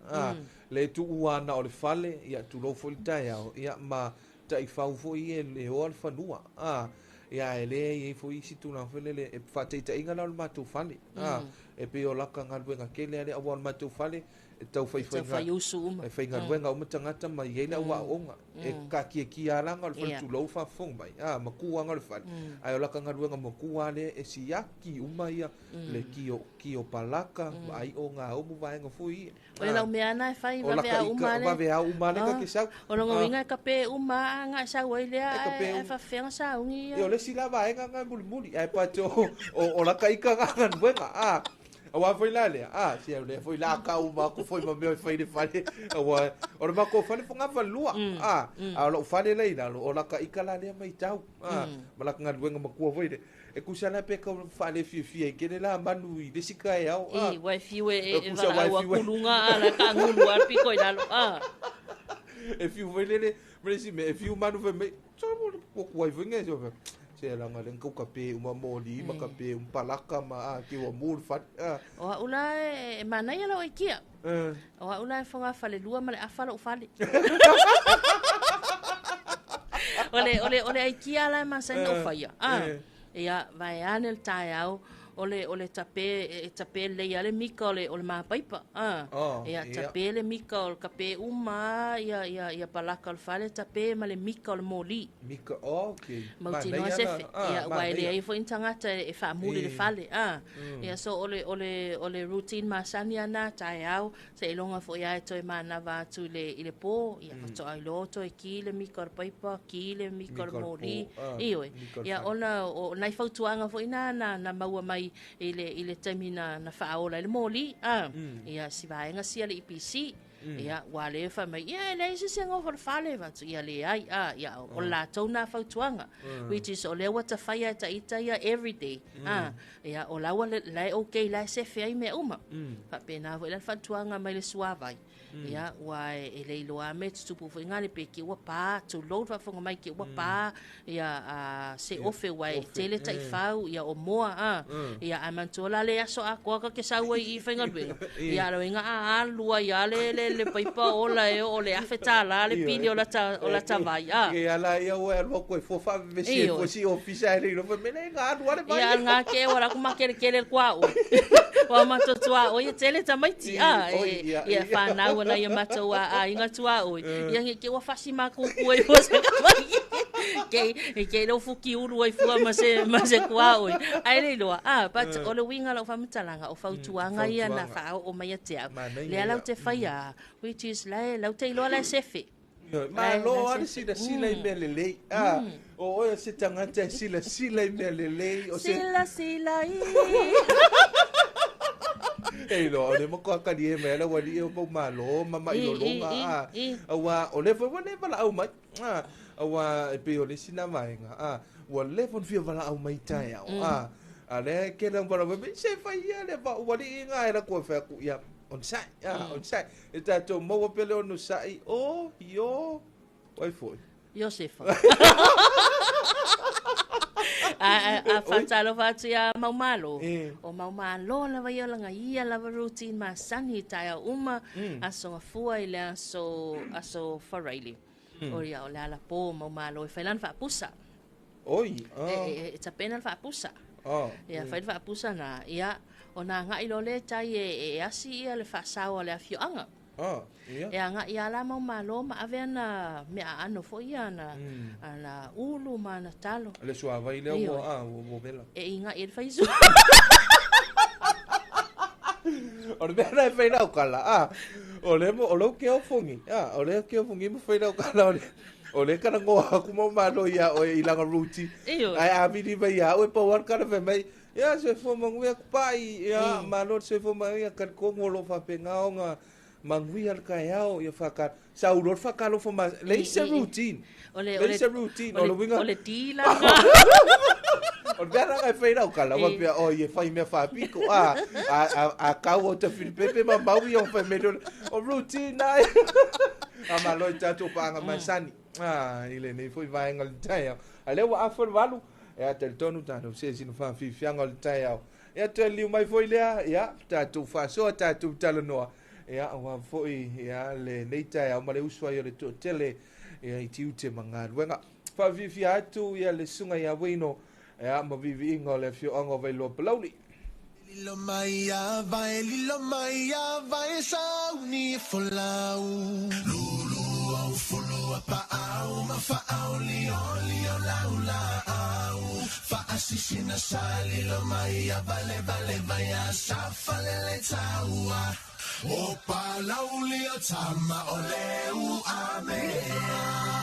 A: le tuua ana o le fale ia tulou foi le taeao ia ma taifau foi e le oa le fanua. Ia e le i ai foi isi tulaga foi lele e faataitaiga la o le matou fale. A, e pei o laka galuega tele lea aua o le matou fale e tau
B: Tau faiusu uma.
A: E faigaluega uma tagata ma i ai le au aoaoga. E taatiatia lava laga o le fale tulou faafofoga mai. A, matua aga o le fale. Ae o laka galuega matua lea e siaki uma ia le kio, kio palaka, vaai o gaomu vaega foi ia.
B: O le lau mea na e fai
A: O laka
B: vaveao
A: ika,
B: uma le.
A: vaveao uma lea ka te sau.
B: O lona uiga e kape uma a aga'i sau ai lea
A: E kape
B: ae
A: uma.
B: faafefea saugi
A: Ia
B: ia.
A: o le isi la vaega na e mulimuli, ae pate o laka ika ga galuega. A, aua foi la lea, a, sia lea foi la kau ma ko foi ma mea e fai le fale, aua o le matou fale fogafalelua. A, a o lou fale la i lalo, o laka ika la lea maitau. A, ma laka galuega matua foi le. E kusa la pe kau faalefiafia i tele la manu i le isi taeao. A,
B: I, ua e fiu e,
A: E
B: e
A: kusa ua e
B: valaau
A: fiu e-
B: aku luga a la kaagulu a le piko i lalo. A.
A: E fiu foi lele, ma le isi mea, e fiu manu fai mai, sa mo le kuakuai foi nge, se se laga le kau kape uma moli ma kape uma palaka ma a ke ua mu le fale. A,
B: O a'u la e manaia lau aikia.
A: eh.
B: O a'u la e fogafalelua ma le afa lo'u fale. O le aikia la e masani ona ou faia. A. Ia, vaeane le taeao, o le tape e tape lelei a le mika o le mapaipa. A.
A: Oh,
B: Ia,
A: ia.
B: tape le mika o le kape uma ia ia ia palaka o le fale tape ma le mika o le moli.
A: Mika, oh, okay.
B: Mautinoa
A: Manaia
B: sefe.
A: la, ah,
B: Ia, ua e
A: manaia.
B: leai foi ni tagata e faamuli le fale. A. Ia, so o le routine masani ana taeao, seiloga foi a e toe manava atu i le pō, ia faatoa iloa toe ki le mika o le paipa, ki le mika o le
A: Mika o le
B: moli.
A: pō, ah,
B: Ioe.
A: mika o le
B: Ia,
A: fale.
B: ona o nai fautuaga foi na maua mai i le taimi na faaola i le moli. A. Ia, si vaega sia le EPC. Ia, ua le fai mai, ia, e leai se isi e gofo le fale, fatu, ia leai, a, ia, o latou na fautuaga. Which is, o lea ua tafaia e taita ia every day. A, ia, o la ua la e okay, la e sefe ai mea uma. Faapena foi la le fautuaga mai le suavai. Ia, ua e le iloa me tutupu foi ngā le pe ke ua pā, tulou le faafofoga mai ke ua pā, ia, a, se ofe ua e
A: Ofe,
B: tele taifau, ia, o moa, a. Ia, ae manatua la le aso atoa ka ke sau ai i faigaluega. Ia, le uiga a alu ai a le paipa ola e oo le $1,000 le pili o lata vai, a.
A: Ia la ia ua alu aku e fua faavevesi e
B: Ioe.
A: fua si ofisa e le ilo fai mai le ga alu ale vai.
B: Ia ngā ke ora ku makelekele le kua o. Wa matou tua o ia tele tamaiti a.
A: Oi,
B: E,
A: ia,
B: ia
A: ia.
B: whanau ana ia matou a inga tua o. Ia nge ke ua fasi makuku ai fua se kamai. Ke leo fuki ulu ai fua ma se kua o. Ai le iloa. A, but o le uiga o lau faamatalaga o fautuaga ia na
A: fautuaga.
B: faaoo mai ia te au.
A: Manaia
B: Lea lau
A: ia.
B: te faia, which is la lau te iloa la e sefe.
A: Malo
B: La
A: a le
B: sefe.
A: silasila i mea lelei. A, o oe o se tagata e silasila i mea lelei. O se
B: Sila sila i.
A: E iloa, o le makoa kali e mai ala wali e o pau malo, ma mai lolonga, a. Aua, o le foi ua le valaau mai. A, aua, e pei o le isi na vaega, a. Ua leva ona fia valaau mai taeao, a. A lea ke la valaau mai, se fai ia le va wali i ngā e la kua whea ku, ia, on sai, a, on sai. E tātou maua pele onu sai, o, io, oi foi.
B: Iosefa. A faatalofa atu ia Maumalo. O Maumalo lava ia o laga ia lava routine masani i taeao uma, aso gafua i le aso Faraili. O ia o le alapō Maumalo e fai lana faapusa.
A: Oi,
B: E, e, e tapena le faapusa. Ia fai le faapusa na, ia ona aga'i loa lea tai e asi ia le faasao a le afioaga.
A: Ia.
B: E aga'i a la Maumalo ma ave ana mea aano foi ia ana, ana ulu ma ana talo.
A: Le suavai lea
B: Ioe.
A: ua, a, ua vela.
B: E iga'i e le faisu.
A: O le mea la e fai lau kala, a, o le mo, o lau ke ofongi, a, o le ke ofongi mo fai lau kala, o le kana ngoa aku mau malo ia o i langa ruti.
B: Ioe.
A: Ai a vili mai ia, o e pau ar kana fai mai, ia se fo manguia kupai, ia malo se fo manguia kan kongo lo fa pengaonga, manguia al kaiao, ia whaka, sa uro whakalo fo ma, le se routine.
B: O le,
A: Le se routine, o le winga.
B: O le tila.
A: O le mea ranga e whai rau kala, wa pea, o, i e whai mea whapiko, a kau o te Filipepe ma maui o whai mea o routine ai. A malo i tātou paanga masani. A, i le nei foi vaenga le taeao. A lea ua afa le 8, e a talitonu tātou se sina whawhiwhianga o le taeao. E a te liu mai foi lea, ia, tātou whasoa, tātou talanoa. Ia, ua foi, ia, le nei taeao ma le usu ai o le toatele, ia, i tiute ma ngā luenga. Faafiafia atu ia le susuga ia Ueino ia ma viiviiga o le afioaga o Vailoa Palauli.
S: Lilo mai a vai, lilo mai a vai, sauni folau. Lulu au fulu a paau, ma faau li oli o lau la au. Faasisina sa lilo mai a vale vale vai a sa falele taua. O palauli o tama o leu a mea.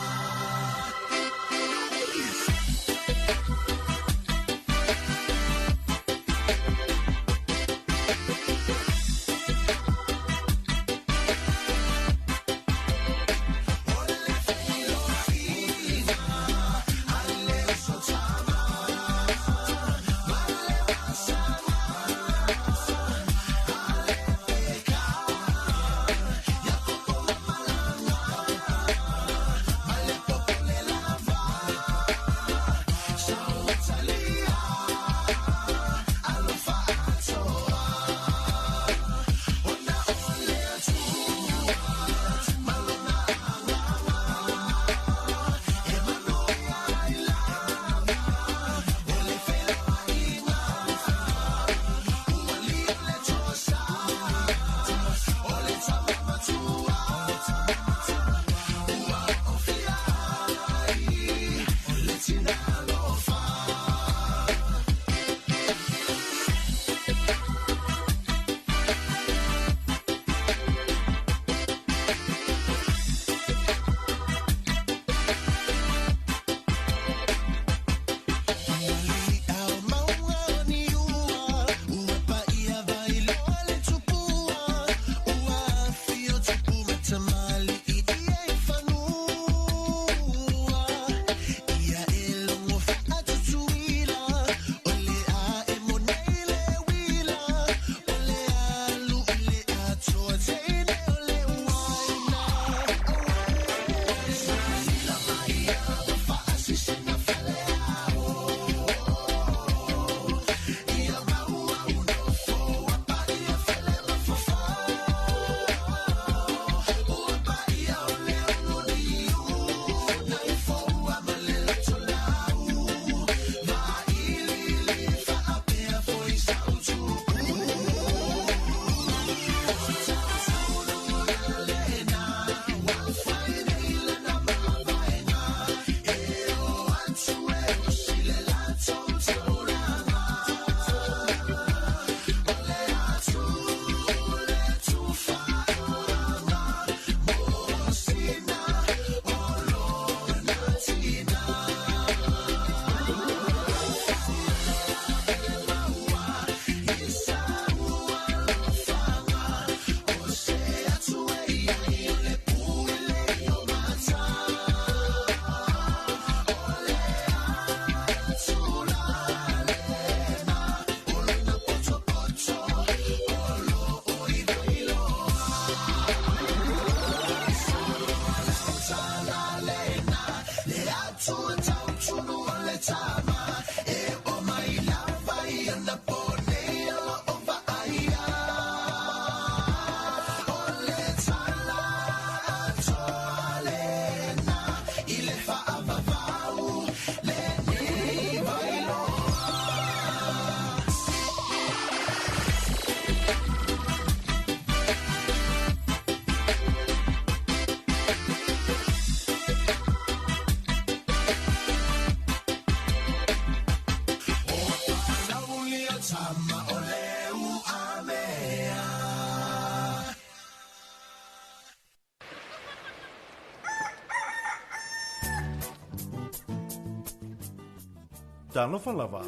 O: Talofa lava.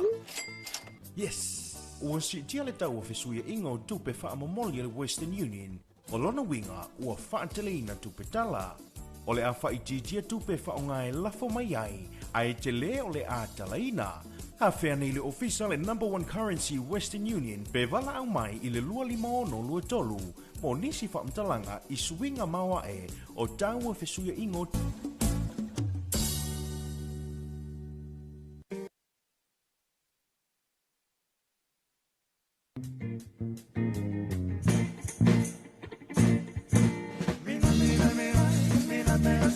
O: Yes! Ua siitia le tau o fesuiaiga o tupe faamomoli a le Western Union. O lona uiga ua faateleina tupe tala. O le a faaitiitia tupe faaaoga e lafo mai ai, ae telē o le a talaina. Afea nei le ofisa le number one currency Western Union pe valaau mai i le 25623 mo nisi faamatalaga i suiga maoae o tau o fesuiaiga o
G: Mina, mina, mina, mina, mina,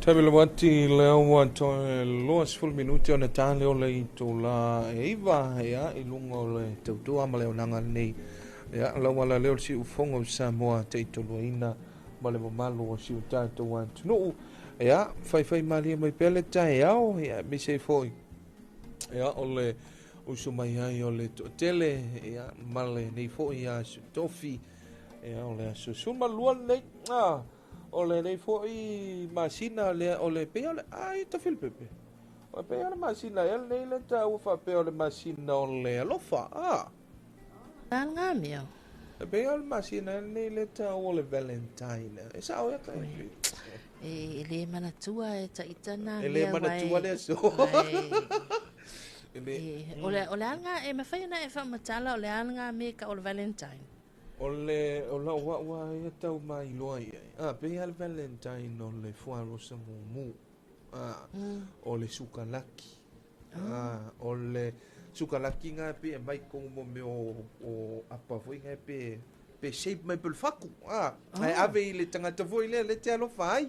A: Taimile wati lea ua toe 20 minute ona tā leo le i tō la e iwa ia i lunga o le tautua ma le onaga lenei. Ia lau ala leo le siufogo o Samoa te itoluaina ma le mamalu o si o tatou atunuu. Ia faifai malie mai pea le taeao ia aemaise ai foʻi ia o le uso mai ai o le toʻatele ia ma lenei foʻi aso tofi ia o le aso 12 lenei. O lenei foʻi masina lea o le pei o le ai tofi le pepe. O le pei o le masina ea lenei le taua faapea o le masina o le alofa.
B: Nga mea.
A: E pei o le masina ea lenei le taua o le Valentine. E sao ia kai.
B: E le manatua e taitana
A: E le manatua le aso.
B: O le anga e mawhai ana e whaamatala o le anga me ka o le Valentine.
A: O le o la ua ua ia tau mai loa ia. Pe le Valentine o le fuarosa mumu. O le sukalaki. O le sukalaki ngā pe e mai kongo mo me o apa foi ngā pe pe shape mai pe le faku. Ai ave i le tangata foi le le te alofa ai.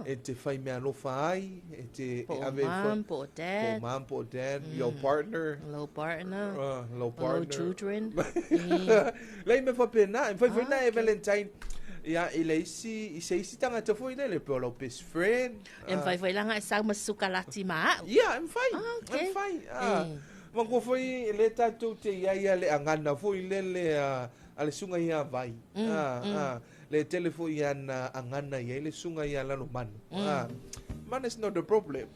A: E te whai mea alofa ai, e te
B: Po
A: ave
B: mom, po dad.
A: Po mom, po dad, your partner.
B: Low partner.
A: Low partner.
B: Low children.
A: Lei me whapena, e whai whai e Valentine. Ia, i le isi, i se isi tangata foi le, le pe o lau best friend.
B: E whai whai langa e sau masukalati maa.
A: Ia, e whai. E whai. Mangua foi le tātou te ia ia le angana foi le le a le sunga ia vai. Le tele foi ana angana ia le sunga ia lalo manu. Money is not the problem.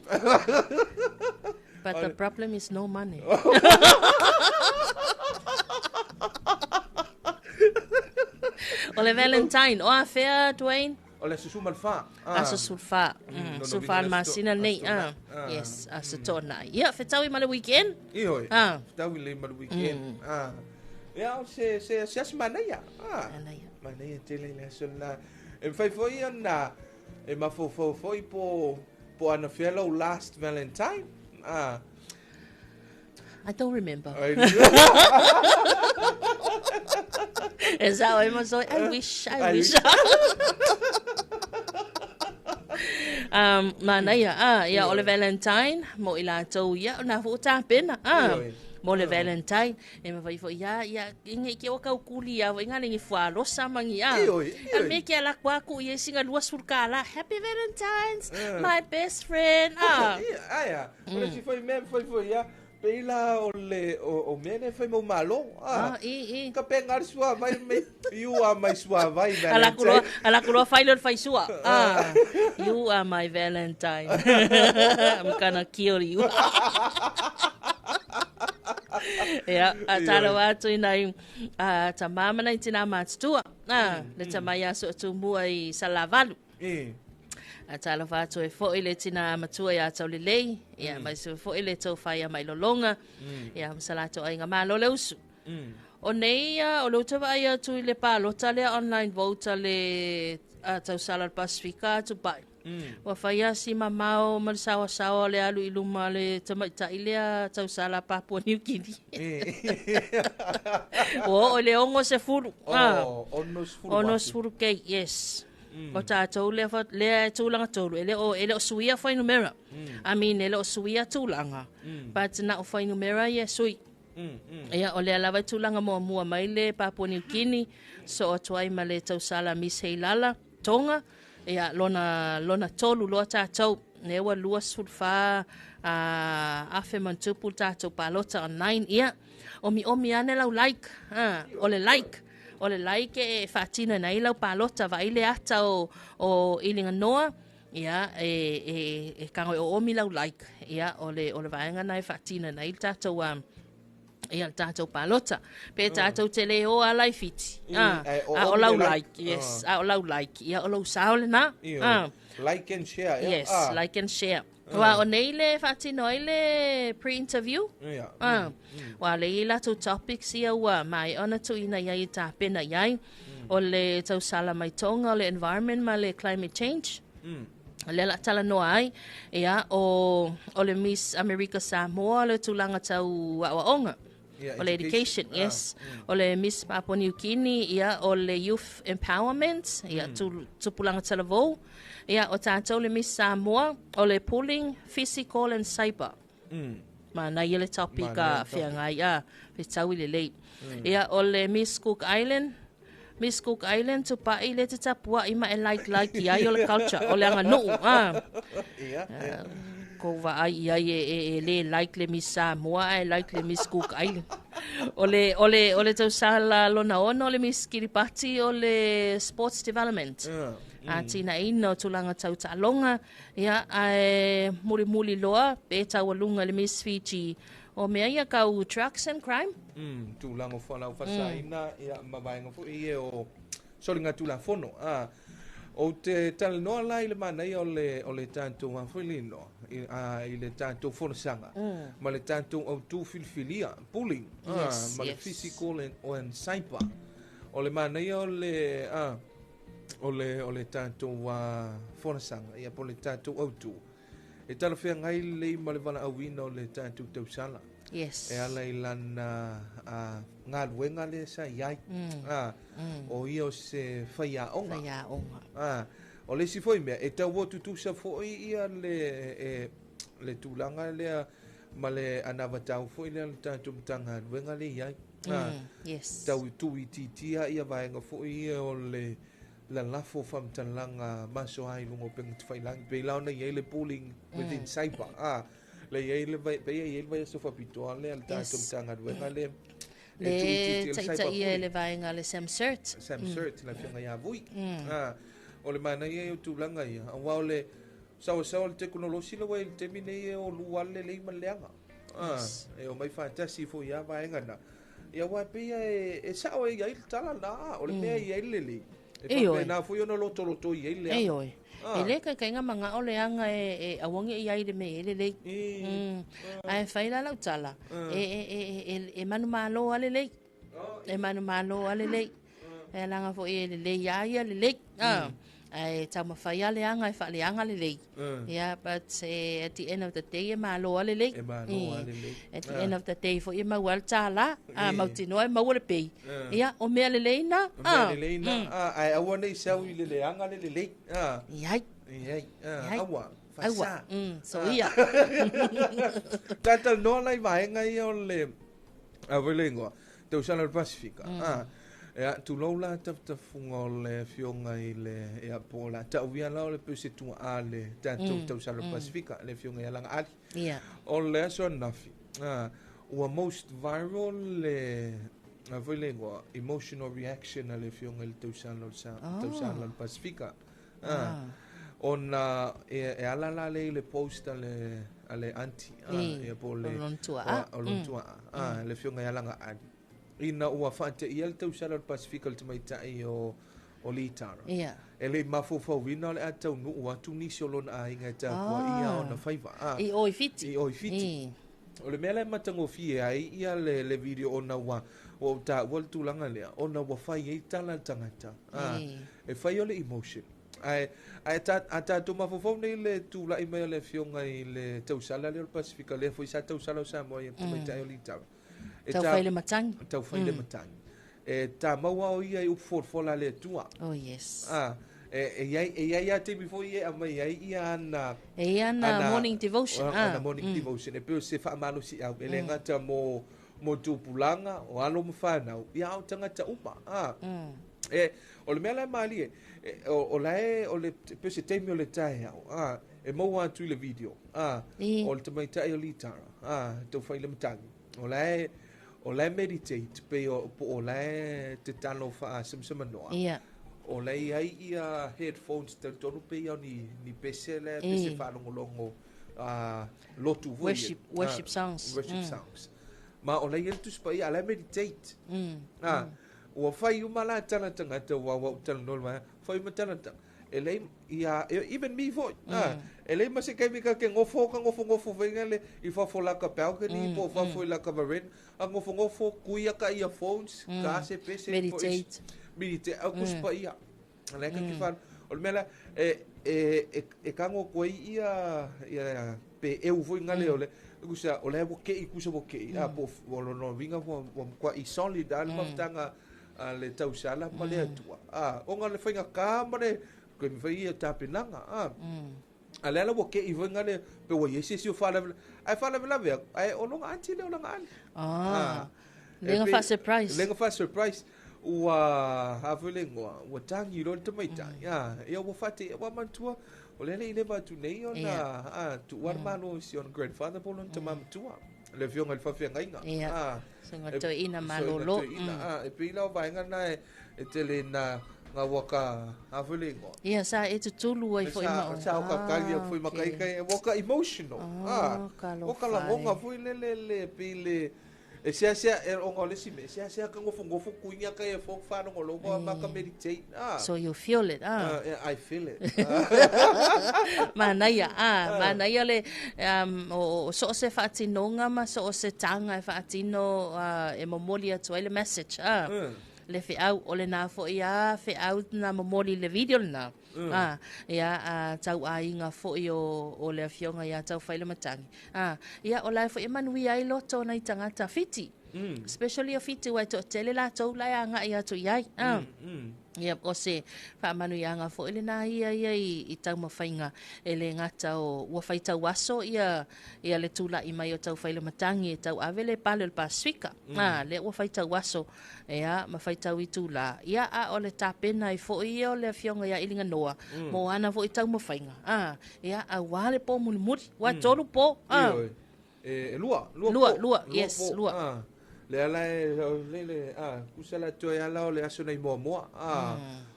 B: But the problem is no money. O le Valentine, o a fea, Dwayne?
A: O le susu malfa.
B: Aso sulfa. Su fa le masina lenei a. Yes, Aso Toonai. Ia, fetaui ma le weekend.
A: Ioe.
B: Ah.
A: Fetaui lelei ma le weekend. Ah. Ia, o se se se aso manaia. Ah.
B: Manaia.
A: Manaia tele le aso lena. E mafai foi ona e mafaufau foi po po anafea lau last Valentine. Ah.
B: I don't remember.
A: Ai.
B: E sao ai ma soe, I wish, I
A: I
B: wish.
A: wish.
B: Manaia, ah, ia o le Valentine, mo i latou ia, o nā fo tapena, ah.
A: Ioe.
B: Mo le Valentine, e mawhai fo ia, ia, inge ki o kau kuli ia, inga lengi fualosa mangi, ah.
A: Ioe,
B: A
A: ioe.
B: me ke ala kwa ku ia singa lua sulkala, Happy Valentine's,
A: Eh.
B: my best friend, ah.
A: Ia, aia. O le si foi mea foi foi ia. Pe ila o le o mea ne fai mau malo.
B: Ah, i, i.
A: Ka pe ngari sua vai me you are my sua vai
B: Ala kuloa,
A: Valentine.
B: ala kuloa fai leo fai sua. Ah, you are my Valentine. I'm gonna kill you. Ia, a talo atu i nai a ta mama nei tina matutua. Ah, le tamai aso tumua i Salavalu.
A: E.
B: A talo atu e foi le tina matua ia tau lelei. Ia, mai se foi le tau whai a mai lolonga. Ia, masalato ai ngā malo le usu. O nei, o le utawa ai atu i le pālota lea online vote le tausala le Pasifika atu pai. Ua whai asi mamao ma le sawa sawa le alu i luma le tamaitai lea tausala Papua New Guinea. O, o le ongo se furu. Ah.
A: Oh, ono sefulu
B: Ono
A: afe.
B: sefulu kei, yes. O tātou lea, lea e tūlanga tolu. E le o, e le o suia whainumera. I mean, e le o suia tūlanga. But na o whainumera ia sui. Ia, o lea lava i tūlanga mua mua mai le Papua New Guinea. So o tuai ma le tausala Miss Heilala, Tonga. Ia, lona, lona tolu loa tātou. Ne ua lua sulfa afe mantupu tātou palota online. Ia, o mi omi ane lau like. Ah, o le like. O le like e whaatina nei lau palota vai le ata o ilinga noa. Ia, e kango e o omi lau like. Ia, o le vaenga nei whaatina nei tātou ia le tātou palota. Pe tātou te le o a lai whiti. Ah,
A: Eh, o
B: a o
A: omi
B: lau
A: le like.
B: like. Yes, a o lau like. Ia, o lau sao le nā.
A: Ioe.
B: Ah.
A: Like and share. Ia.
B: Yes,
A: Ah.
B: like and share. Wa o nei le whaatino ai le pre-interview.
A: Ia.
B: Ah. Wa le i latou topics ia ua mai ona tuina iai i tāpena iai. O le tausala mai tonga, o le environment ma le climate change. Le la tala noa ai, ia, o le Miss America Samoa, le tūlanga tau awaonga.
A: Ia,
B: O le education,
A: education. Ah,
B: yes. O le Miss Papua New Guinea, ia, o le youth empowerment, ia, tupulanga talavou. Ia, o tātou le Miss Samoa, o le pooling, physical and cyber. Ma na ia le topic
A: Manaia
B: a
A: le
B: whiangai a, whitau i le lei. Ia, o le Miss Cook Island, Miss Cook Island, tupai le te tapua i ma e like like i ai o le culture, o le anga nuu, ah.
A: Ia.
B: Ko wa ai i ai e le like le Miss Samoa, e like le Miss Cook Island. O le tausala lona ono, o le Miss Kiribati, o le Sports Development. A tina ina o tūlanga tau ta'alonga, ia, ae muri muri loa, pe tau alunga le Miss Fiji. O mea ia kau drugs and crime.
A: Tūlanga whalau whasaina, ia, ma vaenga fo i e o solinga tūlafono. Ah. O te talanoa la i le manaia o le tātou a foi le inoa, i le tātou fonosaga, ma le tātou autū filifilia, pooling,
B: Yes,
A: ma le
B: yes.
A: physical and cyber. O le manaia o le, o le tātou fonosaga, ia po le tātou autū. E talafeagai lelei ma le valaauina o le tātou tausala.
B: Yes.
A: E ala i lana galuega lea sa iai. O ia o se faiaoga.
B: Faiaoga.
A: O le isi foi mea, e tau tutusa foi ia le, le tulaga lea ma le anavatau foi lea le tatou matagaluega le iai.
B: Yes.
A: Tau tuitiitia ia vaega foi ia o le lalafo faamatalaga maso ai luga o pega tafailagi pe la ona iai le pooling within cyber. Le iai le vai pe ia iai le vaiaso faapitoa lea le tatou matagaluega lea e
B: Le
A: tuuitiitia le cyber
B: taitai e
A: bullying.
B: le vaenga le Sam Cert.
A: Sam Cert la fioga ia vui. O le manaia ia o tulaga ia auā o le saoasaoa le tekonolosi le ua i le taimi nei e o lua ale lelei ma le leaga. E o mai faatasi foi ia vaega na. Ia ua e peia e sao e iai le tala na o le mea i ai le lelei. E faapena foi ona lotolotoi ai le
B: aga. Ioe. E le kaikaiga magao le aga e aua ne i ai i le mea e lelei. Ae fai la lau tala, e manumalo lava lelei. E manumalo lava lelei. E alaga foi e lelei lava ia lelei. Ae taumafai lava le aga e faaleaga lelei. Yeah, but at the end of the day e malo lava lelei.
A: E malo lava lelei.
B: At the end of the day foi e maua lava le $1. A mautinoa e maua le pay. Ia, o mea lelei na.
A: O mea lelei na. Ae aua ne i sau i le leaga le lelei.
B: Iai.
A: Iai. Aua.
B: Aua. Soia.
A: Talatalanoa la i vaega ia o le a foi le igoa, Tausala o le Pasifika. Ia, tulou la tafatafuga o le afioga i le, ia, po o la tau ia la o le pese tuaa le tatou Tausala o le Pasifika, le afioga ia Laga Ali. O le aso ananafi, ua most viral le, a foi le igoa, emotional reaction a le afioga i le Tausala o le, Tausala o le Pasifika. Ona e ala la lea i le post a le, a le aunty, ia po o le, o lona tuaa, le afioga ia Laga Ali. Ina ua faateia le tausala o le Pasifika i le tamaitai o Litara. E le i mafaufauina o le a taunuu atu nisi o lona aiga e tapuaia ona faiva.
B: I o i Fiti.
A: I o i Fiti. O le mea la e matagofie ai ia le video ona ua ou taua le tulaga lea, ona ua fai ai tala a le tagata. E fai o le emotion. Ae, ae ta, a tatou mafaufau nei i le tulai mai o le afioga i le tausala lea o le Pasifika, lea foi sa tausala o Samoa i le tamaitai o Litara.
B: E tau fai le matagi.
A: Tau fai le matagi. E tamau lava o ia i upu folafola a le Atua.
B: Oh yes.
A: E i ai lava taimi foi e aumai ai ia ana
B: E i ana morning devotion.
A: Ana morning devotion. E pei o se faamalosiau. E le gata mo mo tupulaga, o alo ma fanau, ia a o tagata uma. E, o le mea la e malie, o la e, o le, pei o se taimi o le taeao, e maua atu i le video, o le tamaitai o Litara, tau fai le matagi. O la e, o la e meditate, pei o, po o la e tatalo faasemasemanoa. O la e i ai ia headphones talitonu pei ia o ni, ni pese lea, pese faalogologo, lotu foi.
B: Worship, worship songs.
A: Worship songs. Ma o la e i ai le Tusi Paia, a la e meditate. Ua fai uma la tala tagata ua ua ou talanoa i le vaega, fai uma tala tagata. E leai, ia, even me foi, e leai ma se taimi ka ke nofo, ka nofonofo foi le i fafo la ka balcony, po o fafo i la ka veranda, a nofonofo, kui ia ka earphones, ka ase pese,
B: Meditate.
A: Meditate, au Tusi Paia. La e ka ke whānau. O le mea la, e kago koe ia, ia, pe eu foi ngale o le, kusa, o le ua kei, kusa ua kei, po o lona uiga ua matua i solid a le mafutaga a le tausala ma le Atua. Ona le faigata ma le, koe mawhai ia tapenaga, A le ala ua kei foi ngale, pe ua i ai se isi o faalavelave, ae faalavelave aku, ae o lona aunty lea o lana ali.
B: Lenga fa surprise.
A: Lenga fa surprise. Ua, a foi le igoa, ua tagi loa le tamaitai. Ia ua faateia, ua manatua, o lea le i leva atu nei ona, tuua le malo i si ona grandfather po o lona tama matua. Le afioga i le faafeagaiga.
B: Soga toeaina malolo.
A: E pei la o vaega na e tele ina ua ka, a foi le igoa.
B: Ia, sa e tutulu ai foi ma o.
A: Sa o ka kali atu foi ma kai kai, ua ka emotional. Ua ka lagoga foi le le le pei le, e seasea, e ona o le isi mea, e seasea ka nofonofo kuiga ka e fok faalogologo ma ka meditate.
B: So you feel it,
A: Yeah, I feel it.
B: Manaia, manaia le, o so o se faatinoga ma so o se taga e faatino e momoli atu ai le message, Le feau, o lena foi a feau na momoli i le video lena. Ia, a tauaiga foi o le afioga ia Taufailematagi. Ia, o la e foi e manuia ai loto o nai tagata Fiti. Especially o Fiti ua e toatele latou la e agai atu i ai. Ia, o se faamanuiaga foi lena ia ia i taumafaiga e le gata o ua faitau aso ia ia le tula'i mai o Taufailematagi e tauave le pale o le Pasifika. Lea ua faitau aso ia ma faitau itulā ia a o le tapena ai foi ia o le afioga ia Iliganoa mo ana foi taumafaiga. Ia auā le pō mulimuli, ua tolu pō.
A: Ioe. E lua, lua
B: Lua,
A: pō.
B: lua,
A: Lua
B: yes,
A: pō.
B: lua.
A: Le ala e, le, le, kusa la toe ala o le aso nei muamua.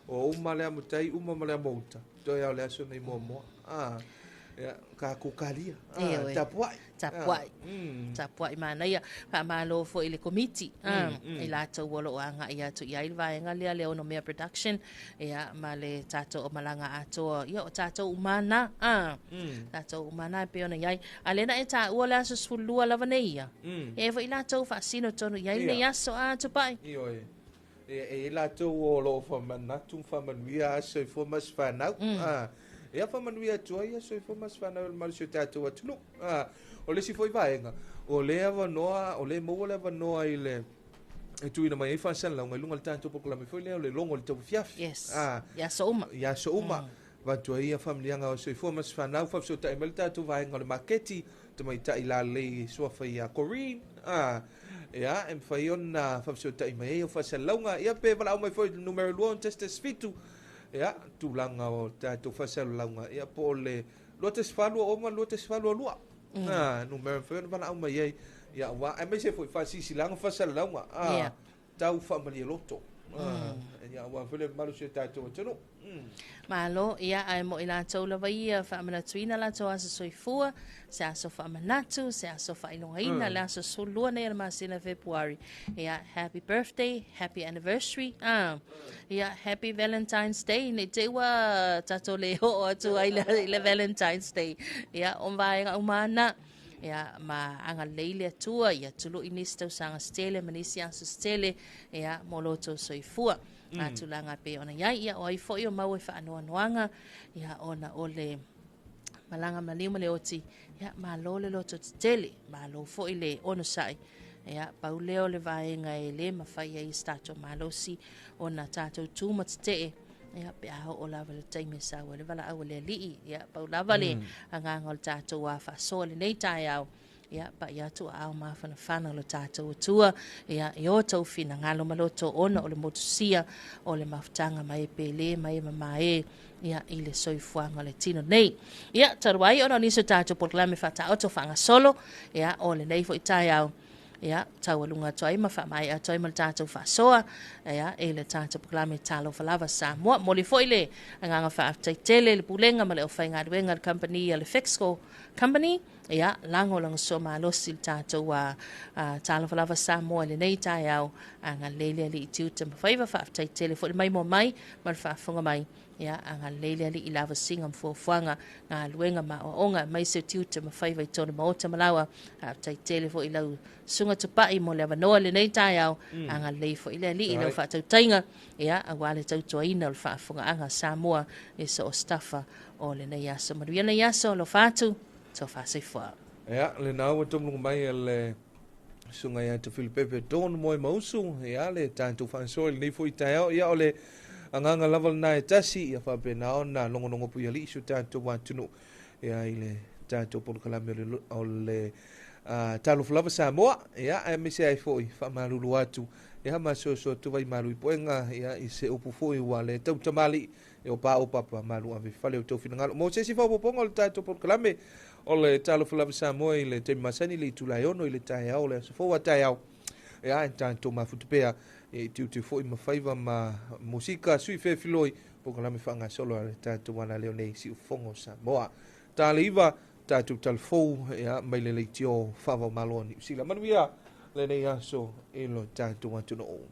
A: O uma le amotai, uma ma le amouta. Toe ao le aso nei muamua. Ia, ka kalia.
B: Ioe.
A: Tapuai.
B: Tapuai. Tapuai manaia. Faamalo foi i le komiti i latou o loo agai atu i ai le vaega lea le Onomea Production, ia, ma le tatou o malaga atoa, ia, o tatou uma na, tatou uma na e pei ona i ai. A lea na e taua le aso 12 lava nei ia. E foi latou faasino tonu i ai lenei aso a Tupai.
A: Ioe. E e latou o loo faamanatu ma faamanuia aso soifua ma se fanau. Ia faamanuia atu ai aso soifua ma se fanau i le malosi o tatou atunuu. O le isi foi vaega, o le avanoa, o le maua le avanoa i le e tuuina mai ai faasalalauga i luga o le tatou polokalame foi lea o le logo i le tauafiafi.
B: Yes. I aso uma.
A: I aso uma. Avatu ai ia faamanuiaga o soifua ma se fanau, faafesootai mai le tatou vaega o le maketi, tamaitai lalelei suafa ia Corrine. Ia, e mafai ona faafesootai mai ai au faasalalauga. Ia pe valaau mai foi i le numera 2 1 7, ia, tulaga o tatou faasalalauga, ia po o le 2 4 2 ma 2 4 2 2. Numera e mafai ona valaau mai ai. Ia, ua, aemaise foi faasisilaaga faasalalauga. Tau faamalie loto. Ia, ua foi le malosi o tatou atunuu.
B: Malo, ia, ae mo i latou lava ia faamanatuina latou aso soifua, se aso faamanatu, se aso faailogaina, le aso 12 nei o le masina Fepuari. Ia, happy birthday, happy anniversary, ia, happy Valentine's Day, nei te ua tatou le oo atu ai le Valentine's Day. Ia, o vaega uma ana. Ia, ma agalelei le Atua, ia tului nisi tausaga se tele ma nisi aso se tele, ia, mo lo outou soifua. A tulaga pe ona iai, ia, o ai foi o mau e faanoanoaga, ia, ona o le malaga maliu ma le oti, ia, malo le loto tetele, malo foi le onosai. Ia, pau lea o le vaega e lē mafai ai se tatou malosi ona tatou tu ma tetee, ia, pe a oo lava le taimi e sau ai le valaau a le Alii. Ia, pau lava le agaga o le tatou a faasoa lenei taeao. Ia, pai atu aao mafanafana o le tatou Atua, ia, i o tou finagalo ma loto ona o le motusia o le mafutaga mai e pele mai e mamae, ia, i le soifuaga o le tino nei. Ia, talu ai ona o nisi o tatou polokalame faataoto faagasolo, ia, o lenei foi taeao, ia, taualuga atu ai ma faamaea atu ai ma le tatou faasoa, ia, e le tatou polokalame Talofa Lava Samoa. Momoli foi le agaga faafetai tele le pulega ma le aufaigaluega le company a le Fexco Company, ia, lagolagosua malosi le tatou Talofa Lava Samoa i lenei taeao. Agalelei le Alii i tiute ma faiva. Faafetai tele foi le maimoa mai ma le faafofoga mai. Ia, agalelei le Alii i lavasiga ma fuafuaga, galuega ma aoaoga aemaise o tiute ma faiva i tonu maota ma laua. Faafetai tele foi i lau susuga Tupai mo le avanoa i lenei taeao. Agalelei foi le Alii i lau faatautaiga, ia, aua le tautuaina o le faafofogaaga a Samoa i so o se tafa o lenei aso. Manuia lenei aso, alofa atu, tofa soifua.
A: Ia, lena ua taumuluga mai le susuga ia Tafilipepe Don Moe Mausu, ia, le tatou faasoa i lenei foi taeao. Ia, o le agaga lava lena e tasi, ia faapena ona logologo puialii si o tatou atunuu, ia, i le tatou polokalame o le Talofa Lava Samoa. Ia, aemaise ai foi faamalulu atu, ia, ma soasoa atu vai malu i puega, ia, i se upu foi ua le tautamali'i e o pa o papa malu ave fale o tau finagalo. Mo se isi faaopoopoga o le tatou polokalame o le Talofa Lava Samoa i le taimi masani le itula e 6 i le taeao o le aso fou a taeao, ia, e tatou mafuta pea e tiutiu foi ma faiva ma musika sui fefiloi polokalame faagasolo a le tatou alaleo nei Siufofoga o Samoa. Ta le 9 tatou talafou, ia, mai le leitio faavaomalo o Niu Sila. Manuia lenei aso i lo tatou atunuu.